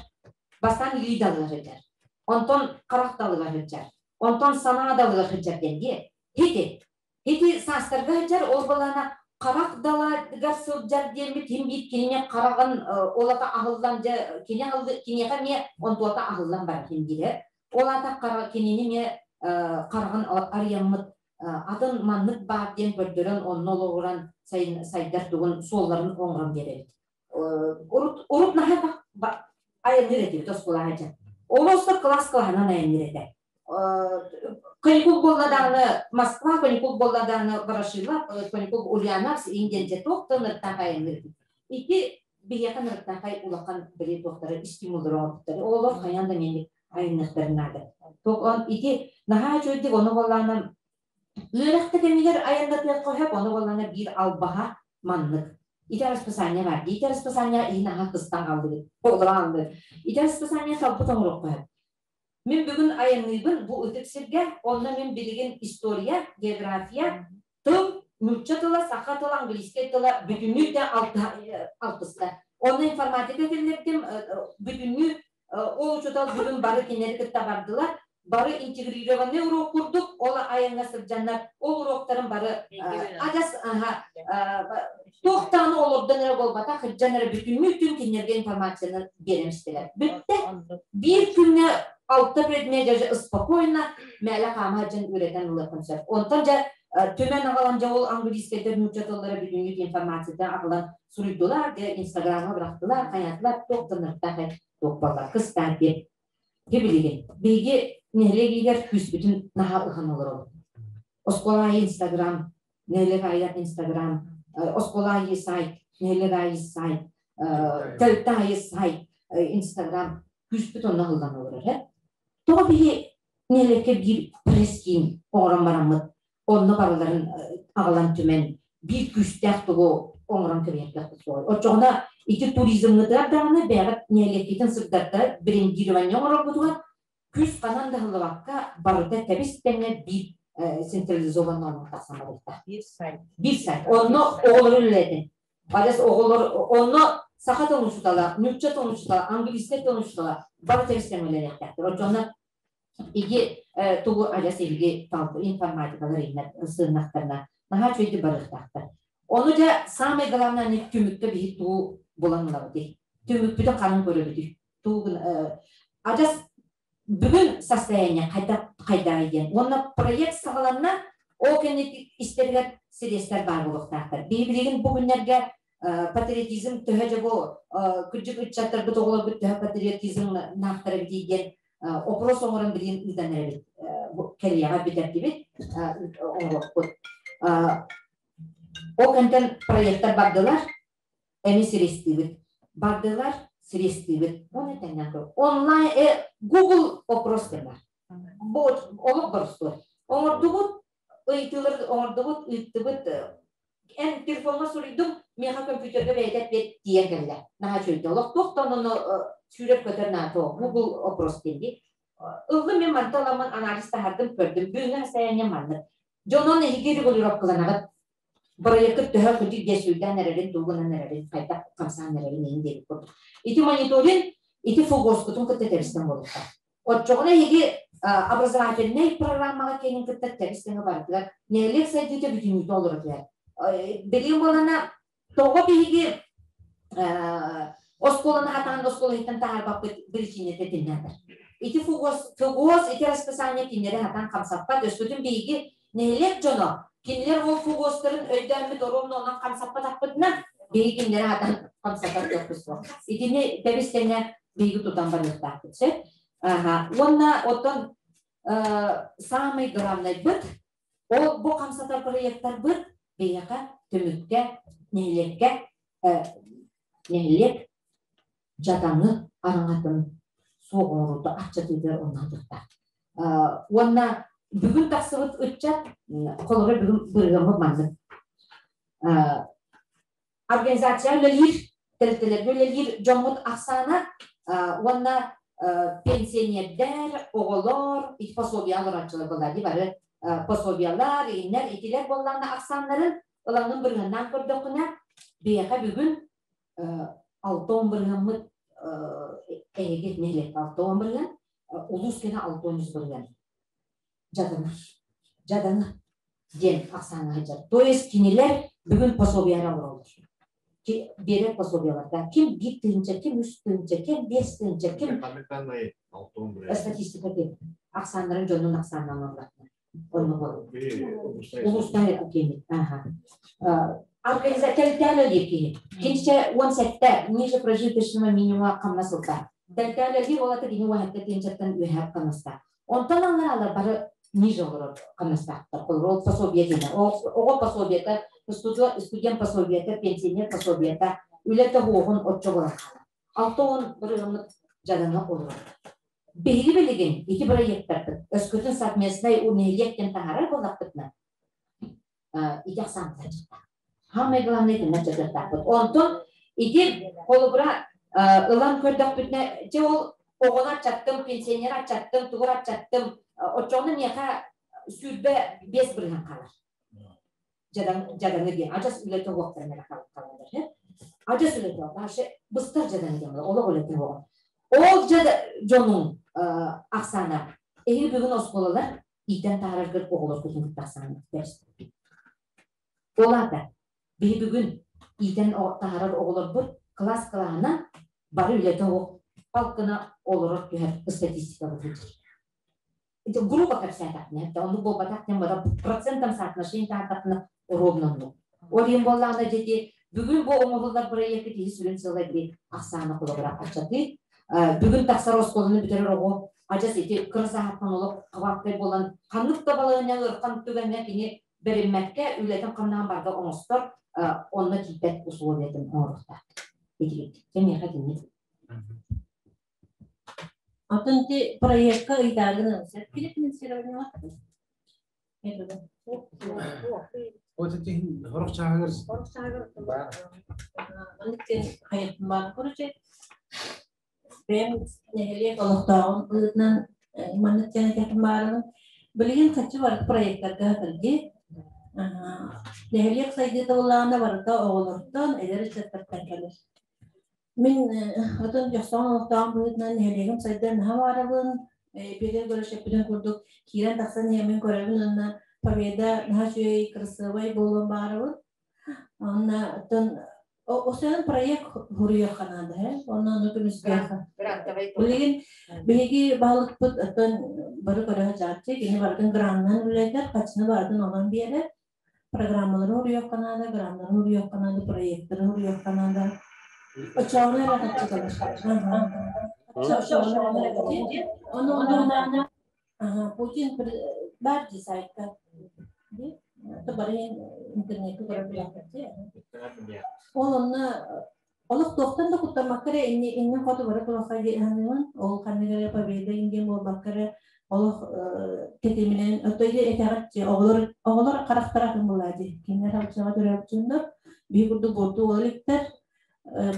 бастаан илии далыгар сылдьар, онтон харах далыгар сылдьар, онтон санаа далыгар сылдьар диэн дии. Ити ити саастарга сылдьар ол балаана харах далыгар сылдьар диэммит ким биир кинини хараҕын олата аһыллан дьэ кини киниэхэ эмиэ онтуота аһыллан барар ким диирэ. Ол аата кинини эмиэ хараҕын арыйаммыт атын маннык баар диэн көрдөрөн онно олоҕуран сайдар тугун суолларын оҥорон биэрэбит. Урут урут наһаа айанныыр этибит оскуолаҕа дьэ. Ол остор класс клаһынан айанныыр этэ. Каникул буолла даҕаны Москва, каникул буолла даҕаны Ворошилов, каникул Ульяновск индиэн дьэ туох да ынырыктаах айанныыр этибит. Ити биһиэхэ ынырыктаахай улахан били туохтары стимуллары оҥорбуттар. Оҕолор хайаан да мэник айанныахтарын наада. Ити наһаа үчүгэйдик ону буоллаана үөрэх да кэмигэр айаннатыахха сөп, ону буоллаана биир албаһа маннык. Ити расписание бар. Ити расписание иһин аһа кыстан хааллыбыт. Оҕолор ааллы. Ити расписание талбыт оҥоруохха сөп. Мин бүгүн айанныыбын бу ытык сиргэ, онно мин билигин история, география, тыл, нуучча тыла, саха тыла, английскай тыла бүтүннүү да алтыста. Онно информатика киллэрдим, бүтүннүү ол учуутал бүгүн бары кинилэри кытта бардылар. Бары интегрированный урок курдук ол айаҥҥа сылдьаннар ол уроктарын бары адьас туохтааны олордон эрэ буолбатах, сылдьан эрэ бүтүннүү түн кинилэргэ информацияны биэрэн истилэр. Бүттэ. Биир күҥҥэ алта предмет даже спокойно мээлэ хаама сылдьан үөрэтэн ылыаххын сөп. Онтон дьэ түмэн аҕалан дьэ ол английскайдар нуучча тыллара бүтүннүү информацията аҕалан суруйдулар, дьэ инстаграмҥа бырахтылар, хайаатылар, туох да ынырыктаах туох буолла кыстаан диэн. Дьэ билигин биһиги нэһилиэгигэр күүспүтүн наһаа ыһан олоробут. Оскуола аайы инстаграм, нэһилиэк аайы инстаграм, оскуола аайы сайт, нэһилиэк аайы сайт, тэрилтэ аайы сайт, инстаграм күүспүт онно ыһыллан олорор. Тоҕо биһи нэһилиэккэ биир пресс-киин оҥорон бараммыт онно барыларын аҕалан түмэн биир күүстээх тугу оҥорон кэбиһэрдэхпит суоҕай. Оччоҕуна ити туризмҥытыгар даҕаны бэйэҕит нэһилиэккитин сырдатта брендирование оҥороргутугар күүс ханан да ыһыллыбакка барыта тэбис тэҥэ биир Централизованно онно тахсан барыахтаах. Биир сайт. Биир сайт. Онно оҕолору үлэлэтин. Адьас оҕолор онно саха тылын учуутала, нуучча тылын учуутала, английскай тылын учуутала бары тэбис-тэҥ үлэлиэхтээхтэр. Оччоҕуна иги тугу адьас эһиги информатикалар иһинэр сыаннахтарына наһаа үчүгэйдик барыахтаахтар. Ону дьэ самое главное түмүккэ биһи тугу булан ылабытый? Түмүкпүтүн ханан көрөбүтүй? Тугу адьас бүгүн состояние хайдах хайдаҕый диэн. Уонна проект саҕаланна, ол кэнники истэригэр средствэр баар буолуохтаахтар. Биһи билигин бу күннэргэ патриотизм төһө дьэ бу кырдьык ыччаттарбыт, оҕолорбут төһө патриотизм наахтар эбитий диэн опрос оҥорон билигин ыытан эрэбит. Кэлиэҕэ бүтэрдибит, оҥоруохпут. Ол кэнтэн проекттар бардылар, эми сиристиибит. Бардылар, сиристиибит. Оны тэҥнэн көр. Онлайн Google опрос диэн бар. Бу олох боростуой. Оҥордубут, ыйытыылары оҥордубут, ыыттыбыт. Эн телефоҥҥа суруйдум, миэхэ компьютерга бэйэтэ эппиэт тиийэн кэллэ. Наһаа үчүгэй. Олох туох да ону сүүрэр-көтөр наада. Google опрос диэн дии. Ыллым мен манта ыламмын анализ таһардым, көрдүм. Бүгүҥҥү состояние маннык. Дьонон эһиги регулировкаланаҕыт. Бырайыаккыт төһө күдүк диэн сүүрдээн эрэрин, тугунан эрэрин, хайдах хамсаан эрэрин иһин диэбит курдук. Ити мониторинг, ити ФГОС-кутун кытта тэбистэн буолуохтаах. Оччоҕуна эһиги образовательнай программаҕа киэнин кытта тэбис-тэҥэ барытыгар нэһилиэк сайдыыта бүтүннүүтэ олоро түһэр. Билигин буолана тоҕо биһиги оскуоланы хатаан оскуола иһиттэн таһаарбаппыт биричиинэтэ итиннээтэр. Ити ФГОС, ФГОС ити расписание кинилэри хатаан хамсаппат. Өскөтүн биһиги нэһилиэк дьоно кинилэр ол ФГОСтарын өйдөөммүт оруобуна онон хамсаппатахпытына биһиги кинилэри хатаан хамсатар кыахпыт суох. Итини тэбис-тэҥэ биһиги тутан барыахтаахпыт сөп. Аха. Уонна оттон самый главнайбыт ол бу хамсатар проекттарбыт биһиэхэ түмүккэ нэһилиэккэ нэһилиэк дьадаҥы араҥатын суох оҥоруута аччатыытыгар оннаатыахтаах. Уонна бүгүн тахсыбыт ыччат холобура бүгүн бырыһыаммыт маннык. Организация үлэлиир, тэрилтэлэргэ үлэлиир дьоммут ахсаана уонна пенсионердэр, оҕолор, ити пособие олорооччулар буолла дии бары пособиялар, иннэр, итилэр буоллаҕына ахсааннарын ылаҥҥын бырыһыаннаан көрдөххүнэ, биһиэхэ бүгүн 60 бырыһыаммыт эһиги нэһилиэккэ 60 бырыһыан, улуус кэнэ 63 бырыһыан дьадаҥы дьадаҥы диэн ахсааҥҥа сылдьар. То есть кинилэр бүгүн пособиены олороллор. Биэрэр пособиеларга ким 1 тыһыынча, ким 3 тыһыынча, ким 5 тыһыынча, ким статистика диэн ахсааннарын дьонун ахсаанынан олороллор. Онно болот. Улуустар киһи. Организация тэрилтээн киһи. Киниче 17 ниже прожиточного минимума хамнас ылта. Тэрилтээн ол ата кини 17 тыһыынчаттан үөһэ хамнаста. Онтон аллар бары ниже олорор хамнастаахтар. Ол пособие диэн. Оҕо пособиета, студент пособиета, пенсионер пособиета, үлэтэ хуоҕун оччо болан хаалар. 60 бырыһыаммыт дьадаҥы олорор. Биһиги билигин ити проекттарбыт өскөтүн совместный нэһилиэктэн таһаарар буоллахпытына, ити ахсааммыт аччыктаах. Самое главное итиннэ аччатыахтаахпыт. Онтон ити холобура ылан көрдөхпүтүнэ, дьэ ол оҕону аччаттым, пенсионер аччаттым, тугу аччаттым, оччоҕуна миэхэ 25% хаалар. Дьадаҥы диэн адьас үлэтэ уохтарын эрэ хаалаллар. Адьас үлэтэ вообще быстар дьадаҥы диэн олох үлэтэ уоҕа. Ол дьонуҥ ахсаана эһиги бүгүн оскуолалар иитэн таһаараргар оҕолоргутун кытта ахсаана Ол аата биһи бүгүн иитэн таһаарар оҕолорбут класс кылааһынан бары үлэтэ оһох палкына олорор түһэр статистика сылдьар. Это грубо кэпсээтэхпинэ, это оннук буолбатах диэн бара процентом соотношение таһаардахпына ровно оннук. Ол иһин буоллаҕына дьэти бүгүн бу оҥоһуллар бырайыакка киһи сүрүн сыала ити ахсаана холобура аччатыы. Бүгүн тахсар оскуоланы бүтэрэр оҕо адьас ити кыра сааһыттан олох хабааккай буолан ханнык да балаһыанньа ыарахан түгэҥҥэ кини бэриммэккэ үлэтин хамнаһын барыта оҥостор, онно тиийбэт условиятын оҥоруохтаах. Итибит. Кэмиэхэ итинник. Атын ти проектка ыйдаагын сөп финансирование. Вот эти хорох чаагыр. Хорох чаагыр. Маннык хайыппын короче бэйэм нэһилиэк олохтооҕун быһыытынан маннык диэн этиэхпин баарыбын. Билигин хаччы барыта проектарга сатырги. Нэһилиэк сайдыыта буоллаҕына барыта оҕолортон, эдэр ыччаттартан кэлэр. Мин отон дьохсоҕон олохтоох быһыытынан нэһилиэгим сайдар наһаа баарабын. Петр Егорович эппитин курдук киирэн тахсан иһэммин көрөбүн уонна Победа наһаа үчүгэй, кырасыабай буолуон баарабын. Онно оттон осен проект хуруйуохха наада э онно ону көмүскүөххэ. Билигин биһиги баһылыкпыт оттон бары көрө сылдьааччы, кини барытын гранынан үлэлэтэр, хаччыны барытын онон биэрэр. Программалары уруйуохха наада, граннары уруйуохха наада, проекттары уруйуохха наада. Оччоҕуна эрэ хаччы кэлэр. Оччоҕуна эрэ хаччы. Ону ону Путин бар дии сайтка. Бары интернетке көрөр билэхтэр. Ол онно олох туохтан да куттаммакка эрэ иннин хоту бары туруохха диэханымын ол ханнык эрэ победа ингин буолбакка эрэ олох тэтиминэн отой этэҕит оҕолор оҕолор харахтара атын буолаа дии кинилэр халчаҕа төрөөбүт дьоннор биһи курдук буорту уол иликтэр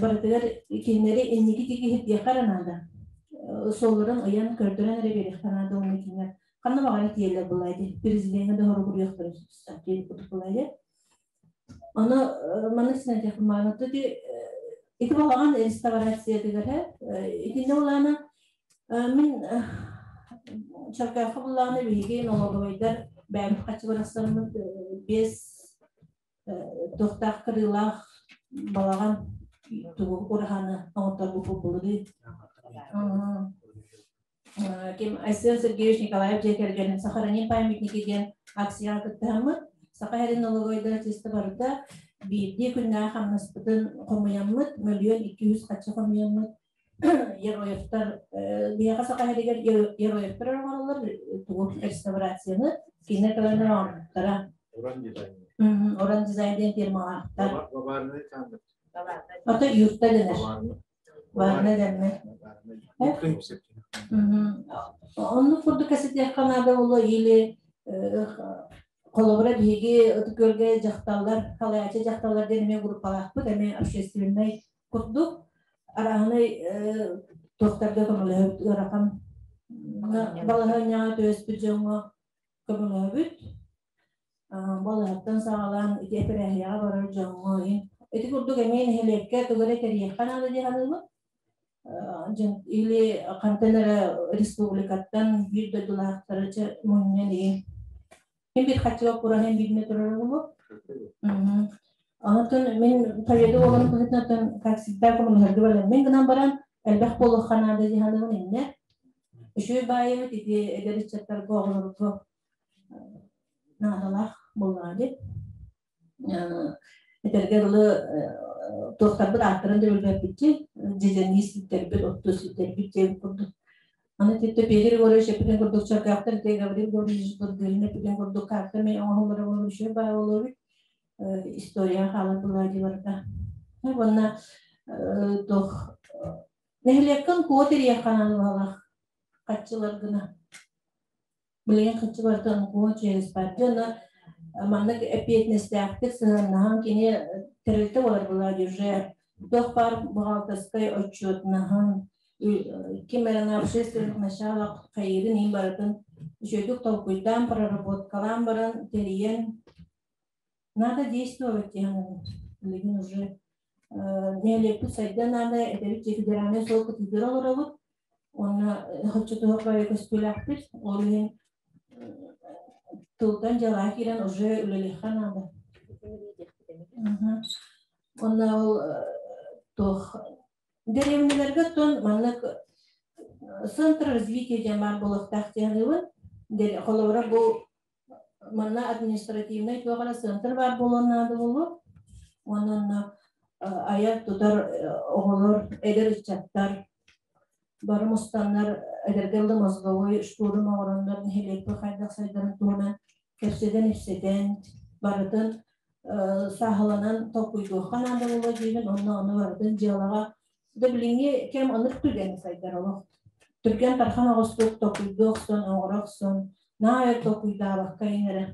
барытыгар кинилэри инники тиги иһирдиэххэ эрэ наада суолларын ыйан көрдөрөн эрэ биэриэххэ наада уонна кинилэр ханна баҕарар тиийэллэр буолаа дии президеҥҥэ да хоругуруйуохтара курдук буолаа дии. Ону маннык синэтиэхпин ити ити балаҕан реставрациятыгар итиннэ улаана мин Чаркаахха буллаҕына биһиги налоговайдар бэйэбит хаччы барахсарыммыт биэс туохтаах кырыылаах балаҕан тугу ураһаны оҥотторбуппут былырыын. Ким Айсен Сергеевич Николаев дьиэ кэргэнин «Сохраним памятники» диэн акцияҕа кыттыһаммыт, Саха сирин налоговайдара чисто барыта биирдии күннээх хамнаспытын хомуйаммыт, 1 200 000 хаччы хомуйаммыт, Яроевтар биһиэхэ Саха сиригэр Яроевтар оҥороллор тугу реставрацияны кинилэр кэлэн оҥорбуттара. Уран дизайн. Уран дизайн диэн фирмалаахтар. Ото юрта дэнэр. Баарына дэннэ. Оннук курдук кэсэтиэххэ наада буолуо или холобура биһиги Ытык Күөлгэ дьахталлар, халаячы дьахталлар диэн эмиэ группалаахпыт, эмиэ общественнай курдук арааһынай туохтарга көмөлөһөбүт ыарахан балаһыанньаҕа түбэспит дьоҥҥо көмөлөһөбүт. Балыһаттан саҕалаан ити эпэрээһийэҕэ барар дьоҥҥо ити курдук эмиэ нэһилиэккэ тугу эрэ тэрийиэххэ наада дии саныыбын. Или хантан эрэ республикаттан биир дойдулаахтары мунньан иһин Мин бир хаччыга кураһын билме турар буолуо. Онтон мин Победа уолун быһыытынан как всегда коммунаһарга баран мин гынан баран элбэх буолуохха наада дии саныыбын иннэ. Үчүгэй баайыбыт ити эдэр ыччаттарга оҕолорго наадалаах буоллаҕа дии. Этэргэ дылы туохтарбыт ааттарын да билбэппитчи, дьэдьэннии ситтэрбит, оттуу ситтэрбит диэн курдук. Аны типтэ Петр Егорович эппитин курдук чаргаахтар те Гаврил Гаврильевич Бурдырин эппитин курдук карта мен оҥоһуллара буолуо үчүгэй баай буолуо история хаалар буолаа барыта. Уонна туох нэһилиэккин куо тэрийэххэ наадалаах хаччыларгына. Билигин хаччы барыта куо через партия маннык эппиэтинэстээхтик сыһыаннаһан кини тэрилтэ буолар буолаа уже туох баар бухгалтерскай отчетнаһан ким эрэ на общественных началах хайыырын иһин барытын үчүгэйдик толкуйдаан проработкалаан баран тэрийэн надо действовать диэн билигин уже нэһилиэкпит сайда наада этэбит федеральнай суол кытыытыгар олоробут уонна хоччотуһар бары көстүүлээхпит ол иһин тылтан дьалаа киирэн уже үлэлиэххэ наада. Уонна ол туох дэриэбинэлэргэ оттон маннык центр развития диэн баар буолуохтаах диэн Холобура бу манна административнай туох эрэ центр баар буолуон наада буолуо. Уонна айар-тутар оҕолор, эдэр ыччаттар бары мустаннар эдэргэ дылы мозговой штурм оҥороннор нэһилиэкпит хайдах сайдарын туһунан кэпсэтэн-ипсэтэн барытын сааһыланан толкуйдуохха наада буолуо диибин уонна ону барытын дьыалаҕа да билиҥҥи кэм ынык түгэн сайдар олох түргэн тархан оҕустук толкуйдуу охсон оҥоро охсон наайа толкуйдаабакка иҥэрэ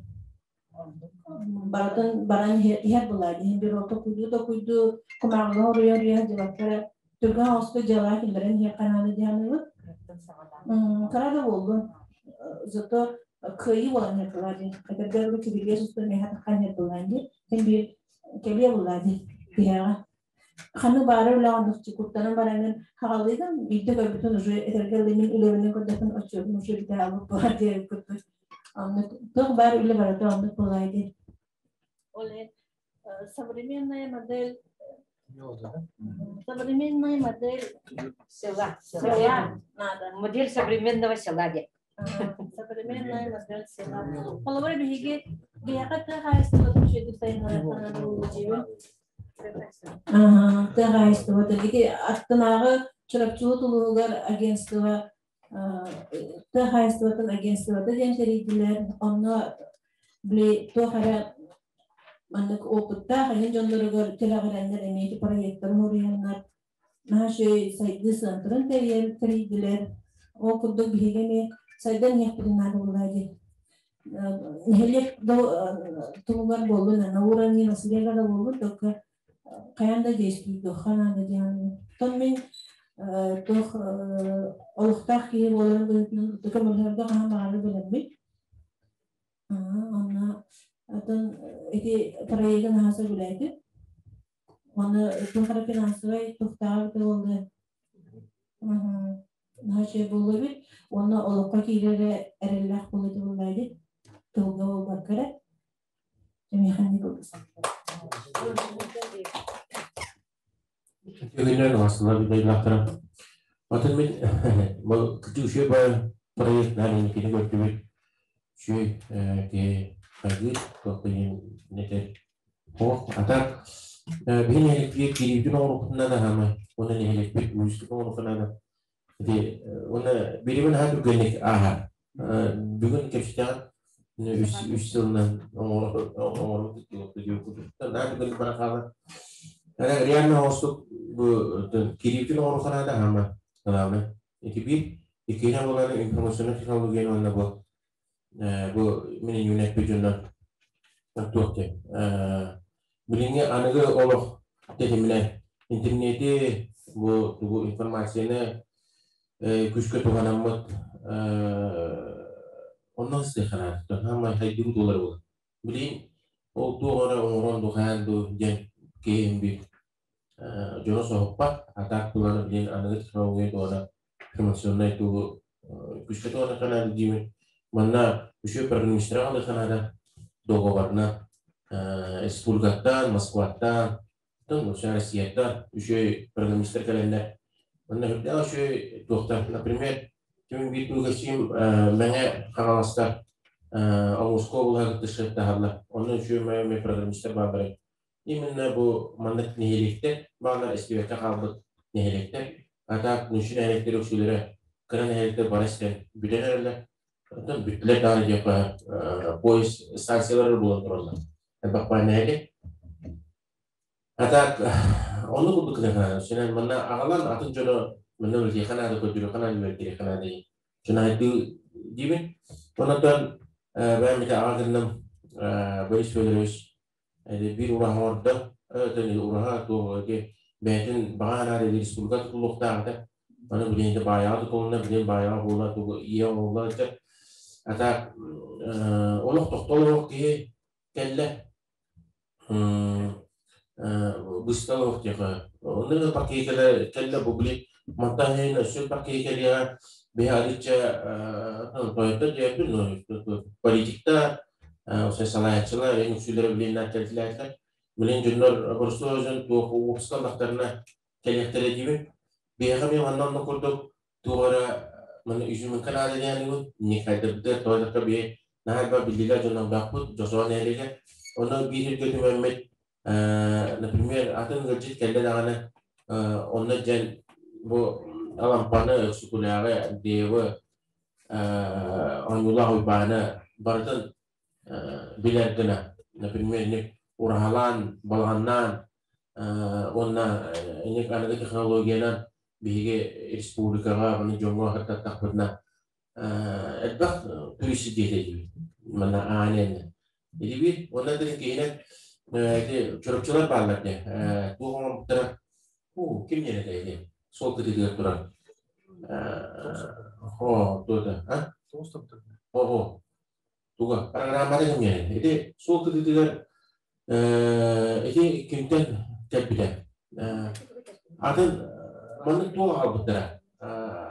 барытын баран иһэр булаа диһин бир ол токуйдуу токуйдуу кумааҕыга оруйа оруйа дьылаттара түргэн оҕуску дьыалаҕа киллэрэн иһиэххэ наада диһаныыбыт кыра да буоллун зато. Кыайыы буолан һэрдылаа дии. Этэргэ кибилиэс устун миэхэ таххан һэрдылаан дии. Син биир кэлиэ буллаа дии тиһэҕэ. Ханнык баара үлэҕэ оннук куттанан бараҥҥын хаҕалыыгын, биирдэ көрбүтүн уже этэргэ дылы мин үлэбинэн көрдөхпүн отчуотун уже бүтэ хаалбыт буолар диэбит курдук. Оннук туох баар үлэ барыта оннук буолаай дии. Ол иһин современная модель современная модель села. Села надо. Модель современного села диэн. Современная модель села. Холобура биһиги биһиэхэ тыа хаһаайыстыбатын үчүгэйдик сайыннарыахтанан диибин. Тыа хаһаайыстыбата ити аттынааҕы Чурапчылыт улууһугар агентство тыа хаһаайыстыбатын агентствота диэн тэрийдилэр. Онно били туох эрэ маннык опыттаах эһин дьонноругар тирэҕирэннэр эмиэ ити проекттарын уруйаннар наһаа үчүгэй сайдыы сыантырын тэрийдилэр. Ол курдук биһиги эмиэ сайдан иһиэхпитин наада буолла дии. Нэһилиэк туһугар буоллун, на уровне населения да буоллун, только хайаан да действуйдуохха наада диэн. Оттон мин туох олохтоох киһи буоларым быһыытынан көмөлөһөргө хаһан баҕарар бэлэммин. Онно атын ити проегы наһаа сөбүлээтим. Оны туох эрэ финансовай туохтааҕа эбитэ буолла. Наһаа үчүгэй буолуо эбит. Уонна олоххо киирэрэ эрэллээх буолуо этэ буолла эбит. Тылга буолбакка эрэ. Миэхэ кылгас. Үтүгүнэн оҥостулар дойдулаахтара. Отон мин бу үчүгэй проект наһаа кини көрдүбүт. Үчүгэй киһи хайгыыр, туох да диэн этэр. Ох, а так биһи нэһилиэкпитигэр киириибитин оҥоруохпутун наада хаамай. Уонна нэһилиэкпит үгүстүк оҥоруохха наада. Ити уонна бириэмэ наһаа түргэнник ааһар. Бүгүн кэпсэтэҕин үс сылынан оҥорбут наһаа түргэнник баран хаалар. Реально оҥостук бу киириибитин оҥоруохха наада хаама главное. Ити биир иккиһинэн буолар информационнай технологияны уонна бу мин үүнэппит дьоннор туох диэн билиҥҥи аныгы олох тэтиминэн интернети бу тугу информацияны күүскэ туһанаммыт онно сыаханааттан хаамай хайдыбыт буолар буолар. Билигин ол туох эрэ оҥорон духаан дуу диэн киһи биир дьону соһуппат, а так булан билигин аныгы технология туһана информационнай тугу күүскэ туһана наада диибин. Манна үчүгэй программистара аҕалыахха наада договорынан республикаттан, Москваттан, оттон Россияттан үчүгэй программистар кэлэннэр манна үрдээх үчүгэй туохтар, например, түмүн биир тугасиим Мэҥэ Хаҥаластар Омуско облаһа кытта шефтаһаллар. Онно үчүгэй программистар бааллар. Именно бу маннык нэһилиэктэр бааллар, эстибэккэ хаалбыт нэһилиэктэр. А так нучча нэһилиэктэр үксүлэрэ кыра нэһилиэктэр бара истэн бүтэн эрэллэр. Оттон бүттүлэр даҕаны диэххэ поезд станциялары булан тураллар. Элбэх баар нэһилиэк. А так оннук курдук гына сенен манна аҕалан атын дьону манна үлэтиэххэ наада, көрдөрүөххэ наада, үөрэтиэххэ наада дьон диибин. Онон бэйэм ити аҕа гынным Борис Федорович биир ураһа оҥордо. Ураһа туох бэйэтин баҕа санаата республика тутулуохтаах этэ. Аны билигин баайаҕа тутулунна, билигин баайаҕа буола тугу ийэ оҥоһуллар этэ. А так олох тохтолоох киһи кэллэ. Быстал олох диэхэ. Онно паркига кэлэ кэллэ бу били мантан иһин өссө паркига кэлиэҕэ биһи арыычча тойоттор диэппин, политиктар салайааччылар эҥин үксүлэрэ билиэннээх кэлтилээтилэр. Билин дьоннор боростуой дьон туох уопска ыллахтарына кэлиэхтэрэ диибин. Биһиэхэ эмиэ манна онно курдук туох эрэ манна изюминка наада диэниҥ никайдырды тоойдокко биһи наһаа элбэх биллиилээх дьоннордоохпут дьосуон нэһилиэгэ. Онно биир сиргэ түмэммит например атын ыалдьыт кэллэ даҕаны онно дьэн бу Алампаны, Өксөкүлээҕи, Андреевы Оонньуулаах Уйбааны барытын билэр гына, например, инник ураһалаан, балаҕаннаан уонна инник аныгы технологиянан биһиги республикаҕа маны дьоҥҥо аһыртаттахпытына элбэх турист диэтэ диибит. Манна аанен Итибит уонна да киһинэн ити чурапчылар бааллар дии. Туох оҥорбуттара ким диэн этэ ити суол кытыытыгар турар. Хо, туота, а? О, Туга программата кэмҥэ. Ити суол кытыытыгар ити кимтэн кэлбитэ. Атын маннык туох аҕалбыттара.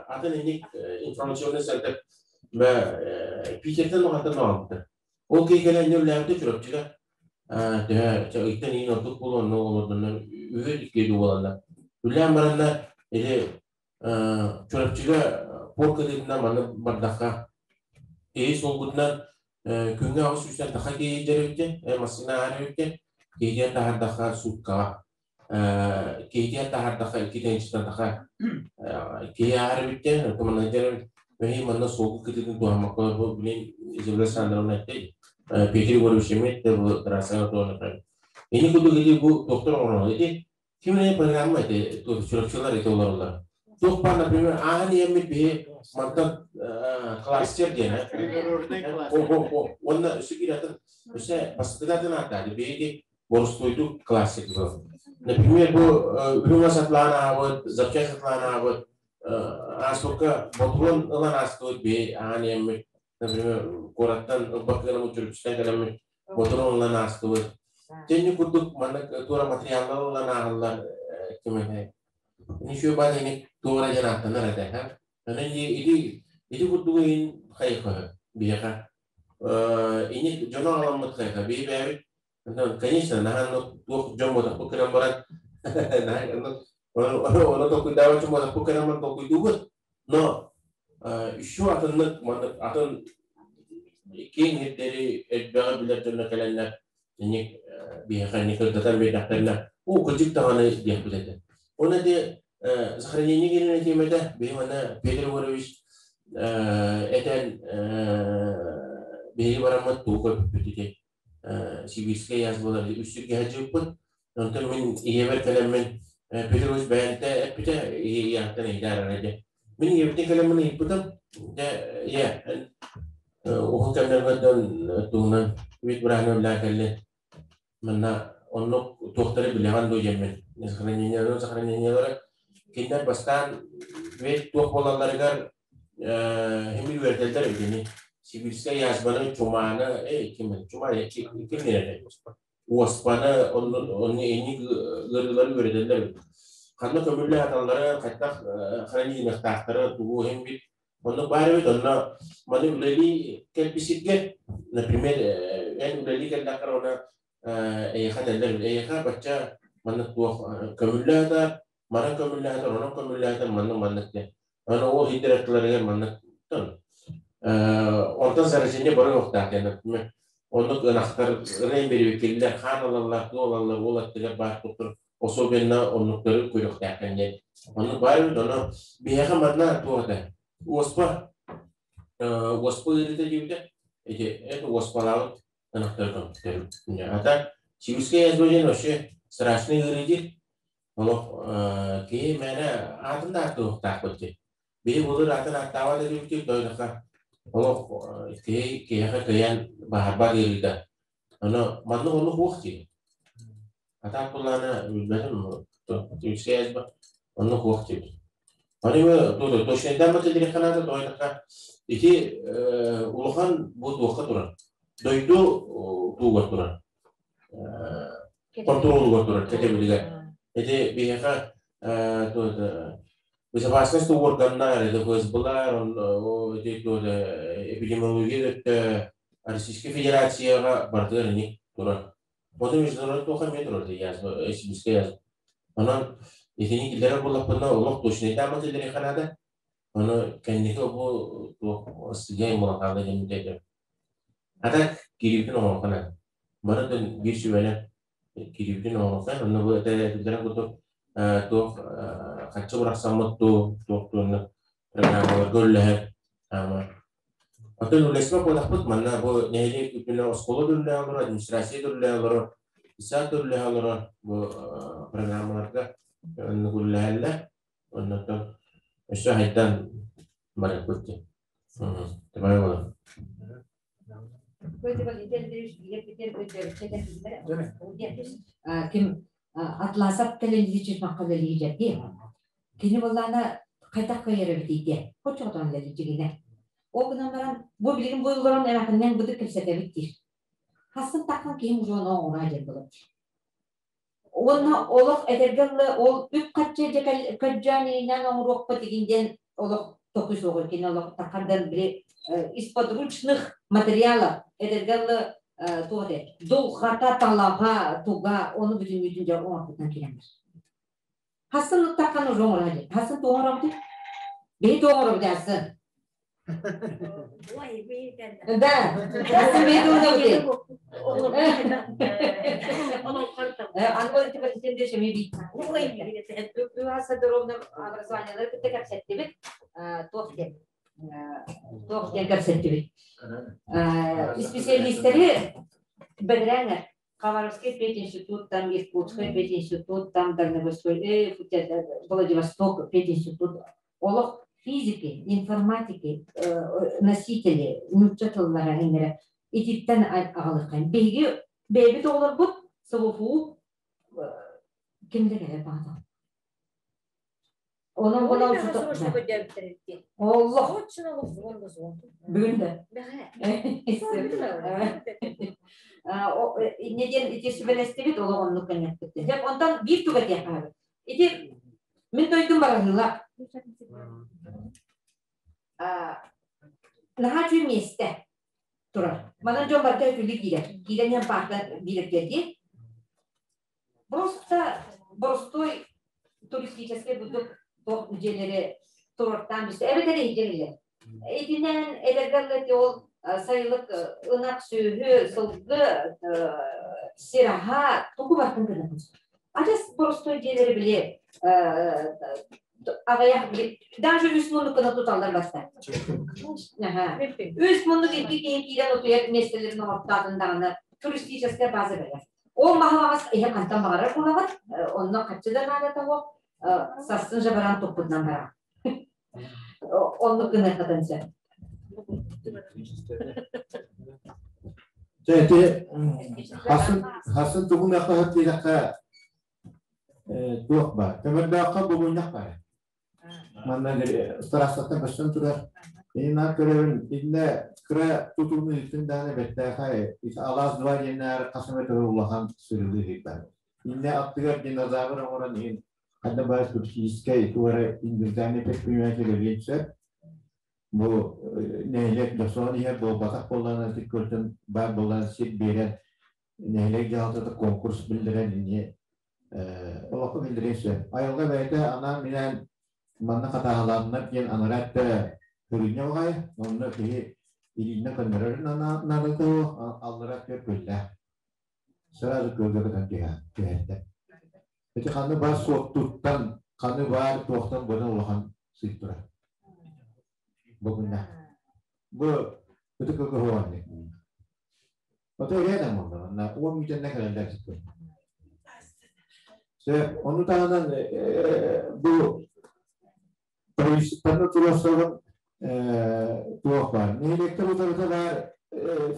Атын инник информационный центр Питертэн оҕаттан аҕалбыттар. Ол киһи кэлэн үллээбитэ Чурапчыга төһө ыйтан иин ордук буолуо, онно олордонно үһү икки буоланна. Үллээн баранна или Чурапчыга пор кытыытынан манна бардахха киһи суолгутунан күҥҥэ 800 таха киһи дьэрибитэ, массыына аарыбитэ, киһитигэр таһардахха сууккаҕа киһитигэр таһардахха 2 тыһыынчаттан таха киһи аарыбитэ, манна дьэрибит Мэһи манна суолгу кытыытын туһаммакка бу билин Изабелла Александровна этте, Петр Егорович эмиэ этте бу трассаҕа туһанар. Ини курдук ити бу доктор оҥорор ити ким эрэ программа ити чурапчылар ити олороллор. Туох баар, например, ааһан иһэммит биһи мантан кластер диэн уонна өссө биир атын өссө бастакытатын ааттаады биһиги боростуойдук кластер. Например, бу үрүҥ ас атлаан аабыт, запчасть атлаан аабыт, ааспыкка ботуруон ылан аастыбыт биһи аан иһэммит, например, куораттан ылбаккыгына чурапчыттан кэлэммит ботуруон ылан аастыбыт. Тенни курдук манна туора материаллар ылан ааһаллар ким этэ. Ничего баар ини туора диэн ааттанар этэ. Онон ити ити курдук иһин хайыхаһы биһиэхэ. Ини дьоно аҕаламмыт хайха биһи бэйэбит. Конечно, наһаа туох дьон ботохпут кэлэн баран ону толкуйдаабат дьон ботохпут кэлэн баран толкуйдуубут. Но еще атыннык маннык атын киэҥ сирдэри элбэҕи билэр дьонно кэлэннэр инник биһиэхэ инник кырдатан биэрдэхтэринэ уу кырдьык даҕаны диэхпит этэ. Оны ити сохранение киирин тиэмэтэ биһи манна Петр Егорович этэн биһиги бараммыт тугу көрбүппүт ити Сибирскэй язвалар үс сиргэ сылдьыбыппыт. Онтон мин ийэбэр кэлэммин Петр Егорович бэйэнтэ эппитэ ийэттэн ыйдаар эрэ. Мин ийэбиттэн кэлэммин ыйыппытым. Дьэ ийэ уһун кэмнэргэ дьон туһунан үт быраһын үллээн кэллин. Манна оннук туохтары билэҕин дуу диэммин. Сохранениелары сохранениелары кинилэр бастаан бэйт туох буолалларыгар хими үөрэтэллэр эбитини. Сибирскэй язваны, чуманы, ким чума ким нерede? Уоспаны, онну эник ыарыылары үөрэтэллэр эбит. Ханна көмүллэ аталлары, хайтах хранилиехтаахтары тугу хим бит. Онно баар эбит, онно маны үлэлии кэлбисиргэ, например, эн үлэлии кэллэххэр оны эйиэхэ этэллэр, эйиэхэ бачча маннык туох көмүллэ атар, манан көмүллэ атар, онон көмүллэ атар, маннык маннык диэн. Аны ол хиддераттыларыгар маннык онтон заражение бары уохтаах диэн, например, оннук ынахтар ырайын беребеккеллер, хаан алаллар, туу алаллар, ол аттыгар баар куттур особенно оннуктары көрүөхтээххин диэн. Оннук баар эбит, ону биһиэхэ манна туох этэ? Уоспа уоспа ыарыыта диэбитэ. Ити это уоспалаабыт ынахтар көмпүттэр. А так сибирская язва диэн вообще страшный ыарыы диир. Олох киһи мээнэ аатын да ааттыахтаахпыт дии. Биһи былыр атын ааттаабат этибит дойдуха. Олох киһи киһиэхэ кыайан баһарбат ыарыыта. Ону маннык оннук уох дии. А так буллаана билбэтим сибирская язва оннук уох дии. Аны точнайдааммыт дириэххэ дойдуха ити улахан бу туохха турар. Дойду туугар турар. Контролугар турар кэтэбилигэр. Ити биһиэхэ безопасность органнар, это ФСБлар, эти эпидемиология өттө Российской Федерацияҕа барытыгар ини турар. Потом международный туоха эмиэ турар язва, сибирская язва. Онон итини киллэрэр буоллахпына олох точнайдааммыт киллэриэххэ наада. Ону кэнники бу туох сыгай мулахаана диэн этэ. А так кириитин оҥоруохха наада. Бары да биир сүбэнэн кириитин оҥоруохха, онно бу этэ курдук туох хаччы бырахсаммыт дуу, туох туонна программаларга үллэһэр. Оттон үлэсмэ буолахпыт манна бу нэһилиэк үтүнэ оскуола да үллэһэ олорор, администрация да үллэһэ олорор, исаат да үллэһэ олорор бу программаларга оннук үллэһэллэр. Оннуттан өссө хайдан барыппыт дии. Тамай буолар. Ким Атласов кэлэн личи маққалалиижати. Кини боллана хайдах кайара битиите. Хочоҕотон лаличигине. Ол гынан баран, бу билигин бу олорон эмээхиннэн быдык кэпсэтэбит диир. Хассын таххан киһим уже ону оҥоро диэн буолар. Уонна олох этэргэ дылы ол үп-харчы дьэ көрдьөөн иинэн оҥоруохпут игин диэн олох токуй суоҕуй кини олох таххардан били из подручных материалов этэргэ дылы туох этэ дулҕата талаҕа туга ону бүтүннүүтүн дьэ оҥорбутунан киирэн бар. Хассын ыттаххан уже оҥоро диэн. Хассын туох оҥоробут? Биһи туох оҥоробут Хассын? Да, хассын биһи туох оҥоробут? Аны типа ситен шеми бит. Дорогна образованиелары кытта кэпсэттибит. Туох диэн туох диэн кэпсэттибит. Специалистэри бэдэрээҥэр Хабаровский пединститут, там Иркутский пединститут, там Дальневосток, Владивосток пединститут. Олох физики, информатики, носители, нуучча тыллара иҥэрэ ититтэн аҕалыаххайын. Биһиги бэйэбит оҕолорбут СВФУ кимдэ кэлэр баҕата. Онон була Оллох. Бүгүн да. Инне диэн ити сүбэлэстибит олох оннук кэннэппит. Дьэ онтон биир туга диэххэ Ити мин дойдум бараһыыла. Наһаа үчүгэй миэстэ турар. Манан дьон барыта өтүлү киирэр. Киирэн иһэн паарка биирэргэ дии. Просто боростуой туристическай бурдук туох дьиэлэри туруортаан бистэ. Эбэтэр иһдьэрилэр. Итинэн эдэргэ ол сайылык ынах сүөһү, сылгы, сир аһа тугу бартын гынабын. Адьас боростуой дьиэлэри били аҕыйах даже үс муннук гына туталлар баста. Үс муннук икки киһи киирэн утуйар миэстэлэрин оҥортоотун даҕаны туристическая база бэлэр. Ол маһы иһэ хантан баҕарар буолаҕыт, онно хаччы да наадата суох, сарсын же баран туппутунан бараҕын. Оннук гыныаххытын сөп. Дьэ ити хасын хасын тугун ахаһыт диэтэххэ туох баар. Көмөрдөөххө булунньах баар. Манна трассаттан көстөн турар. Инна көрөбүн, иннэ кыра тутууну иттин даҕаны бэртээхэй алаас два диэннээр хас эмэ төгүл улахан сырылыы ыйбар. Иннэ аттыгар динозавр оҥорон иһин ханна баар туристическай туора индивидуальный предприниматель эбиэн сөп. Бу нэһилиэк дохсоон иһэр буолбатах буоллаҕына ити көртөн баар буоллаҕына сир биэрэн нэһилиэк дьаһалтата конкурс биллэрэн ини олоххо биллэриэн сөп. Айылҕа бэйэтэ анаан-минээн манна хатааһылааннар диэн анараа өттө көрүнньэ баҕайы. Онно киһи илиинэн көннөрөрүн наадата аллара өттүгэр күллээх. Сразу күөлгэ көтөн түһэрдэ. Ити ханны баар суоттуттан, ханны баар туохтан быдан улахан сыт турар. Бу күннэ. Бу ытык көһөҕөннүк. Ото эрэ буолла. Манна уон мүтэннэ кэлэллэр сыттым. Сөп, ону таһынан бу правительствоны туруорсабын туох баар. Нэһилиэктэр утарыта баар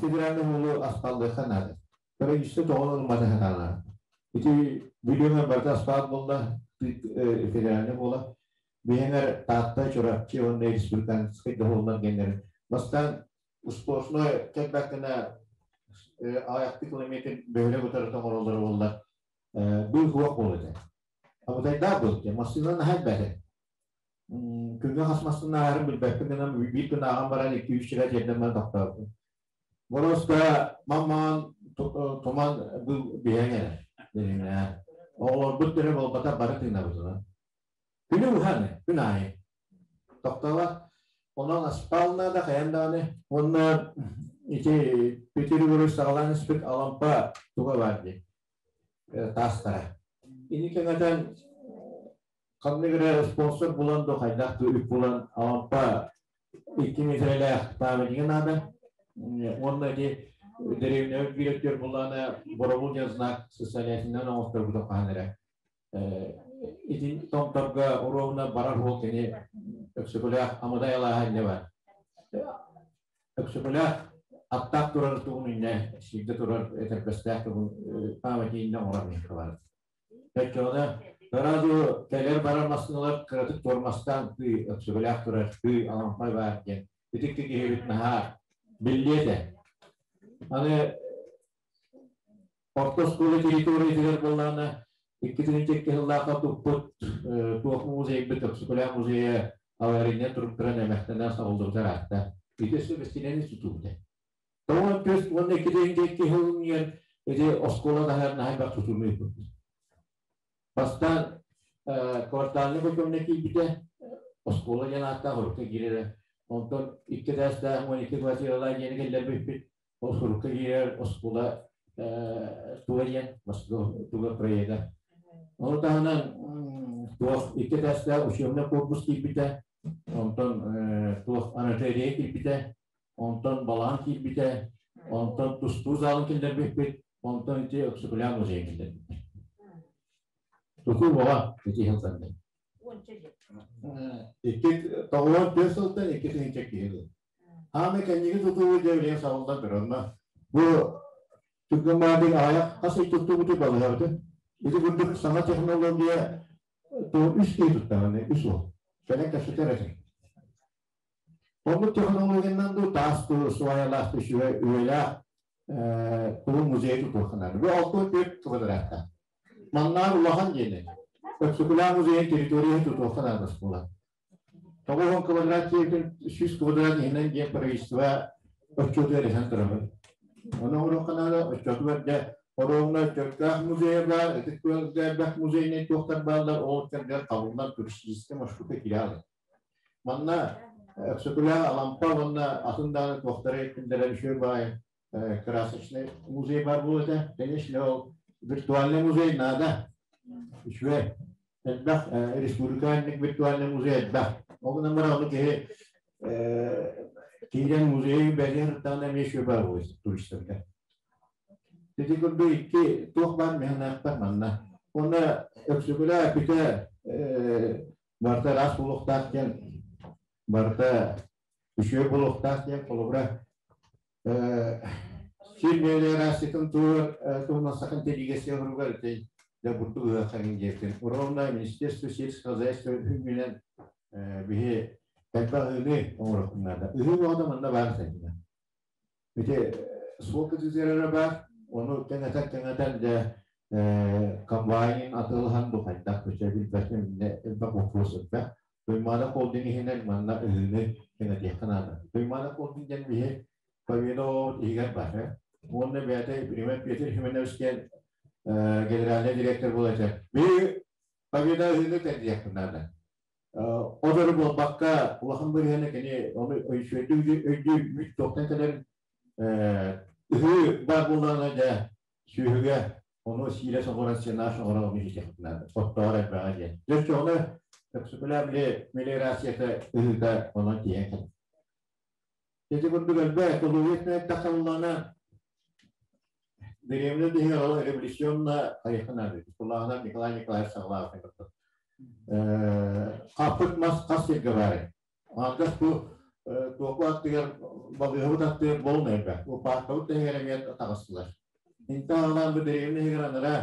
федеральный уулу аспааллыахха наада. Правительство тоҕо ылыммата сатаана. Ити Бүлүүмэн барыта аспаал буолла, федеральный буола. Биһиҥэр Таатта, Чурапчы уонна республиканскай доһуоллар геннерин. Бастаан сплошной кэлбэккинэ аҕыйахтыы километр бөһүөлэк утарыта оҥороллоро буоллар быыс уох буолуо этэ. Абытайдаах буолуо этэ. Массыына наһаа элбээтэ. Күҥҥэ хас массыына ааһарын билбэппин гынан биир күн ааҕан баран икки-үс чыга тиэрдэн баран тохтообутум. Боруоска маммаан туман был биһэн эрэ. Оҕолорбут төрө буолбата бары тыынабытынан. Күнү уһаан күн аайы. Тохтообот. Онон аспаал наада хайан даҕаны. Уонна ити Петербург саҕалаан испит Алампа туга баар дии таастара. Ини кэҥэтэн ханнык эрэ спонсор булан да хайдах да үп булан Алампа икки миэтэрэлээх памятнига наада. Уонна ити дэриэбинэбит биир өттүгэр буллаҕына боробул диэн знак социализмынан оҥосторбутум хаһан эрэ. Итин томторго уруогуна барар уол кини Өксөкүлээх Амыдай алааһа иннэ бар. Өксөкүлээх аттаах турар тугун иннэ сиргэ турар этэрбэстээх тугун памятник иннэ оҥорор миэхэ бар. Өччөҕүнэ сразу кэлэр барар массыыналар кыратык туормастаан тыы Өксөкүлээх турар тыы Алампай баар диэн. Итикки киһибит наһаа биллиэ этэ. Аны орто оскуола территориятыгар буоллаҕына 2-2 сыллаахха туппут туох музейбыт Өксөкүлээх музейа аварийнай туруктаран эмэхтэнэн саҕыллыбыта ыраатта. Ити өссө бэстилиэнэй тутуубута. Тоҕо түс уонна 2-2 сыл ити оскуола таһыгар наһаа элбэх тутууну ыыппыппыт. Бастаан квартальнай көмө киирбитэ, оскуола диэн ааттаах урукка киирэрэ. Онтон икки этээстээх 12 квартиралаах дьиэни киллэрбиппит. Ол сурукка киирэр оскуола туга диэн туга проега. Ону таһынан туох икки этээстээх учебный корпус киирбитэ, онтон туох оранжерея киирбитэ, онтон балаҕан киирбитэ, онтон тустуу залын киллэрбиппит, онтон ити Өксөкүлээх музейын киллэрбиппит. Тутуу буола ити сылтан. Икки тоҕуон түөрт сылтан икки тыһыынча киһи ылар. Ааны кэнники тутуу дьэ сабыллан турар. Бу түргэн баадык аҕыйах хас ый туттубуту балыһабытын. Ити курдук саҥа технология үс киһи туттаҕына үс уол. Кэлэн кэпсэтэр этим. Оннук технологиянан дуу таас дуу сваялаах үчүгэй үйэлээх тулун музейы тутуохханаар. Бу 64 квадратта. Маннаар улахан диэни. Өксөкүлээх музейын территорияны тутуохха наада буолар. 90 квадрат диэбитин 100 квадрат иһинэн диэн правительство отчуоту эрэсэн турабын. Оны оҥоруохха наада, отчуотугар дьэ Оруобуна Чөркөөх музейа баар, Ытык Күөлгэ элбэх музейнай туохтар бааллар, ол кэргэн хабыллан туристическай маршрутка киирэ алар. Манна Өксөкүлээх Алампа уонна атын даҕаны туохтары күндэрэр үчүгэй баҕайы красочный музей баар буолуо этэ. Конечно, ол виртуальный музей наада. Үчүгэй. Элбэх республикальный виртуальный музей элбэх. Ол гынан баран ону киһи киирэн музейы бэлиэ сырыттаҕына эмиэ үчүгэй баар буолуо туристарга. Ити курдук икки туох баар миһанаахтар манна. Уонна Өксөкүлээх бүтэ барыта ыраас буолуохтаах диэн барыта үчүгэй буолуохтаах диэн холобура сир мелиорациятын туһугар туһунан сахан делегация оругар ити дьэ бурдук ыһыаххаҥын диэбитин ровно министерство сельского хозяйства үһүнүнэн биһи элбэх ыһыыны оҥоруохпун наада. Ыһыы бөҕөтө манна баар сайтына. Ити суол кытыытыгар баар, ону кэҥэтэн-кэҥэтэн дьэ комбайн атыылаһан бу хайдах көчө билбэтим элбэх боппуруос элбэх. Туймаада холдинг иһинэн манна ыһыыны кэҥэтиэххэ наада. Туймаада холдинг диэн биһи Победа иһигэр баар. Уонна бэйэтэ Примат Петр Хименович диэн генеральный директор буола этэ. Биһи Победа ыһыыны тэрийиэхпин наада. Одору буолбакка, улахан бырыһыана кини ону өйдүү өйдүү үүт туохтан кэлэр ыһыы баар буоллаҕына дьэ сүөһүгэ ону сиилэс оҥорон сенаж оҥорон ону иһитиэхпит наада. Оттоҕор элбэҕэ диэн. Дьэ оччоҕуна Өксөкүлээх били мелиорацията ыһыыта онон тиийэн кэлэр. Ити курдук элбэх экология өттүнэн эттэххэ буоллаҕына Дэриэбинэ биһиги ол революционно хайыха наада. Кулааҕынан Николай Николаевич саҕалаабытын курдук. Хаппыт мас хас сиргэ баарый? Аҥардас бу туоку аттыгар балыыһабыт аттыгар буолун элбэх. Бу пааркабыт тэһигэр эмиэ таҕыстылар. Интэ аҕалаан бу дэриэбинэ иһигэр анараа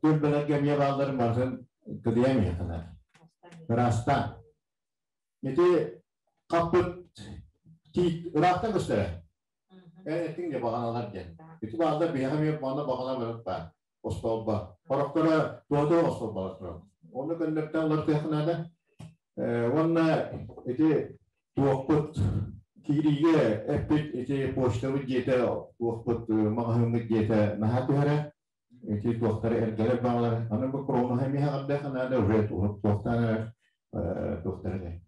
түөлбэлэргэ эмиэ баалларын барытын кыдыйан иһиэххэ наада. Ыраастаан. Ити хаппыт тиит ыраахтан көстөрө. Эн эттиҥ дьэ баҕаналар диэн. Ити бааллар биһиэхэ эмиэ манна баҕана барыт баар. Остуолба. Сорохторо туота остуолбалар турар. Онно көннөртөн уларытыахха наада. Уонна ити туохпут киириигэ эппит ити почтабыт дьиэтэ туохпут маҕаһыыммыт дьиэтэ наһаа түһэрэ. Ити туохтары эргэлэр баҕалар. Аны бу кромаһа эмиэ хаҕардаахха наада уже туохтаан эрэр туохтары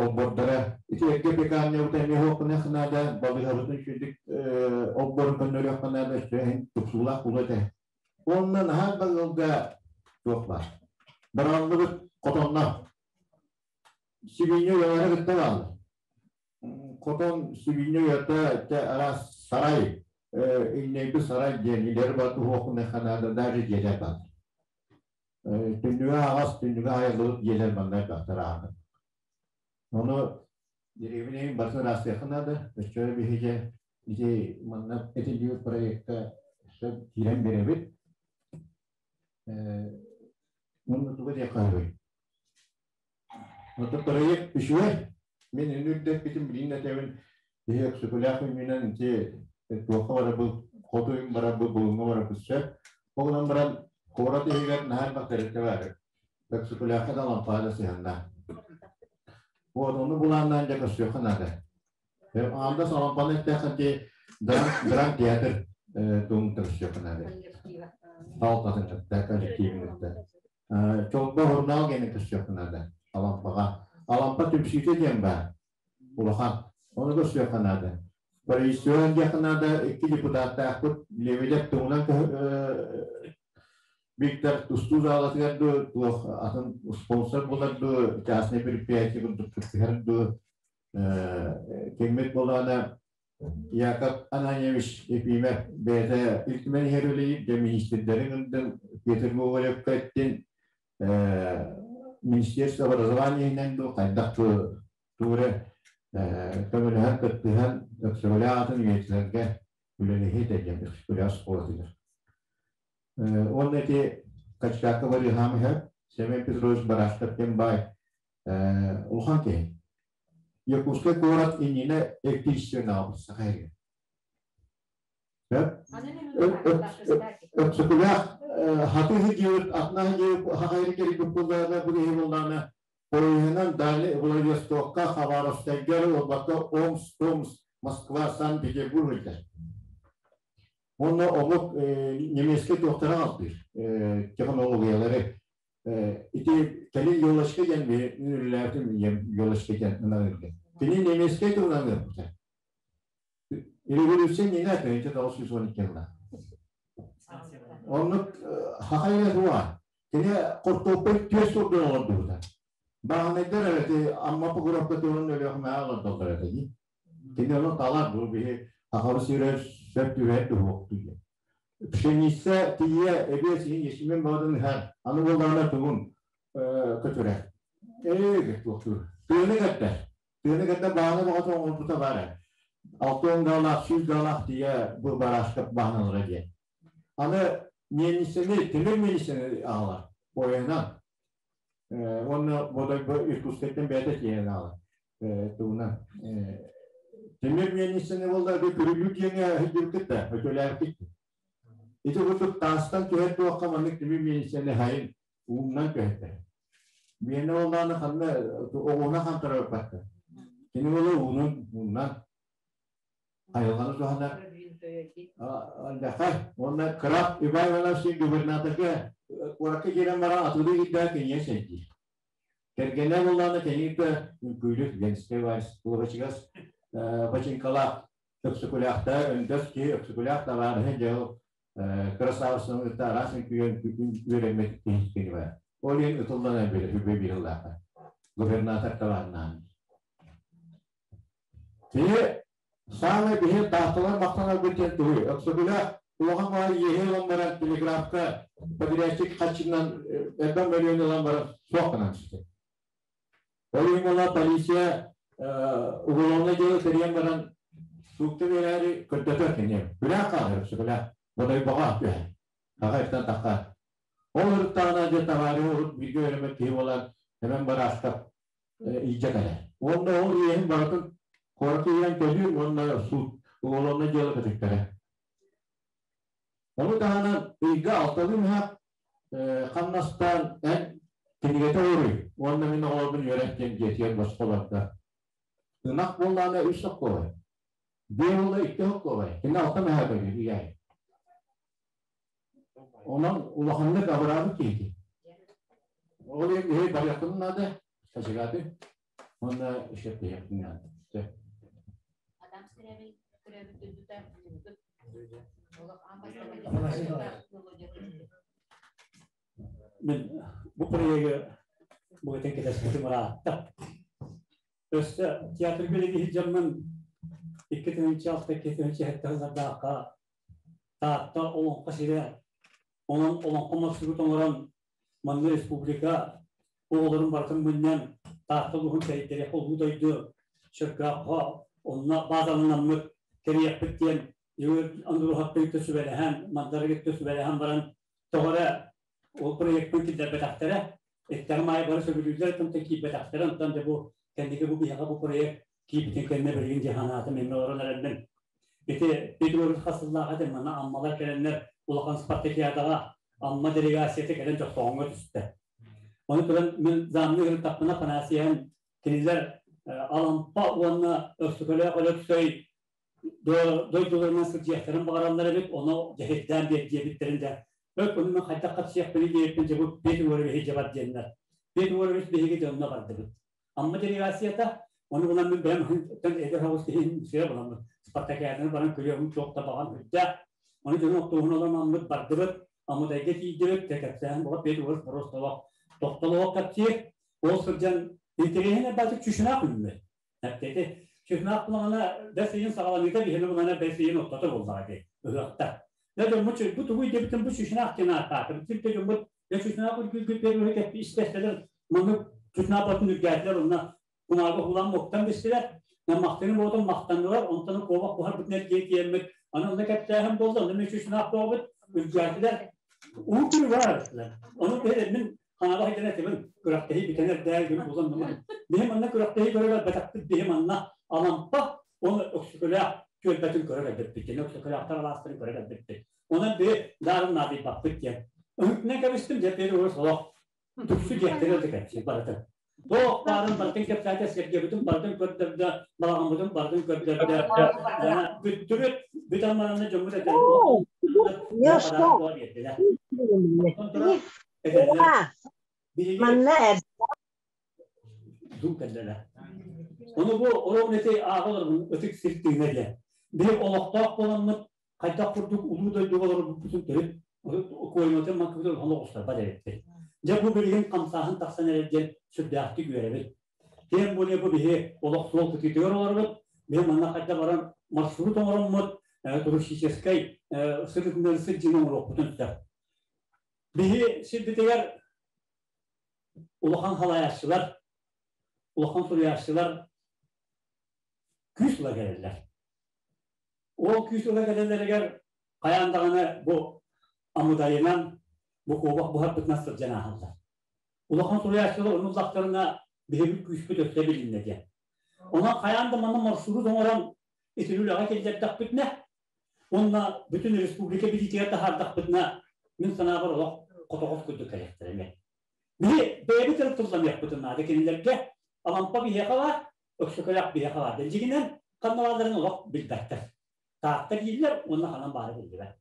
олбордора ити эргэ пекарнябыт эмиэ уоххунаах наада балыыһабытын үчүгдүк олборун көннөрүөххэ наада өссө тупсуулаах буолуо этэ уонна наһаа да ыалга туох баар бараллыбыт хотонно сибиинньэ уйалара кытта бааллар хотон сибиинньэ уйата араас сарай иҥнэйбит сарай диэн илэр бар туһуоххунаахха наада даже дьиэлэр баар Түннүгэ аҕас, түннүгэ айыллыбыт дьиэлэр манна элбэхтэр ааҕын. Ону дэриэбинэйин барытын ыраастыахха наада. Өччө биһиги ити манна этиллибит проекка сөп киирэн биэрэбит. Уонна тугу диэххэ сөбүй? Оттон проект үчүгэй. Мен үнүрдэ битим билин этебин биһи өксөкүлээх үнүнэн ити туохха барабыл хотуйун барабыл булунга барабыл сөп. Оҕунан баран куорат иһигэр наһаар бактарытта бары. Өксөкүлээххэ да лампада сыһанна. Вот ону булааннаан дьэ көрсүөххэ наада. Анда салампаны эттэххэ драм театр туун көрсүөххэ наада. Талтатын кытта коллективин кытта. Чолбо журнал генин көрсүөххэ наада. Алампаға. Алампа түмсүүтэ диэн бар. Улахан. Оны көрсүөххэ наада. Правительство диэххэ наада икки депутаттаахпыт Лебедев туһунан Виктор тустуу залатыгар ду туох атын спонсор булар ду частный предприятие курдук кыттыһар ду кеммит болаана Яков Ананьевич Ефимов бэйэтэ Ил Түмэн иһэр үлэлиир дьэ министрдэрин ындын Петр Гоголевка эттин Министерство образования иһинэн ду хайдах туре көмөлөһөн кыттыһан өксөкүлээх атын үйэтитэргэ үлэлэһиэ диэн өксөкүлээх оскуолатыгар. Уонна ити Качкаакка барыһаам иһэр Семен Петрович Барашков диэн баай улахан киһи. Якутскай куорат иннинэ электричественный саха иһигэр. Өксөкүлээх хатыы диэбит атына диэбит хахайры кэлбит буллаана бу киһи буллаана поеһынан Дальний Владивостокка, Хабаровскайга, Олбакка, Омск, Томск, Москва, Санкт-Петербург ыйдар. Онно омук немецкий туохтара алтыыр технологиялары ити кэлин елочка диэн үлэлээбитим елочка диэн ынарырга. Кини немецкий тылынан ыппыта. Революция не знаю, это 912 жылда. Оннук хахайра туа. Кини кортоппой төс сурдун олордубута. Бааһынайдар эбэти амма погуропка туһун өлөөхмээ олордоллор эти. Кини ону талар бу биһи хахабы сирэр сөп түбэт туһуохтуйа. Пшеница тие эбиэ сиһин ешимен баҕатын ыһар. Аны боллаана тугун көтүрэр. Ээ туохтур. Тыаны кэттэр. Тыаны кэттэр бааны баҕата оҥорбута баар. Алтон галах, 100 галах тие бу барашка бааналара диэн. Аны миэнисени, тимир миэнисени аҕалар. Поеһынан. Онно бодойбо Иркутскайтан бэйэтэ тиийэн аҕалар. Тугунан. Тимир миэнисени болла би күрүлүү диэҥэ хиддибиккит өтөлээбиккит. Ити курдук таастан түһэр туохха маннык тимир миэнисени хайын ууннан түһэттэр. Миэнэ боллааны ханна оҕуна хантарабаппатта. Кини боло уунун ууннан айылҕаны туһанар. Альдахай, онно Краб Иван Иванович губернаторга куоракка киирэн баран атылыы кирдээх киниэ сэнтиир. Кэргэнэ боллааны кэнииргэ үҥкүүлүк Ленскэй вальс кулабачыгас бачыҥкалаах өксөкүлээхтэ өндөс киһи өксөкүлээх табаарыһы дьыл красавцаны кытта араас үҥкүүн үөрэммит киһи бар. Ол иһин ытыллан били хүбэ биһыллаата. Губернатор табаарынаан. Киһи саамай биһи таахталар махтанар диэн туһуй. Өксөкүлээх улахан баҕа иэһи ылан баран телеграфка подрядчик хаччынан элбэх миллион ылан баран суох гынан түсте. Ол иһин буолла полиция уголовное дело тэрийэн баран суукта биэрээри көрдөтөр кини. Күлээх хаалар өксөкүлээх. Бодойбоҕо түһэр. Аҕа иртэн тахха. Ол ырыттаҕына дьэ табаарыһы урут бииргэ үөрэммит киһи буолан эмэн бараастап илдьэ кэлэр. Уонна ол иэһин барытын куоракка иһэн төлүүр уонна суут уголовное дело көтүттэрэ. Ону таһынан ыйга алталыы мөһөх хамнастаан эн кинигэтэ оруй уонна мин оҕолорбун үөрэх диэн дьиэтигэр босхолордо. Ынах буоллаҕына үс соккуобай. Биэ буолла икки соккуобай. Кини алта мөһөх өлүүр ийэ. Онон улаханнык абыраабыт киһити. Ол иһин биһи барыахпытын наада, хачыгааты. Уонна ишептиһиэхпин наада. Адам Скрябин төрөөбүт дойдута Олох аан Мен бу проегы бу кэтэспитим ыраатта. Өссө театр билиги дьаммын 2006 2007 сыллардаахха Таатта олоҥхо сирэ, онон олоҥхо маршрут оҥорон манна республика оҕолорун барытын мунньан Таатта улууһун тэрийдэриэххэ улуу дойду Чөркөөххө онно баазаланаммыт тэрийиэхпит диэн Андруһаппыйты сүбэлэһэн, Мандарыгытты сүбэлэһэн баран тоҕо эрэ ол проекпын киллэрбэтэхтэрэ. Эттэҕим аайы бары сөбүлүүллэр, онтон киирбэтэхтэрэ, онтон дьэ бу Кэнники бу биһиэхэ бу проект киирбитин кэннэ билигин дьаһанаатым эмиэ олорон эрэллэн. Ити Петр хас сыллаах этэ манна Аммалар кэлэннэр улахан спартакиадаҕа Амма делегацията кэлэн Дьохсоҕоҥҥо түстэ. Ону туран мин замны ырыттахпына Афанасиян кинилэр Алампа уонна Өксөкөлөөх Өлөксөй дойдуларынан сылдьыахтарын баҕараллар эбит, ону дьэһирдээн биэрдиэбиттэрин да өк ону мен хайдах хапсыахпыный диэбиппин дьэ бу Петр Егоровичи дьэ бар диэннэр. Петр Егорович биһиги дьонно бардыбыт. Амма делегацията, ону булан мин бэйэм эдэр оҕус киһи сыа буламмыт. Спартакиаданы баран көрүөҕүм туох да баҕам үрдээх. Ону дьону оттуоһун олорон аммыт бардыбыт. Аммытайга тиийдибит, кэпсээн була Петр Егорович просто тохтолоох кэпсиир. Ол сылдьан интэриэһин элбээтик чучунаах үүммүт. Эппити. Чучунаах булаҕына бэс ыйын саҕаланыыта биһиги булана бэс ыйын ортото буоллаҕа дии ыһыахта. Дьэ дьоммут бу тугуй диэбитин бу чучунаах диэн ааттаатыбыт. Сирдэ дьоммут дьэ чучунаах үргүүргүт первый кэппи истэстэлэр маннык чучунаах батын үргээтилэр онно кумааҕы уһулаан муктан бистилэр. Махтаны буотун махтаннылар, онтон куобах буһарбытын эргиэ тиэммит. Аны онно кэптээһин буолла, онно мен чучунаах буолбут үргээтилэр. Уу күнү бар. Ону мин ханаба хайдан этибин күрэхтэһии бүтэн эрдээ күн булан нуман. Биһи манна күрэхтэһии көрөр бэтахпыт биһи манна Алампа оны Өксөкөлөөх түөлбэтин көрөр элбэппит диэн Өксөкөлөөхтөр алаастарын көрөр элбэппит. Онон биһи дарын наадыйбаппыт диэн. Өһүтүнэн кэбистим дьэ пери урус олох тупсу диэхтэрэ да кэпсиир барытын. Туох баарын барытын кэпсээтэ, сэргэбитин барытын көрдөрдө, балаҕаммытын барытын көрдөрдө. Бүттүбүт, бүтэн баранна дьоммут этэр. Манна Дуу кэллэлэ. Ону бу олох эти ааҕаларбын ытык сир тыына диэн. Биһи олохтоох буоламмыт хайдах курдук улуу дойдуга олорбуппутун төрүт куойматын маккыбытын олох устарбат эбиппит. Дьэ бу билигин хамсааһын тахсан эрэр диэн сүрдээхтик үөрэбит. Тем более бу биһи олох суол кытыытыгар олоробут. Биһи манна хайда баран маршрут оҥороммут, туристическай сырытыннары сылдьыыны оҥоруохпутун сөп. Биһи сирбитигэр улахан халайааччылар, улахан суруйааччылар күүс ыла кэлэллэр. Ол күүс ыла кэлэллэригэр хайаан даҕаны бу амыдайынан, бу куобах буһарбытынан сылдьан ааһаллар. Улахан суруйааччылар ону ыллахтарына биһиги күүспүт өссө билиннэ диэн. Онон хайаан да манна маршрут оҥорон итини үлэҕэ киллэрдэхпитинэ уонна бүтүн республика билиитигэр таһаардахпытына, мин санаабар олох хотоҕос курдук кэлиэхтэрэ эмиэ. Биһи бэйэбит эрэ тылланыахпытын наада кинилэргэ Алампа биһиэхэ баар, Өксөкөлөөх биһиэхэ баар. Дьиҥинэн ханна баалларын олох билбэттэр. Таатта дииллэр уонна ханан баара биллибэт.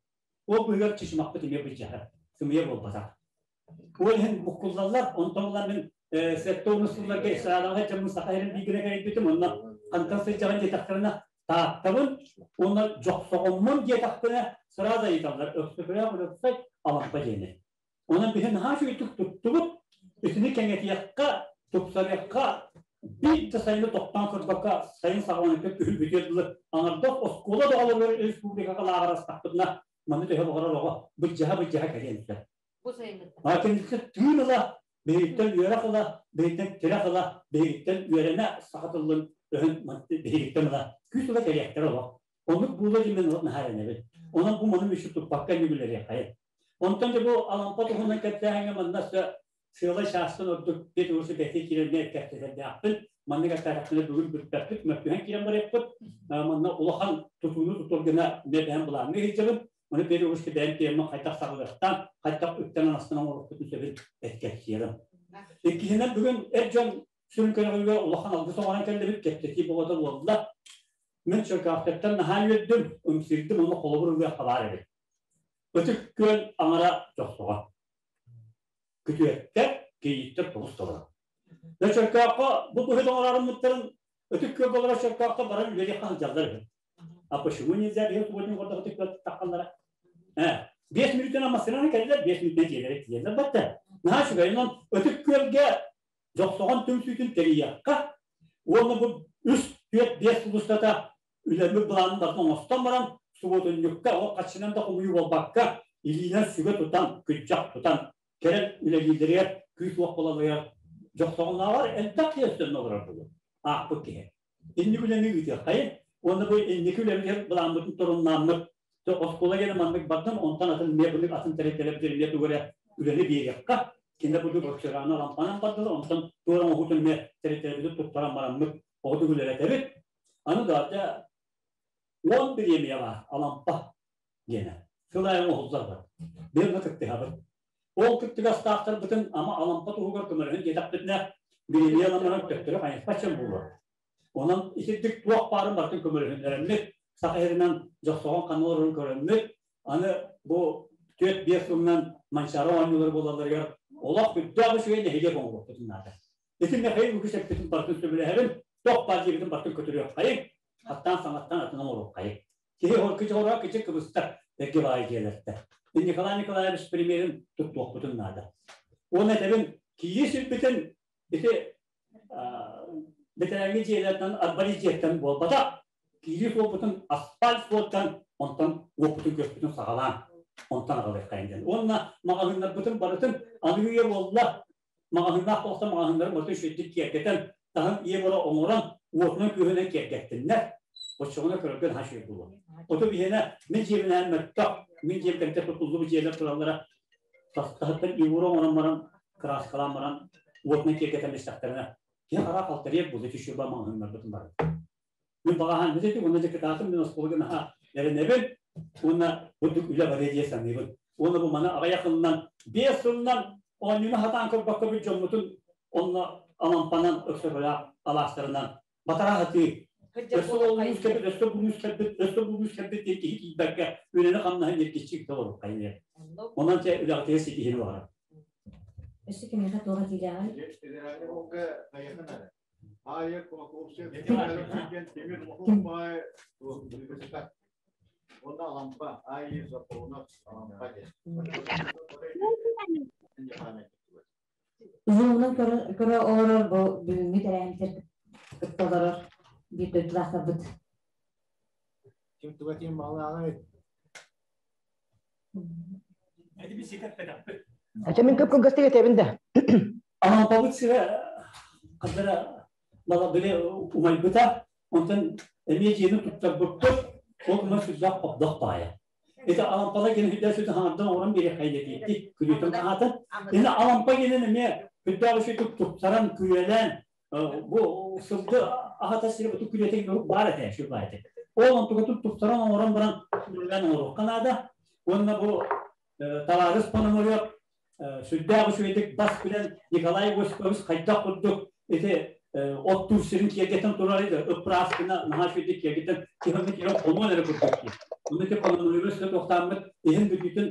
Ол быыһыгар чычымахпыт эмиэ былдьаһар. Сымыйа буолбатах. Ол иһин буккуллаллар, онтон ыла мин 70 сылларга Исраилаҕа дьоммун саха сирин бииргинэ кэрийбитим, онно хантан сылдьаҕын диэтэхтэринэ Тааттабын уонна Дьохсоҕоммун диэтэхпинэ сразу ыйыталлар Өксөкүлээх Өлөксөй Алампа диэни. Онон биһи наһаа үчүгэйдик туттубут, итини кэҥэтиэххэ, тупсарыахха, биир да сайыны тохтоон көрбөккө сайын саҕаланыыта күһүн бүтүөр дылы аҥардас оскуола да оҕолоругар республикаҕа лааҕырастахпытына манна төһө баҕарар оҕо былдьаһа-былдьаһа кэлиэн сөп. Бу сайыныттан. А киниттэн тыын ыла, биһигиттэн үөрэх ыла, биһигиттэн тирэх ыла, биһигиттэн үөрэнэ саха тылын өһүн биһигиттэн ыла күүс ыла кэлиэхтэрэ олох. Оннук буолуо диэн мен наһаа эрэнэбин. Онон бу маны мүччү туппакка нүгүлэриэххэйин. Онтон дьэ бу Алампа туһунан кэпсээһиҥҥэ манна сыалай чаастан ордук Петр бэти киирэн кэпсэтэрдээхпин. Маннык этээтэхпинэ бүгүн бүппэппит, мөккүһэн киирэн барыахпыт. Манна улахан тутууну тутар гына бэйэм былааҥҥа сылдьабын. Маны Петр бэйэм тиэмэ хайдах саҕалыахтаан, хайдах үктэнэн астынан оҥоруохпутун сөбүн эткэпсиэҕим. Иккиһинэн бүгүн эр дьон сүрүн көрөҕүгэр улахан алгыс оҥорон кэллибит, кэпсэтии бөҕөтө буолла. Мин Чөркөөхтөртөн наһаа үөрдүм, ымсыырдым, уонна холобур ылыахха баар эбит. Ытык Күөл аҥара Дьохсоҕо. Күтүөттэр, кийииттэр тобус толору. Дьэ Чөркөөххө бу быһыт оҥороруммуттарын Ытык Күөлгэ олорор Чөркөөххө баран үлэлиэххэ сылдьаллар үһү. А почему нельзя биһи субботник ордох Ытык Күөл таххаллара? 5 мүнүүтүнэн массыынаны кэллилэр, 5 мүнүүтүнэн дьиэлэрэ тиийэллэр батта. Наһаа үчүгэй. Онон Ытык Күөлгэ Дьохсоҕон түмсүүтүн тэрийиэххэ уонна бу үс, түөрт, биэс сыл устата үлэммит былаанын барытын оҥостон баран, субуотунньукка ол хаччынан да хомуйуу буолбакка, илиинэн сүгэ тутан, күрдьэх тутан, кэлэн үлэлииллэригэр күүс-уох буолалларыгар Дьохсоҕоннооҕор элбэх киһи өстөннө олорор буолуо. Аахпыт киһи. Инник үлэни ыытыаххайын уонна бу инники үлэбитигэр былааммытын торумнааммыт оскуола диэн маннык бардым, онтон атын эмиэ бынык атын тэрилтэлэр эмиэ тугу эрэ үлэни биэриэххэ. Кинилэр курдук Өксөрөөнү лампанан бардылар, онтон туора оҥоһуутун эмиэ тэрилтэлэрбитин туттаран бараммыт оҕотук үлэлэтэбит. Аны да 10 бириэмийэ баар Алампа диэнэ. Сыл аайы оҥоһуллар бар. Биир онно кыттыһабыт. Ол кыттыгастаахтарбытын ама Алампа туһугар көмөлөһөн диэтэхпитинэ, бириэмийэ ылан баран төттөрү хайыспат буолуо. Онон итирдик туох баарын барытын көмөлөһүннэрэммит, саха сиринэн дьохсоҕон ханна олорорун көрөммүт, аны бу 4-5 сылынан Манчаары оонньуулары буолалларыгар олох үрдээх үчүгэй нэһилиэк оҥоруохпутун наада. Ити Михаил Лукич эппитин барытын сөбүлэһэбин, туох баар диэбитин барытын көтүрүөххэйиҥ, хаттаан саҥаттан атын оҥоруоххайыҥ. Киһи кичи кичи кыбыстар эргэ баай дьиэлэртэ. Николай Николаевич примерин туттуохпутун наада. Уонна этэбин, киһи сирбитин ити бэтэрээҥҥи дьиэлэртэн арбалет дьиэттэн буолбатах, киирии суолбутун асфальт суолтан, онтон уоппутун-күөспүтүн саҕалаан, онтон аҕалыаххайын диэн. Уонна маҕаһыыннарбытын барытын аныгы үйэ буолла, маҕаһыыннаах буолса маҕаһыыннарын барытын үчүгэйдик киэргэтэн, таһын ийэ боро оҥорон, уотунан-күөһүнэн киэргэттиннэр. Оччоҕуна көрөргө наһаа үчүгэй буолуо. Оту биһиэнэ мин дьиэбинээн мөттөх, мин дьиэм кэнтэ тутуллубут дьиэлэр тураллара таһыттан егура оҥорон баран, кырааскалаан баран, уотунан киэргэтэн истэхтэринэ, киһи хараах алтарыйар буолуо түшүба маҕаһыыннарбытын бары. Мин баҕаһаан бит уонна дьэ кытаатым мин оскуолага наһаа эрэнэбин уонна бурдук үлэ барыа дии саныыбын. Уонна бу маны аҕыйах сылынан, 5 сылынан оонньууну хатаан көрбөккө бүт дьоммутун онно Алампанан, Өксөкөлөөх алаастарынан батара сатыы. Өссө улуус кэлбит, өссө улуус кэлбит, өссө улуус кэлбит диэн киһи тиийбэккэ үлэни-хамнаһы ньиргиччи толоруоххайын. Онон чэ үлэҕитигэр ситиһиини баҕарабын. Өссө кимиэхэ туох этиилээҕий? Федеральный Волга дайыхын эрэ. Айы Кулаковскай диэн тимир баай Онно Алампа, Айы Заполнов Алампа диэн. Зумунан көрө олорор бу бүгүҥҥү тэрээһинтэр кытта олорор биир дойдулаахтарбыт. Ким туга тиэн баҕалааҕый? Ача мин көп кылгастык этэбин да. Алампабыт сирэ хадара бала били умайбыта, онтон эмиэ дьиэни туттарбыппыт, ол гынан сүрдээх хобдох баайа. Ити Алампала кини хүдээ сүтэ хаҥардан оҥорон биэриэххэ диэтиитти, күлүүтүн хаҥаатын. Ини Алампа кини эмиэ хүддээх үчүгэй тупсаран, күөлээн, бу сылгы аһата сири буту күлүөтэ баар этэ, сүр баар этэ. Ол онтугутун тупсаран оҥорон баран күлүлээн оҥоруохха наада. Уонна бу табаарыс Пономарев сүрдээх үчүгэйдик бас билэн Николай Осипович хайдах курдук ити оттуур сирин киэргэтэн турар ыппырааскына наһаа үчүгэйдик киэргэтэн киһи киирэн хонуон эрэ курдук дии. Онно ити Пономаревы өссө туохтааммыт иһин бүтүүтүн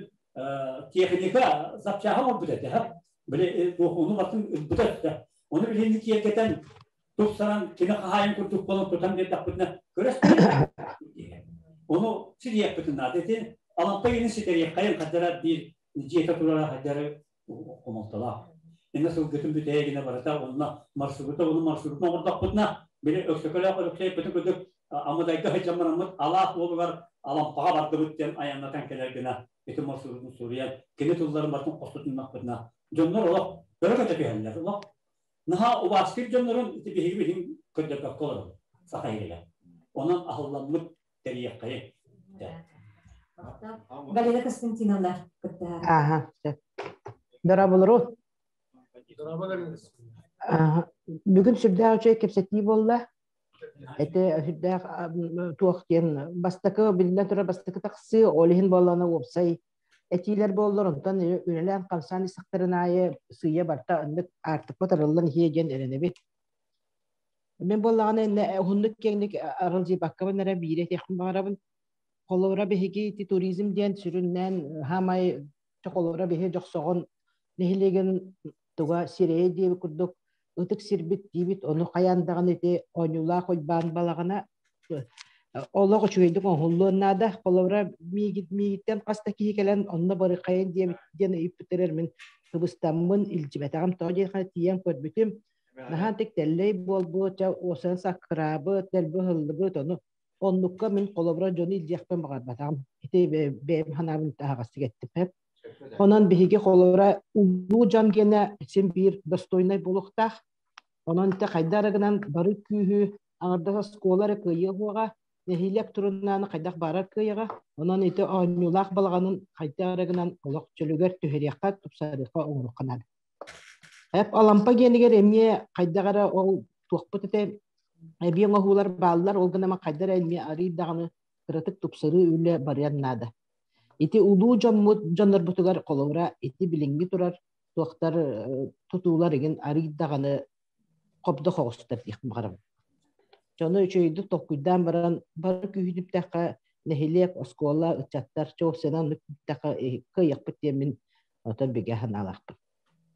техника запчаһа оҥорбут этэ. Били ону батын ылбыта өттө. Ону билигин киэргэтэн тупсаран кини хаһаайын курдук болон тутан биэрдэхпитинэ көрөс Ону сириэхпитин наада. Ити Алампа иһин ситэриэххэйин хаддара биир дьиэтэ турара хаддары хомолтолоох. Инна сылгытын бүтэһигинэ барыта онно маршрута ону маршрутун оҥордохпутуна били Өксөкөлөөх Өлөксөй бүтүн курдук Амыдайга сылдьан бараммыт алаас уолугар Алампаҕа бардыбыт диэн айаннатан кэлэр гына ити маршрутун суруйан кини тылларын барытын хостотуннахпытына дьоннор олох өрө көтө түһэллэр. Олох наһаа убаастыыр дьоннорун ити биһиги билигин көрдөрбөккө олоробут саха иһигэр. Онон аһылламмыт тэрийиэххэйин. Галина Константиновна кыттыһар. Аха, сөп. Дорооболору. Бүгүн сүрдээх үчүгэй кэпсэтии буолла. Ити сүрдээх туох диэн бастакы биллэн турар бастакы тахсыы, ол иһин буоллаҕына уопсай этиилэр буоллар, онтон үлэлээн-хамсаан истэхтэрин аайы сыыйа барта оннук аартыкпыт арыллан иһиэ диэн эрэнэбит. Мин буоллаҕына иннэ уһуннук киэҥник аралдьыйбаккабын эрэ биири этиэхпин баҕарабын. Холобура биһиги ити туризм диэн сүрүннээн хаамай холобура биһи Дьохсоҕон нэһилиэгин туга сирэйэ диэбит курдук ытык сирбит диибит ону хайаан даҕаны ити оонньуулаах Уйбаан балаҕана олох үчүгэйдик оҥоһуллуон наада. Холобура миигиттэн хас да киһи кэлэн онно барыхайын диэбит диэн ыйыппыттарыгар мин кыбыстаммын илдьибэтэҕим. Тоҕо диэххэ тиийэн көрбүтүм наһаа тик тэллэй буолбут, чэ уосан саккыраабыт, дэлби ыһыллыбыт, ону оннукка мин холобура дьону илдьиэхпин баҕарбатаҕым. Ити бэйэм санаабын таһаҕастык эттим. Онон биһиги холобура улуу дьон гиэнэ син биир достойнай буолуохтаах. Онон ити хайда эрэ гынан бары күүһү аҥардас оскуола эрэ кыайыа уоҕа, нэһилиэк туруннааны хайдах баарар кыайаҕа. Онон ити оонньуулаах балаҕанын хайдах эрэ гынан олох чөлүгэр түһэриэххэ, тупсарыахха, оҥоруохха наада. Эп Алампа гиэнигэр эмиэ хайдах эрэ ол туохпут этэ эбиэҥ оһуулар бааллар, ол гынан хайдах эрэ эмиэ арыый даҕаны кыратык тупсарыы үлэ барыан наада. Ити улуу дьоммут дьоннорбутугар холобура ити билиҥҥи турар туохтар тутуулар игин арыый даҕаны хобдох оҕустар диэх баҕарабын. Дьону үчүгэйдик толкуйдаан баран бары күүһүнүптэххэ нэһилиэк, оскуола, ыччаттар чоосынан бүттэххэ кыайыахпыт диэммин отон бигэ санаалаахпын.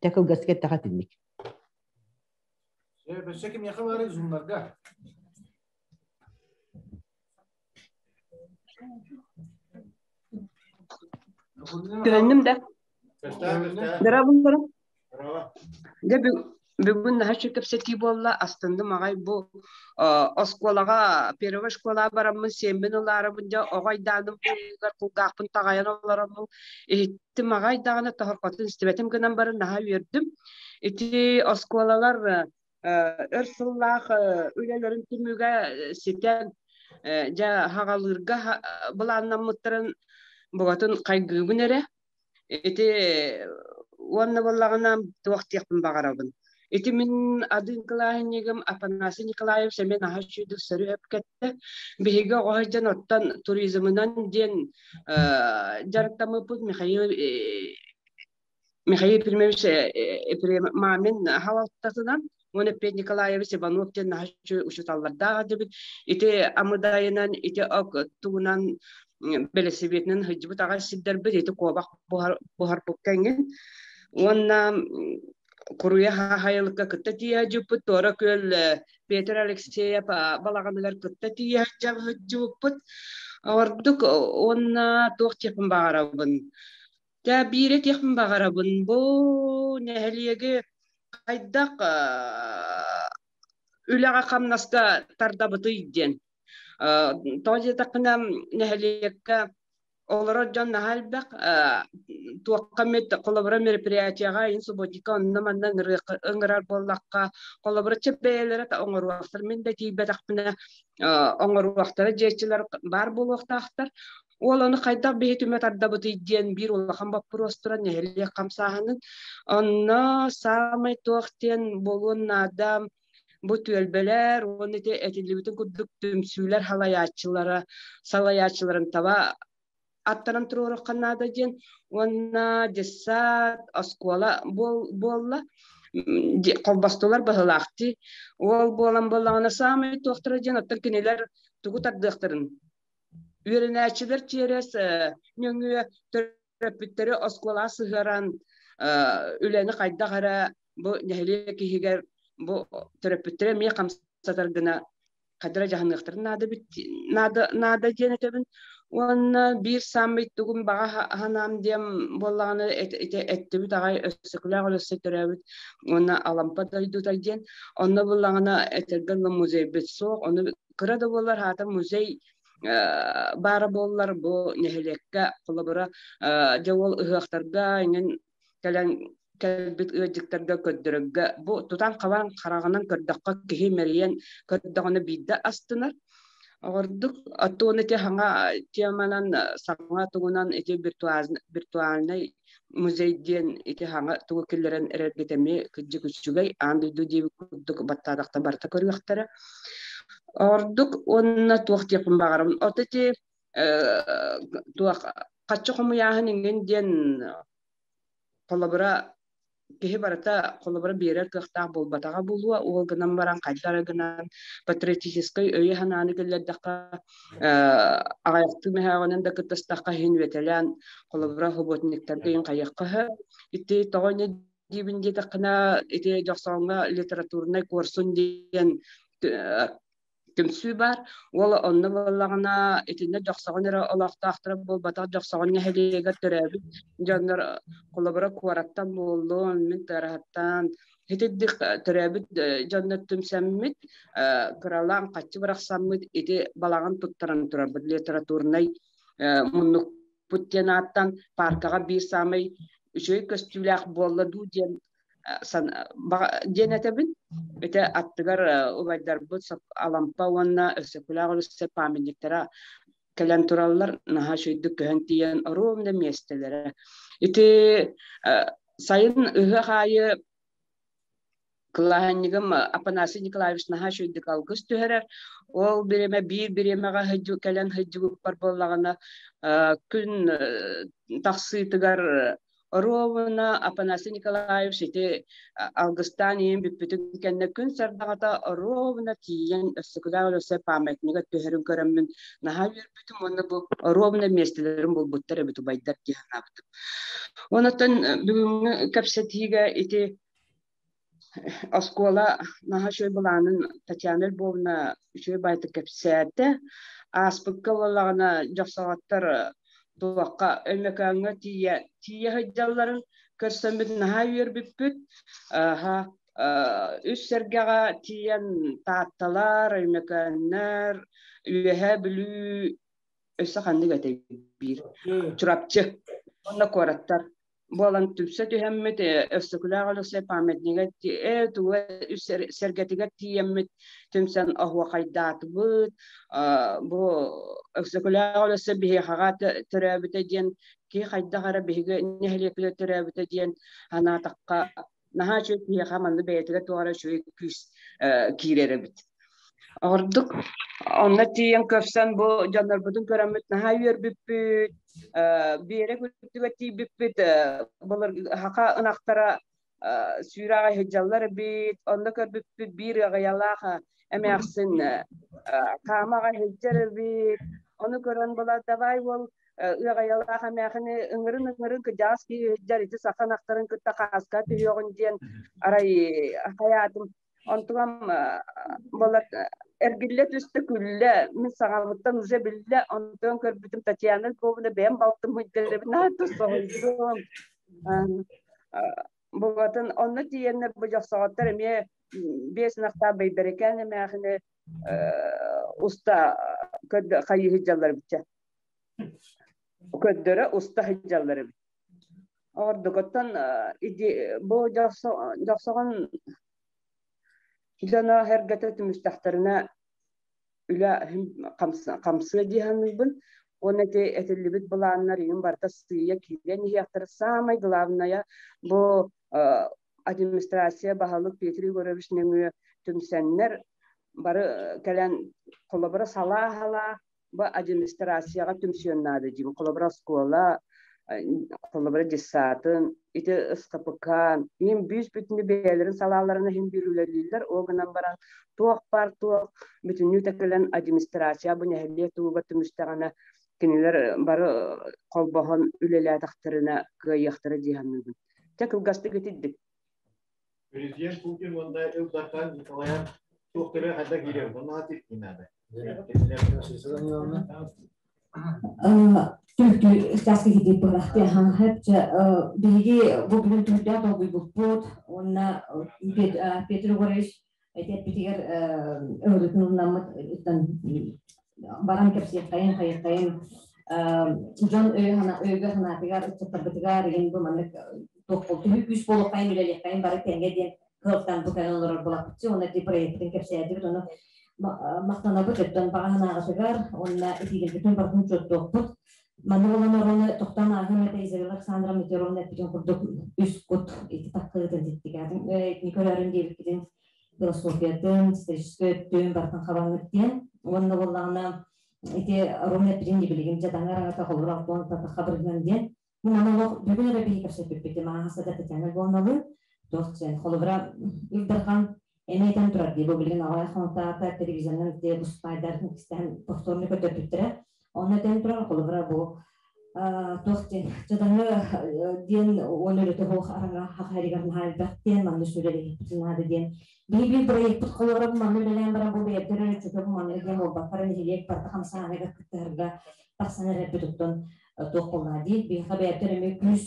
Чэ кылгас эттэхэ итинник. Өссө кимиэхэ баарый зумнарга? Көһүннүм да. Дара булларым. Дьэ бүгүн наһаа үчүгэй кэпсэтии буолла, астынным аҕай бу оскуолаҕа первая школаҕа бараммын сиэммин ылаарыбын дьэ оҕо айдааным буолугар кулгаахпын таҕайан олороммун иһиттим аҕай даҕаны тоһорҕотун истибэтим гынан баран наһаа үөрдүм. Ити оскуолалар өр сыллаах үлэлэрин түмүгэ ситэн дьэ хаҕалыырга былааннаммыттарын букатын хайгыыбын эрэ. Ити уонна буоллаҕына туох диэхпин баҕарабын. Ити мин адыын кылааһынньыгым Афанасий Николаевич эмиэ наһаа үчүгэйдик сөрү эпкэттэ. Биһиги оҕо сылдьан оттон туризмынан диэн дьарыктаммыппыт Михаил Михаил Ефремович Мамин халалтатынан уонна Петр Николаевич Иванов диэн наһаа үчүгэй учууталлардаах этибит. Ити Амыдайынан, ити тугунан бэлэсибиэтинэн сылдьыбыт аҕай сирдэрбит, ити куобах буһарбыкка эҥин. Уонна Куруйа Хаһайылыкка кытта тиийэ сылдьыбыппыт, Туора Күөл Петр Алексеев балаҕаныгар кытта тиийэ сылдьыбыппыт. Ордук уонна туох диэхпин баҕарабын. Дьэ, биири этиэхпин баҕарабын, бу нэһилиэги хайдах үлэҕэ-хамнаска тардабытый диэн. Тоҕо диэтэххинэ, нэһилиэккэ олорор дьон наһаа элбэх, туохха эмит холобура мероприятиеҕа ин субботникка онно-манна ыҥырар буоллахха, холобура чэ бэйэлэрэ оҥоруохтар, мин да тиийбэтэхпинэ оҥоруохтара дьиэччилэр баар буолуохтаахтар. Уол ону хайдах биһи түмэ тардабытый диэн биир улахан боппуруос туран нэһилиэк хамсааһынын. Онно саамай туох диэн буолуон наада бу түөлбэлэр уонна ити этиллибитин курдук түмсүүлэр халайааччылара салайааччыларын таба аттаран туруоруохха наада диэн уонна десант оскуола буолла холбостулар быһылаахтыы уол буолан буоллаҕына саамай туохтара диэн оттон кинилэр тугу тардыахтарын Үөрэнээччилэр чиэрэс нөҥүө төрөппүттэри оскуолаҕа сыһыаран үлэни хайдах эрэ бу нэһилиэк иһигэр бу төрөппүттэри эмиэ хамсатар гына хайдах эрэ дьаһаныахтарын наада наада наада диэн этэбин. Уонна биир саамай тугум баҕа санаам диэн буоллаҕына ити эттибит аҕай Өксөкүлээх Өлөксөй төрөөбүт уонна Алампа дойдута диэн. Онно буллаҕына этэргэ дылы музейбыт суох. Ону кыра да буоллар аата музей баара буоллар бу нэһилиэккэ холобура дьэ ол ыһыахтарга иҥин кэлэн кэлбит ыалдьыттарга көрдөрөргө бу тутан-хабан хараҕынан көрдөххө киһи мэрийэн көрдөҕүнэ биирдэ астынар. Ордук оттон ити хаҥа теманан саҥа тугунан ити виртуальнай музей диэн ити хаҥа тугу киллэрэн эрэргит эмиэ кырдьык үчүгэй аан дойду диэбит курдук баттаатахта барыта көрүөхтэрэ. Ордук уонна туох диэхпин баҕарабын. От ити туох хаччы хомуйааһын иҥин диэн холобура киһи барыта холобура биэрэр кыахтаах буолбатаҕа буолуо уол гынан баран хайдах эрэ гынан патриотическай өйү-санааны киллэрдэххэ аҕыйахтыы мөһөөҕүнэн да кыттыстахха иһин үөтэлээн холобура субботниктарга иһин хайыахха сөп ити тоҕо инньэ диибин диэтэххинэ ити Дьохсооҥҥо литературнай куорсун диэн түмсүү баар. Уол онно буоллаҕына итиннэ Дьохсоҕон эрэ олохтоохторо буолбатах Дьохсоҕон нэһилиэгэр төрөөбүт дьоннор холобура куораттан буоллун, мин Тыараһаттан итирдик төрөөбүт дьоннор түмсэммит кыралаан хаччы бырахсаммыт ити балаҕан туттаран турарбыт литературнай муннукпут диэн ааттан паркаҕа биир саамай үчүгэй көстүүлээх буолла дуу диэн диэн этэбин. Ити аттыгар убайдарбыт Алампа уонна Өксөкүлээх Өлөксөй памятниктара кэлэн тураллар. Наһаа үчүгэйдик көһөн тиийэн оруобуна миэстэлэрэ. Ити Сайын ыһыах аайы кылааһынньыгым Апанасий Николаевич наһаа үчүгэйдик алгыс түһэрэр. Ол бириэмэ биир бириэмэҕэ кэлэн сылдьыбыппар буоллаҕына, күн тахсыытыгар оруобуна Апанасий Николаевич ити алгыстаан ийэм бүппүтүн кэннэ күн сардаҥата оруобуна тиийэн өссөкүлээх өлөсө памятнига түһэрин көрөммүн наһаа үөрбүтүм уонна бу оруобуна миэстэлэрин булбуттар эбит убайдар дии санаабытым. Онон бүгүҥҥү кэпсэтиигэ ити оскуола наһаа үчүгэй былаанын Татьяна Львовна үчүгэй баайдык кэпсээтэ. Ааспыкка буоллаҕына дьохсоҕоттор туохха Өймөкөөҥҥө тиийэ тиийэ сылдьалларын көрсөммүт наһаа үөрбүппүт. Аһа үс сэргэҕэ тиийэн Таатталар, Өймөкөөннөр, Үөһээ Бүлүү өссө ханнык этэй биир Чурапчы уонна куораттар буолан түмсэ түһэммит Өксөкүлээх Өлөксөй памятнига туга сэргэтигэр тиийэммит түмсэн оһуохайдаатыбыт. Бу Өксөкүлээх Өлөксөй биһиэхэҕэ төрөөбүтэ диэн киһи хайдах эрэ биһиги нэһилиэкпитигэр төрөөбүтэ диэн санаатахха наһаа үчүгэй киһиэхэ манна бэйэтигэр туох эрэ үчүгэй күүс киирэр эбит. Ордук онно тиийэн көрсөн бу дьоннорбутун көрөммүт наһаа үөрбүппүт, Биэрэ күттүгэ тиийбиппит, былыр хака ынахтара сүүрэ аҕай сылдьаллар эбит, онно көрбүппүт биир ыаҕайалаах эмээхсин хаама аҕай сылдьар эбит, ону көрөн була давай уол ыаҕайалаах эмээхини ыҥырын ыҥырын кыдьаас киһи сылдьар ити саха ынахтарын кытта хааска түһүөҕүн диэн арай хайаатым. Онтугам буолар эргиллэ түстэ күллэ, мин саҥабыттан уже биллэ, онтон көрбүтүм Татьяна Львовна бэйэм балтым ыйдарыбын наһаа соһуйдум. Бугатын онно тиийэннэр бу дьохсоҕоттор эмиэ биэс ынахтаах Бэйбэрикээн эмээхини уста хайыы сылдьаллар эбитчэ. Көрдөрө уста сылдьаллар эбит. Ордугуттан бу дьохсоҕон дьоно эргэтэ түмүстэхтэринэ үлэ хамсыа дии саныыбын. Уонна ити этиллибит былааннар иһин барыта сыыйа киирэн иһиэхтэрэ. Саамай главное бу администрация баһылык Петр Егорович нөҥүө түмсэннэр бары кэлэн холобура салаа-салаа бу администрацияҕа түмсүөн наада диибин. Холобура оскуола, холобура детсатын, ити СХПК, иһин бүүс бүтүннүү бэйэлэрин салааларын иһин биир үлэлииллэр. Ол гынан баран туох баар туох бүтүннүү тэкэлэн администрация бу нэһилиэк туһугар түмүстэҕинэ кинилэр бары холбоһон үлэлээтэхтэринэ кыайыахтара дии саныыбын. Чэ кылгастык итирдик. Президент Путин уонна Ил Дархан Николаев туох төрө хайда киирэр онно типтин наада. Түмүктүү чааска киирдик быһалахты хаҥхапча биһиги бу бүгүн түмүктээх долгуйбуппут уонна Петр Егорович эти эппитигэр өҥөрүтүн ылынаммыт баран кэпсиэххэйин хайыаххайын дьон өйгө санаатыгар ыччаттарбытыгар игин бу маннык туох түһүү күүс буолуоххайын үлэлиэххэйин бары тэҥҥэ диэн кыалтан бу кэлэн олорор булаппытчы уонна ити проектын кэпсээтибит ону махтанабыт өттөн баҕа санааҕытыгар уонна этиилэрбитин барытын учуоттуохпут. Манна буолан орону тохтоон ааһыам этэ Изабелла Александровна Метеоровна эппитин курдук үс кут ити таккыытын титтигэтин итини көрөөрүн диэбиккитин философиятын, историческай өттүн барытын хабаҥҥыт диэн. Уонна буоллаҕына ити Ромна эппитин билигин дьадаҥы араҥата холобур алтан татахха бырыһыан диэн. Мин олох бүгүн эрэ биһи кэпсэппиппит мааһа да Татьяна Львовналыын туох диэн холобура Ил Дархан эмиэ этэн турар дии бу билигин аҕай хонтаата телевизорынан ити буспайдарын кистээн повторно көрдөрбүттэрэ. Онно этэн турар холобура бу туох диэн дьадаҥы диэн уон үлэтэ суох араҥа хахайыгар наһаа элбэх диэн манна сүрэлэһиэхпитин наада диэн биһи биир проекпыт холобура бу манна үлэлээн баран бу бэйэбитин эрэ чөкө бу манна диэн буолбакка нэһилиэк барыта хамсааныгар кыттыһарга тахсан эрэрбит оттон туох буоллаа дии биһиэхэ бэйэбитин эмиэ күүс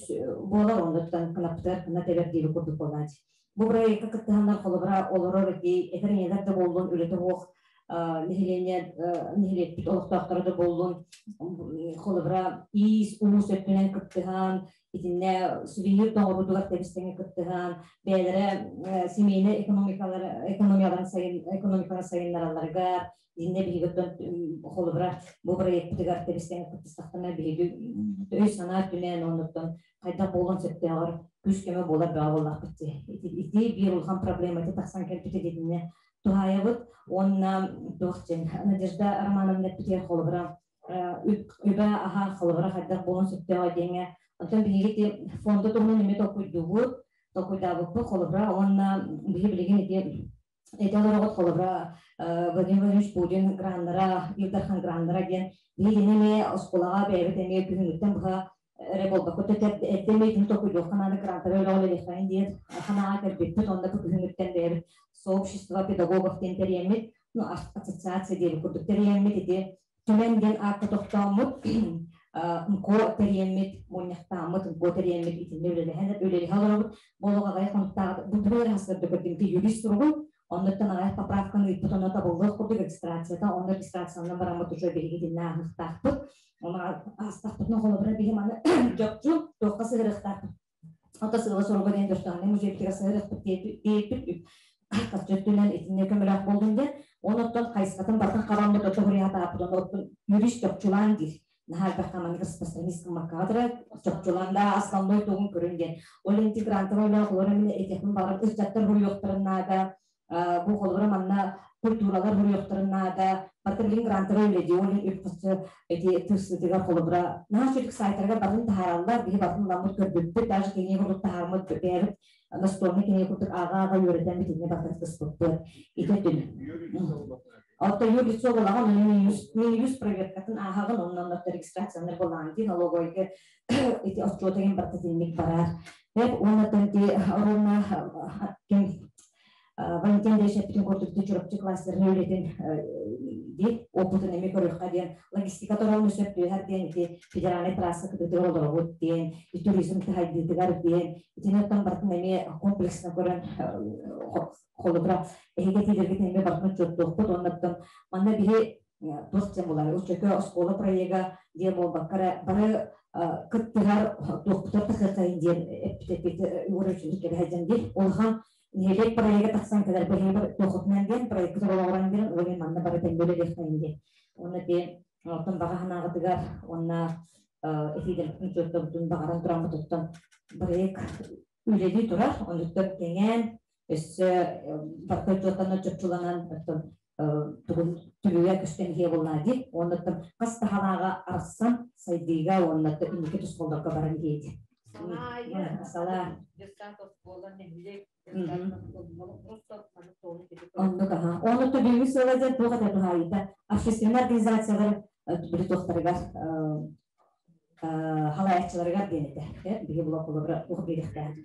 буолар онно тутан кынаппытыгар кына тэбэр диэби курдук буоллаа дии бу проекка кыттыһаннар холобура олорор ити этэр ийэлэр да буоллун үлэтэ суох. Нэһилиэнньэ нэһилиэкпит олохтоохторо да буоллун, холобура иис уус өттүнэн кыттыһан, итиннэ сувенир доҕорутугар тэбистэҥэ кыттыһан, бэйэлэрэ семейнай экономикалар экономияларын сайын экономиканы сайыннаралларыгар итиннэ биһиги холобура бу проекпытыгар тэбистэҥэ кыттыстахтарына биһиги өй-санаа өттүнэн оннуттан хайдах буолуон сөптөөҕөр күүс-көмө буолар бөҕө буоллахпыт дии. Ити биир улахан проблемата тахсан кэлбитэ дитиннэ туһаайабыт уонна туох диэн Надежда Романовна эппитигэр холобура үбэ аһа холобура хайдах буолуон сөптөөҕө диэҥҥэ оттон биһиги ити фонда туһунан эмиэ толкуйдуубут толкуйдаабыппыт холобура уонна биһи билигин ити эти олороҕут холобура Владимир Владимирович Путин граннара Ил Дархан граннара диэн биһигини эмиэ оскуолаҕа бэйэбит эмиэ күһүҥҥүттэн быһа эрэ буолбакка эрдэ эмиэ толкуйдуохха наада грантовай үлэҕэ үлэлиэххэйин диэн санааҕа кэлбиппит онно бу күһүҥҥүттэн бэйэбит сообщество педагогов диэн тэрийэммит ну ассоциация диэбит курдук тэрийэммит ити түмэн диэн аакка тохтооммут НКО тэрийэммит мунньахтааммыт НКО тэрийэммит итиннэ үлэлэһэн үлэлэһэ олоробут бу олох аҕыйах хонуктааҕыта бу бүгүн эрэ хастарда көрдүм ити юрист суругун оннуттан аҕыйах поправканы ыыппыт онно табыллыах курдук регистрацията онно регистрациянан бараммыт уже биһиги итиннэ ааһыахтаахпыт Ону аастахпытына холобура биһи маны дьопчу туохха сыһырыахтаахпыт. Ото сыала соруга диэн дьоштооннай музейбитигэр сыһырыахпыт диэппит хаччы өттүнэн итиннэ көмөлөөх буоллун диэн. Оноттон хайысхатын барытын хараммыт ото хуриятааппыт ону юрист чопчулаан диир. Наһаа элбэх хаманык распространить гыммаккаҕа чопчулаан да основной тугун көрүн диэн. Ол интегрантовай үлэҕэ олорон мин этиэхпин баҕарам ыччаттар буруйуохтарын наада бу холобура манна культуралар буруйуохтарын наада барыта билигин грантовай үлэ ол иһин үп-харчы ити тырсыытыгар холобура наһаа үчүгэй сайтарыгар барытын таһаараллар биһи барытын ыламмыт көрбүппүт даже кинигэ курдук таһаармыт бэйэбит настольный кинигэ курдук ааҕа-ааҕа үөрэтэн бүтүннэ барытын кыспыппыт ити өттүн Оттон юрлицо буолаҕын, минюс проверкатын ааһаҕын, онно онно регистрациялар буолаҕын дии, налоговойга ити отчуота иһин барыта итинник барар. Эп уонна ти ровно ким Валентин Андреевич эппитин курдук Чурапчы кластерын үлэтин диир опытын эмиэ көрүөххэ диэн логистика тороону сөп түһэр диэн ити федеральнай трасса кытытыгар олоробут диэн туризм таһайдыытыгар диэн итини оттон барытын эмиэ комплексно көрөн холобура эһиги этиилэргитин эмиэ барытын учуоттуохпут уонна оттон манна биһи туох диэн буолар учуокка оскуола проега диэн буолбакка эрэ бары кыттыһар туохпутар тахыаххайын диэн эппит уоручунук кэбиһэдьэн диир улахан нэһилиэк проега тахсан кэлэр бэһиэбэр туохутунан диэн проеккытыр олоҕуран диэн ол иһин манна бары тэҥҥэ үлэлиэхтэйин диэн уонна ти оттон баҕа санааҕытыгар уонна этиилэрбитин учуоттабытын баҕаран тураммытыттан проект үлэлии турар онуттан кэҥээн өссө барыта учуоттанан чопчуланан оттон тугун түбүгэ көстөн иһиэ буоллаа дии уонна хас да халааҕа арахсан сайдыыга уонна инники тусхоллорго баран иһиэ дии. Салаа. Оннук аха. Онно төбүүгү сыала диэн туох этэ туһаайыта общественный организациялар били туохтарыгар халаайаччыларыгар диэн этэ. Биһи була холобура туох биэриэхтээх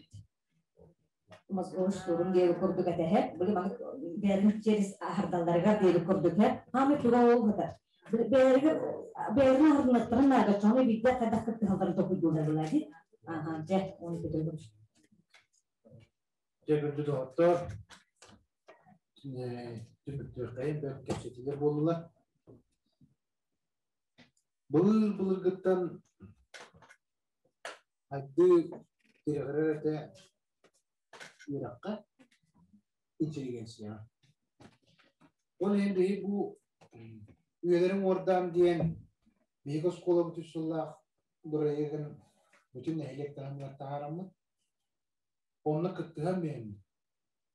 Мозговой диэби курдук этэһэ, били маннык бэйэлэрин через аһардалларыгар диэби курдук һэ, хаамай туга ол сытар. Бэйэлэригэр бэйэлэрин аһардынаттарын наада, чоҥой биирдэ хайдах кыттыһалларын толкуйдууллар буолаа дии. Аха, дьэ, оны көтөргүм. Дьэ, күндү доҕоттор, түмүктүөххэйин бэрт кэпсэтиилэр буоллулар. Былыр-былыргыттан Хайдыы тирэҕирэр этэ үөрэххэ, интеллигенцияҕа. Ол иһин биһи бу үйэлэрин уордаан диэн биһиги оскуолабыт үс сыллаах бырайыагын бүтүн нэһилиэк таһымыгар таһаараммыт, онно кыттыһан биһэммит.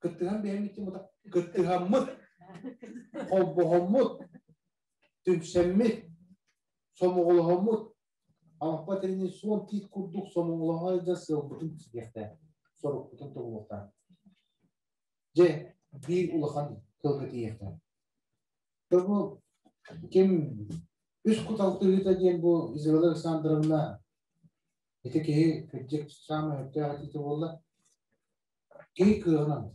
Кыттыһан биһэммит кыттыһаммыт, холбоһоммут, түмсэммит, сомоҕолоһоммут Ампа тэрини суон тиит курдук сомоҕолоһо сылдьан сыалбытын ситиэхтээх, сорукпутун тобулуохтаах. Дьэ, биир улахан тылга тиийиэхтээх. Бу ким үс кут алтыһыыта диэн бу Изабелла Александровна ити киһи кырдьык саамай өттөөх этиитэ буолла. Киһи кыаҕынан,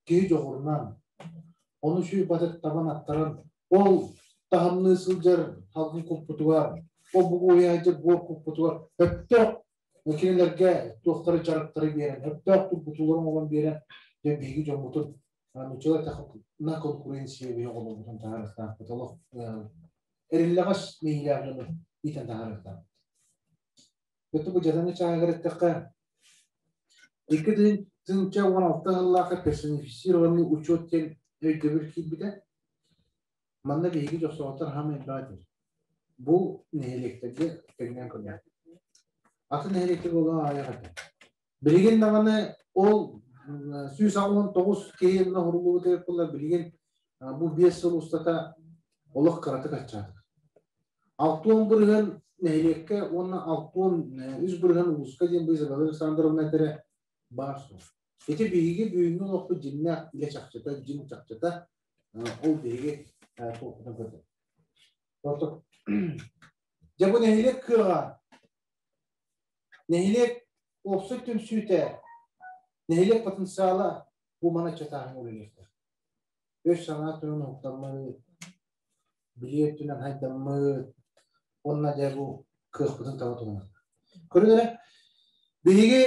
киһи дьоҕурунан, ону сүүй батык табан аттаран, ол таһымныы сылдьар халгын куппутугар, ол бугуйаайдьа буор куппутугар өттөөх кинилэргэ туохтары дьарыктары биэрэн, өттөөх тургутууларын оҥорон биэрэн, дьэ биһиги дьоммутун Нуччалар на конкуренция биһи оҕолорбутун таһаарыахтаахпыт. Олох эриллэҕэс мэйиилээх дьону иитэн таһаарыахтаахпыт. Өттө бу дьадаҥы чааһыгар эттэххэ, 2016 сыллаахха персонифицированный учет диэн өйдөбүл киирбитэ. Манна биһиги дьохсоҕоттор хаамай элбэх этибит. Бу нэһилиэктэргэ тэҥнээн көрдөхпүт. Атын нэһилиэктэр буолан аҕыйах этэ. Билигин даҕаны ол 189 киһи оһоруллубут буолла билигин бу 5 сыл устата олох кыратык аччаата. 60% нэһилиэккэ уонна 63% улууска диэн бу Изабелла Александровна этэрэ баар суол. Ити биһиги бүгүҥҥү олохпут дьиҥнээх илэ чахчыта, дьиҥ чахчыта ол биһиги туохпутун көрдө. Дьэ бу нэһилиэк кыаҕа, нэһилиэк уопсай түмсүүтэ, нэһилиэк потенциала бу мана чатааһын үлэлиэхтээх. Өй-санаа өттүнэн уһуктаммыт, билии өттүнэн хайдаммыт уонна дьэ бу кыахпытын таба туһанар. Көрүҥ эрэ, биһиги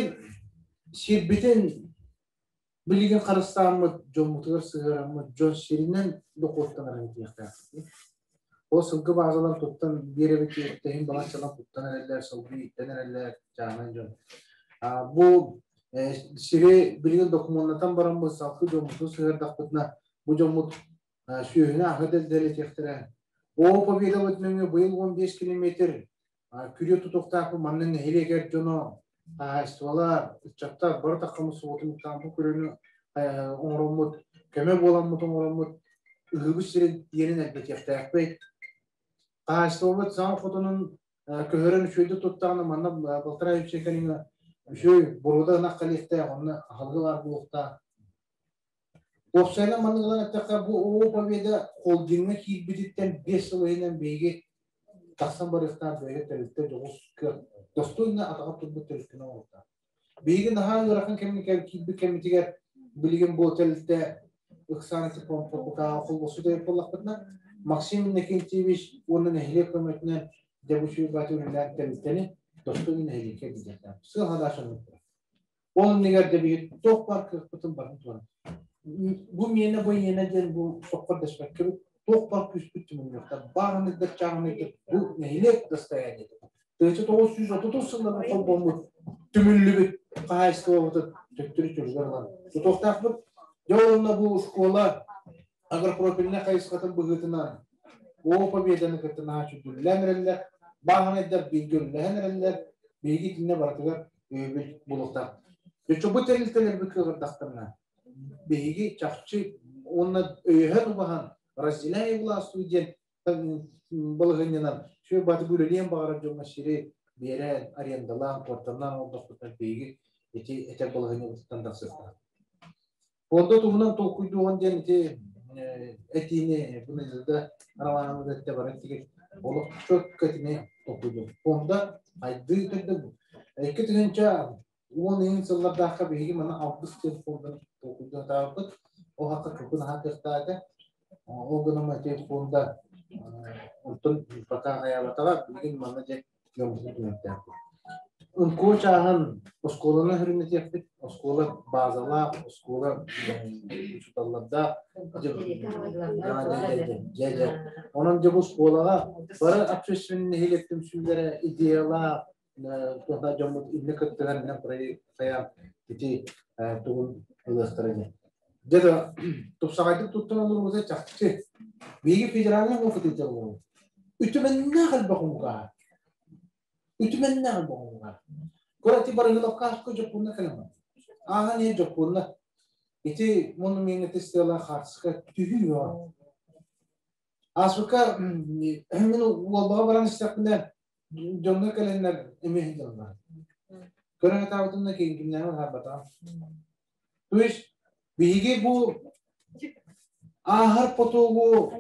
сирбитин билигин харыстааммыт, дьоммутугар сыһыараммыт, дьон сиринэн дохуоттанарын этиэхтээхпит. Ол сылгы баазалар туттан биэрэбит тэһин балаччалар туттан эрэллэр, сылгы ииттэн эрэллэр, чааһынай дьон. Бу сири билигин докумуоннатан бараммыт салгыы дьоммутун сыһыардахпытына, бу дьоммут сүөһүнү аһы дэлэтиэхтэрэ. Оо, Победабыт нөҥүө быйыл 15 километр күрүө тутуохтаахпын манна нэһилиэк эр дьоно, хаһаайыстыбалар, ыччаттар бары таххаммыт субуотунньуктаан бу күрүөнү оҥороммут, көмө буоламмыт оҥороммут ыһыыбыт сирин иэнин элбэтиэхтээхпит. Хаһаайыстыбабыт саҥа хотонун көһөрөн үчүгэйдик туттаҕына манна балтараа үчүгэй кэриҥэ үчүгэй боруода ынах кэлиэхтээх, онно аһылыга баар буолуохтаах. Уопсайынан маннык ылан эттэххэ, бу ООО Победа холдиҥҥа киирбититтэн 5 сыл иһинэн биһиги тахсан барыахтаах бэйэ тэрилтэ дьоҕус кыах достойно атаҕар турбут тэрилтэни оҥоруохтаах. Биһиги наһаа ыарахан кэмҥэ киирбит кэммитигэр билигин бу тэрилтэ ыксаан Типон холбосу дойор буоллахпытына, Максим Иннокентьевич уонна нэһилиэк көмөтүнэн дьэ бу сүүрбэти үлэлээн тэрилтэни достойно нэһилиэккэ илдьиэхтээх. Сыал хадааша Ол иннигэр да биһиги туох баар кыахпытын барын туран. Бу миэнэ, бу эйиэнэ диэн бу соххор дэспэккэбит, туох баар күүспүт түмүллүөхтэр. Бааһыныгдар, чааһыныгдар бу нэһилиэк достояниета. 1930 сылларга холбоммут, түмүллүбүт хаһаайыстыбабытын төттөрү чөлүгэр ылан тутуохтаахпыт. Дьэ онно бу школа агропрофильнай хайысхатын быһыытынан О Победаны кытта наһаа чүдүллээн эрэллэр, бааһынайдар бииргэ үлэлэһэн эрэллэр, биһиги итиннэ барытыгар өйөбүл буолуохтаах. Дьэ бу тэрилтэлэрбит кыаҕырдахтарына, биһиги чахчы уонна өйөһөн убаһан разделяй властвуй диэн балаһыанньанан сүө баты үлэлиэн баҕарар дьоҥҥо сири биэрэн, арендалаан, кварталаан олордохпутуна биһиги ити этэр балаһыанньабытыттан тахсыахтаах. Фонда туһунан толкуйдуоҕун диэн ити этиини Надежда Романовна эттэ баран тигит олох чөккө итини толкуйдуох. Фонда айдыы төрдө бу. 2010 сыллардаахха биһиги маны алгыс диэн фонданы толкуйдуон таабыппыт. Ол хакка чукун аһа кыахтаата. Ол гынан ити фонда онтон пока хайаабатаҕа билигин манна дьэ дьоммутун түмүктээхпит. Ынкуо чааһын оскуоланы хөрүнэтиэхпит, оскуола базалаах, оскуола учууталлардаах. Дьэ, Онон дьэ бу оскуолаҕа бары общественный нэһилиэк түмсүүлэрэ идеялаах туохна дьоммут инне кыттыһан инне проект хайаан ити тугун ылыахтара диэн. Дьэ да тупсаҕайдык туттан олорбута чахчы. Биһиги федеральный опыт ыытар Үтүмэннээх элбэх омуга. Үтүмэннээх элбэх омуга. Курати барыгылокка дьоппунна кэлэмэ. Ааһан иһэ дьоппунна. Ити монумент тестела хаартыска түһүү Ааспыкка мин уолбаҕа баран истэхпинэ дьоҥҥо кэлэннэр эмиэ сылдьаллар. Көрөн атаабытым да киҥкимнээҕи хаалбатаҕым. То есть биһиги бу ааһар потогу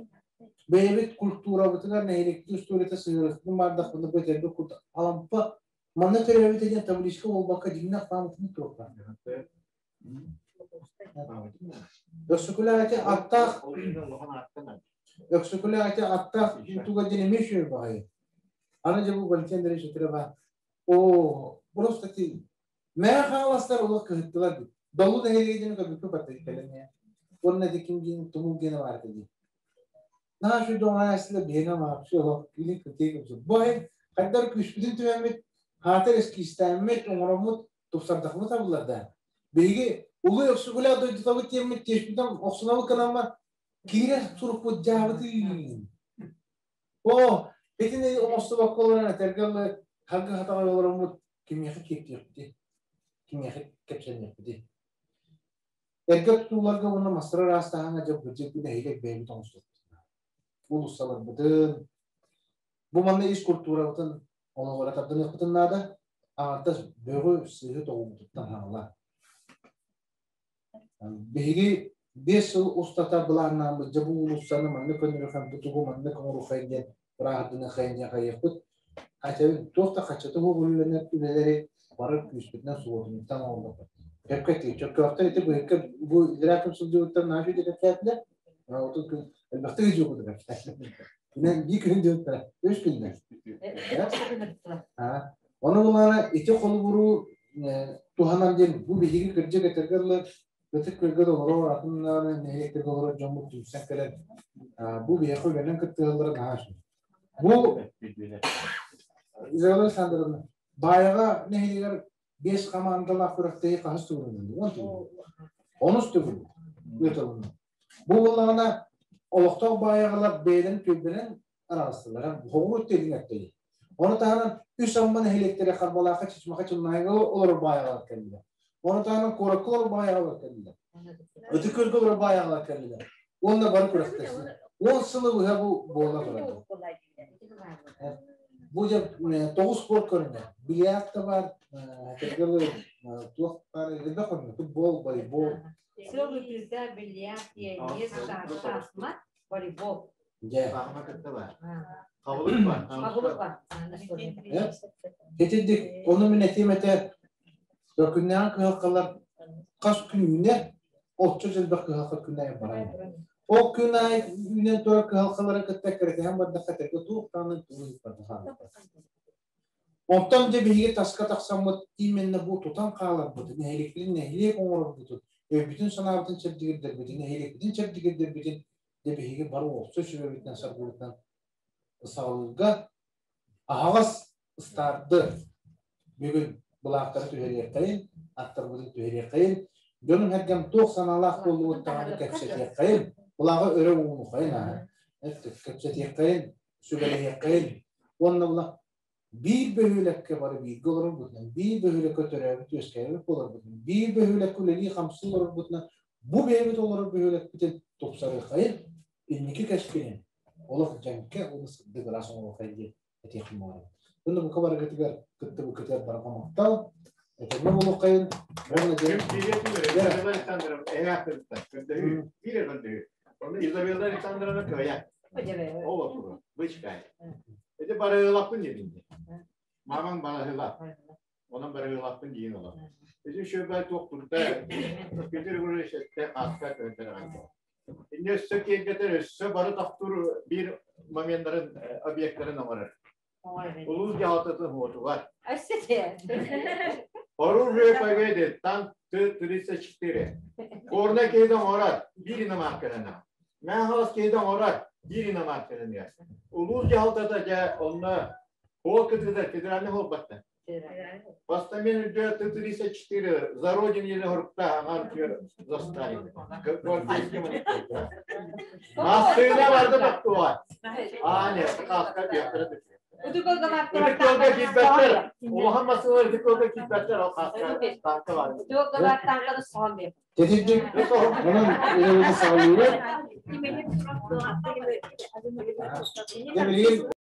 бэйэбит культурабытыгар нэһилиэктии историята сыһыарыспын баардахпына бу этэргэ курдук алампа манна төрөөбүт диэн табличка буолбакка дьиҥнээх пааматыны туруохтаах. Өксөкүлээх аттаах Өксөкүлээх аттаах туга диэн эмиэ үчүгэй баҕайы. Аны дьэ бу Валентин Андреевич этэрэ Оо, просто ти мээ хааластар олох кыһыттылар дии. Долу нэһилиэгин көрбүккэ баттайкалан. Уонна ити ким диэн тумул диэн баар этэ дии. Наһаа үчүгэй доҕоҥнаастылар биһиэнэ вообще олох кини кытыы курдук. Бу иһин хайдах күүспүтүн түмэммит, хаатыр эскиистээммит, оҥороммут, тупсардахпыт табыллар да. Биһиги улуу Өксөкүлээх дойдутабыт диэммит тиэспитин охсунабыт гынаммат киирэ сурукпут дьаабытын. Оо, итини оҥостубакка олорон этэргэ дылы харгы хатаҕай олороммут кимиэхэ киэптиэхпитий, кимиэхэ кэпсэниэхпитий. Эргэ тутууларга уонна мастары ыраастааһыҥҥа дьэ бырдьык нэһилиэк бэйэбит оҥостуохпут. Уулуссаларбытын, бу манна ис культурабытын олоҕура тардыныахпытын наада. Аҥардас бөҕү, сыыһы тоҕуубутуттан хаалла. Биһиги 5 сыл устата былааннааммыт дьэ бу уулуссаны маннык көннөрүөххэ, бу тугу маннык оҥоруоххайын диэн бырааһырдыныаххайын диэн хайыахпыт. Хотя туох да хаччата суох үлэлэнэр үлэлэри бары күүспүтүнэн субуотунньуктан оҥорбоппут. Сөпкө этии. Чөккөөхтөр ити быһыкка бу илэрээ күн сылдьыбыттар наһаа үчүгэй кэпсээтилэр. Отут күн элбэхтик ыдьуокуту кэпсээтилэр. Биир күн диэбиттэрэ. Үс күннэр. Ону булаана ити холобуру туһанан диэн бу биһиги кырдьык этэргэ дылы Ытык Күөлгэ да олорор, атын нэһилиэктэргэ олорор дьоммут түмсэн кэлэн бу биһиэхэ үлэнэн кыттыһаллара наһаа үчүгэй. Бу Изабелла Александровна, Баайаҕа нэһилиэгэр биэс хамаандалаах күрэхтэһии хаһыс төгүлүн уон төгүл. Онус төгүл ыытылынна. Бу буоллаҕына олохтоох баайаҕалар бэйэлэрин түөлбэнэн араҕастылар. Хоҕуру өттүн өттөйү. Ону таһынан үс Амма нэһилиэктэрэ Харбалаахха, Чычымаха, Чымнаайга олорор баайаҕалар кэллилэр. Ону таһынан куоракка олорор баайаҕалар кэллилэр. Ытык Күөлгэ олорор баайаҕалар кэллилэр. Уонна бары күрэхтэстилэр. 10 сылы быһа бу буола турар. Бу дьэ тоҕус спорт көрүҥэ. Бильярд да бар, туох баар, элбэх көрүҥэ. Футбол, волейбол. Сыл ытыыта, бильярд, теннис, шахмат, волейбол. Дьэ. кытта бар. Хабылык бар. Хабылык бар. Итинник, ону мин этиим этэ, күннээҕи кыһалҕалар хас күн үүнэр, оччо элбэх кыһалҕа күн аайы баран. Ол күн аайы үүнэн турар кыһалҕалары кытта кэрэтиһэн бардахха этэргэ туох даҕаны тугу ыыппатах. Онтон дьэ биһиги таска тахсаммыт именно бу тутан хааларбытын, нэһилиэкпитин нэһилиэк оҥорорбутун, өйбүтүн-санаабытын чэбдигирдэрбитин, нэһилиэкпитин чэбдигирдэрбитин дьэ биһиги бары уопсай сүбэбитинэн саргыбытынан саҕалыырга аһаҕас ыстаарды бүгүн былаахтары түһэриэххэйин, аттарбытын түһэриэххэйин, дьонум сэргэм туох санаалаах буоллубут даҕаны кэпсэтиэххэйин, былааҕы өрө уунухайын аһа, кэпсэтиэххэйин, сүбэлэһиэххэйин уонна була биир бөһүөлэккэ бары бииргэ олорорбутунан, биир бөһүөлэккэ төрөөбүт үөскээбит буоларбытынан, биир бөһүөлэккэ үлэлии-хамсыы олорорбутунан бу бэйэбит олорор бөһүөлэкпитин тупсарыаххайын, инники кэскилин олох дьэҥкэ уонна сырдык ыраас оҥоруоххайын диэн этиэхпин баҕарабын. Уонна бука барыгытыгар кыттыбыккытыгар барҕа махтал. Этэҥҥэ буолуоххайын. Уонна дьэ Изабелла Александровна, эһээхтэртэн көрдөһүү, биир көрдөһүү. Оны Изабелла Александровна кыайа. Ол отуру, бычкай. Эти барыылаппын дединди. Мамаң барыыла. Онон барыылаппын диин олор. Эти шөбай туох турда. Петр Егорович этте хаска көндөрөгөн. Инне өссө киэргэтэр, өссө бары тохтуур биир моменттарын, объекттарын оҥорор. Улуус дьаһалтатын хуотугар. Оружие Победы, танк Т-34. Горнай киһитэ оҥорор, биир иномарканан. Мэҥэ киһитэ оҥорор, биир иномарканан. Улуус дьаһалтата дьэ онно хуол кытыыта федеральный хуолбатта. Постамент үрдүгэр Т-34 за родину или хорукта аҥар түөр за Сталина. Массыына барды тохтуга. А, нет, хаска биэхтэрэ. Ытык Күөлгэ киирбэттэр. Улахан массыыналар Ытык Күөлгэ киирбэттэр, ол хаска танка бар. Тетидик, онон үлэбити саҕалыыры. Дьэ билигин